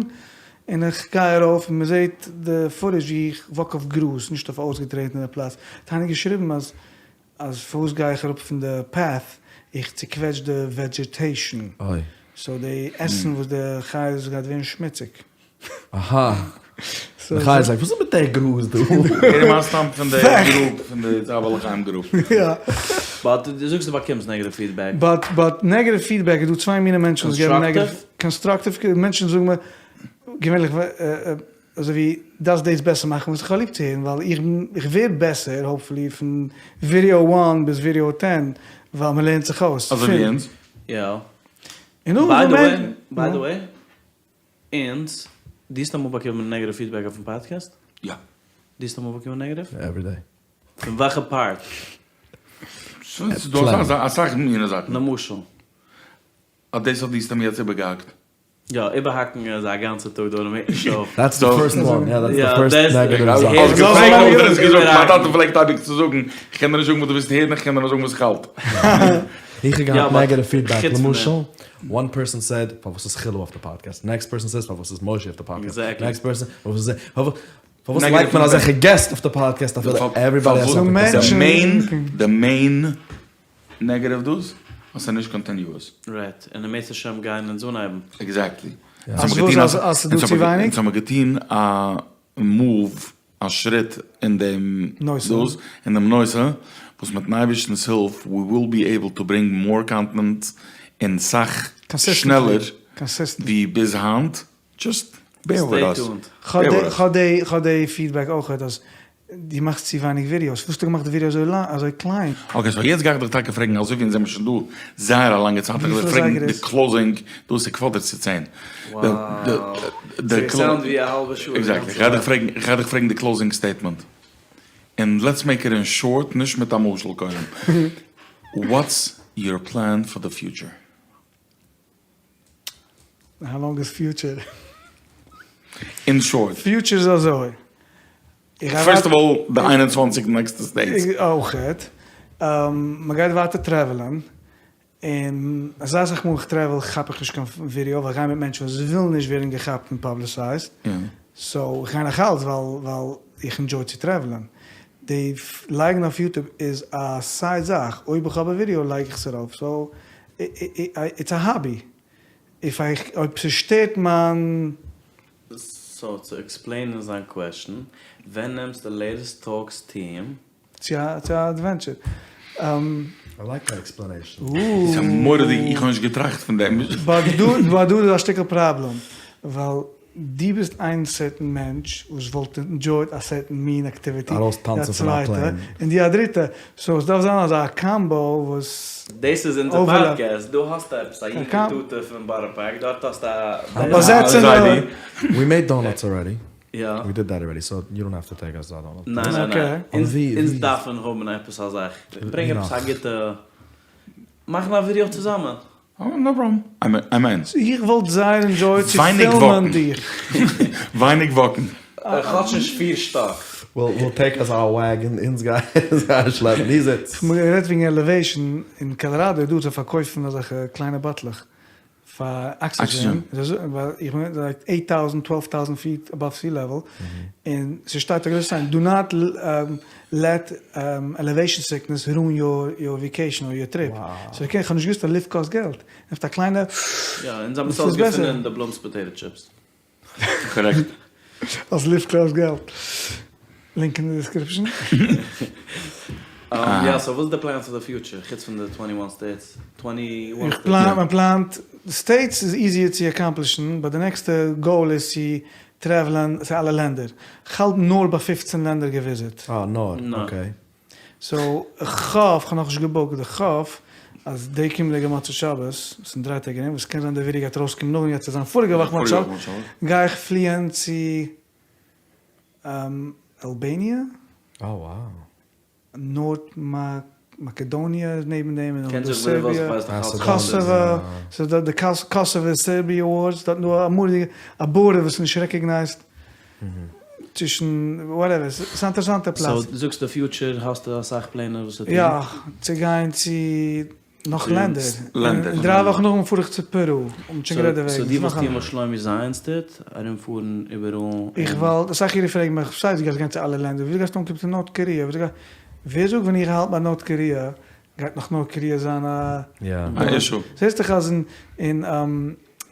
און איך גיי ארויף און מ'זעט די פוטעדזש ווי איך וואק אויף גראז נישט אויף א אויסגעטרעטענע פלאץ האט איינער געשריבן אז אז פארוואס גיי איך אראפ פון די פעט איך צוקוועטש די וועדזשעטעישן סאו די עסן וואס די חיות גייט ווערן שמוציג. אהא. די חיות לייק וואס איז מיט די גראז דא? ער איז מן הסתם פון די גרופ פון די צער בעלי חיים גרופ. יא. באט דו זאגסט דו באקומסט נעגעטיוו פידבעק. באט באט נעגעטיוו פידבעק איז דא צוויי מיני מענטשן וואס געבן נעגעטיוו. קאנסטראקטיוו? מענטשן זאגן מיר געווענליך אזוי ווי דארפסט דאס בעסער מאכן וואס איך האב ליב צו הערן ווייל איך איך ווער בעסער האופפולי פון ווידעא וואן ביז ווידעא טען ווייל מען לערנט זיך אויס. אזוי ווי אונז. יא. און נאכדעם איז דא מענטשן. ביי די וועי, אונז, דו האסט אמאל באקומען negative feedback אויפן פאדקעסט? יא. דו האסט אמאל באקומען negative? Every day. פון וועלכע part? ס'איז דא אסאך מיני זאכן. למשל? אז דאס האט דו סתם יעצט איבערגעהאקט. יא, איבערהאקן איז א גאנצע טאג דא און מ'הערט נישט אויף. That's the first one, יא that's the first negative זאך. האסט געפרעגט האב איך דיר עס געזאגט, מיין טאטע פלעגט אייביג צו זאגן, איך קען דיר נישט זאגן וואס דו ווילסט הערן, איך קען דיר נאר זאגן וואס איך האלט. איך האב געהאט negative feedback, למשל, one person said פארוואס איז חילו אויף די פאדקעסט, next person says פארוואס איז מושי אויף די פאדקעסט, next person פארוואס איז פארוואס לייגט מען אזעלכע געסט אויף די פאדקעסט אפילו everybody has something to say. די main negative דאס אז ס'איז נישט continuous. Right, און אם ירצה השם גייען אונז אנהייבן. Exactly. אז וואס אז ס'איז דא צו ווייניג? אונז האמיר געטון א move, א שריט אין דעם דאס, אין דעם נושא, וואס מיטן אייבערשטנ'ס הילף we will be able to bring more content און סאך שנעלער ווי ביז היינט, Just bear with us. כ'האב די feedback אויכעט אז דו מאכסט צו ווייניג ווידיאוס, וואס האסטו געמאכט די ווידיאו אזוי לאנג אזוי קליין? Okay so יעצט גיי איך דיך טאקע פרעגן אזוי ווי אונז זעמיר שוין דא זייער א לאנגע צייט איך וויל דיך פרעגן די closing דא איז quarter צו צען. Exactly איך גיי דיך פרעגן איך גיי דיך פרעגן די closing statement און let's make it in short נישט מיט א משל קודם what's your plan for the future? How long is future? In short. Future איז אזוי. First of all די 21 נעקסטע states. אויכעט. מ'גייט ווייטער travel ען. און אזא סאך מאל איך travel כאפ איך נישט קיין ווידעא ווייל איך גיי מיט מענטשן וואס ווילן נישט ווערן געכאפט און publicized. So איך גיי נאך אלץ ווייל ווייל איך enjoy צו travel ען. די לייגן אויף YouTube איז א side זאך. אויב איך האב א ווידעא לייג איך עס ארויף. So it's a hobby. If I אויב ס'שטערט מיין. So צו explain ען זיין question, ווען נעמסט די latest talks team? צו א צו א adventure. I like that explanation. ס'איז מורא'דיג, איך האב נישט געטראכט פון דעם. But דא but דא איז א שטיקל פראבלעם, ווייל דו ביסט איין certain מענטש וואס וואלט enjoyed א certain מין activity, די א צווייטע, און דו א דריטע, so עס דארף זיין אזא combo וואס. דאס איז אונזער פאדקעסט, דא האסטו עפעס א יונגע טאטע פון בארא פארק, דארט האסטו א באזעצענע. We made donuts already. יא. We did that already, so you don't have to take us to donut. ניין ניין ניין, אונז דארפן האבן עפעס א זאך, ברענג עפעס א גוטע, מאכן א ווידעא צוזאמען. No problem, I'm in. איך וואלט זייער enjoyed צו פילמען דיך. ווייניג walk ן. כאטש נישט פיר שטאק. We'll take us our wagon אונז גייען שלעפן די זיץ. כ'האב גערעדט וועגן elevation, אין קאלאראדא איז דא צו פארקויפן אזעלכע קליינע באטלעך פאר אקסידזשען, ווייל איך בין like eight thousand twelve thousand feet above sea level, און ס'שטייט א גרויסע sign do not let elevation sickness ruin your vacation or your trip, so איך האב נישט געוואוסט אז לופט קאסט געלט, נעמסט א קליינע. יא, אונז האבן עס אויסגעפונען די בלומס potato chips. Correct. אז לופט קאסט געלט. Link אין די description. יא, so וואס איז די plan פאר די future, חוץ פון די twenty one states? Twenty one איך פלאן, מען פלאנט, states איז easier צו accomplish ן, but די נעקסטע goal איז צו travel ען צו אלע לענדער. כ'האלט נאר ביי פופצן לענדער געוויזיט. אה, נאר, okay. So, כ'האף, כ'האב נאכנישט געבוקט, כ'האף אז די קומענדיגע מוצאי שבת, וואס אין דריי טעג ארום, וואס קען זיין די ווידעא גייט ארויסקומען נאכדעם גייט עס זיין פאריגע וואך מוצאי שבת, גיי איך פליען צו אלבאניע, North Macedonia איז נעבן דעם, און נאכדעם סערביע, קאסאווא, ס'איז דא די קאסאווא סערביע wars, דארט איז דא א מורא'דיגע א border וואס איז נישט recognized צווישן whatever, ס'איז א אינטערעסאנטע פלאץ. So דו זאגסט די future האסטו אסאך פלענער וואס צו טון? יא, צו גיין צו נאך לענדער, אין דריי וואכן נאכדעם פאר איך צו פערו, האבן שוין גערעדט דערוועגן. So דו ווילסט טון וואס שלומי זייענס טוט, ארום פארן איבעראל און. איך וואלט, אסאך אידן פרעגן מיך, וואס הייסט דו גייסט גיין צו אלע לענדער, וויאזוי גייסטו אנקומען צו North Korea, ווער זאגט ווען איך האלט ביי North Korea גייט נאך North Korea זיין א issue? זעסט דאך אז אין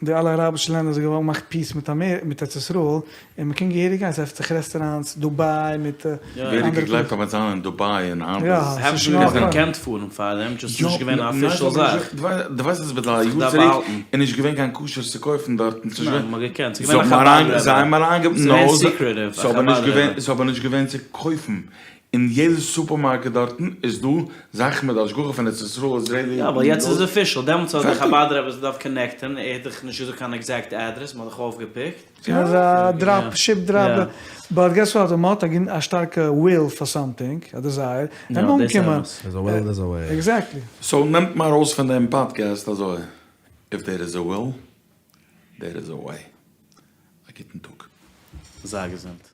די אלע אראבישע לענדער זיי געוואלט מאכט peace מיט אמער מיט ארץ ישראל און מען קען געהעריג גיין ס'עפענט זיך restaurants דובאי מיט ווער האט געגלייבט אז מ'וועט זיין אין דובאי און היינט איז יא האבן געקענט פארן פאר דעם just נישט געווען א official זאך. דו ווייסט אז ביז א יאר צוריק איז נישט געווען קיין כשר צו קויפן דארטן ס'איז ניין מ'האט געקענט ס'איז געווען א חבד רבי זיי האבן אריינגעבן ס'איז געווען secretive ס'איז אבער נישט געווען צו קויפן. אין יעדע סופערמארקעט דארטן איז דא זאכן מיט השגחה פון ארץ ישראל איזרעילי. יא אבער יעצט איז אפישעל, דעמאלטס האט די חבד רבי עס געדארפט קאנעקטען, ער האט דאך נישט געזאגט קיין עקזעקט אדרעס, מען האט דאך אויפגעפיקט. ס'איז אזא דראפ שיפ דראפ, באט געס וואט, אויב מ'האט א שטארקע וויל פאר סאמטינג, א דעזייער, וועט מען אנקומען. דערס א וויל דערס א וועי. עקזעקטלי. סאו נעמט מען ארויס פון דעם פאדקעסט אזוי, איף דער איז א וויל, דער איז א וועי. א גוטן טאג. זיי געזונט.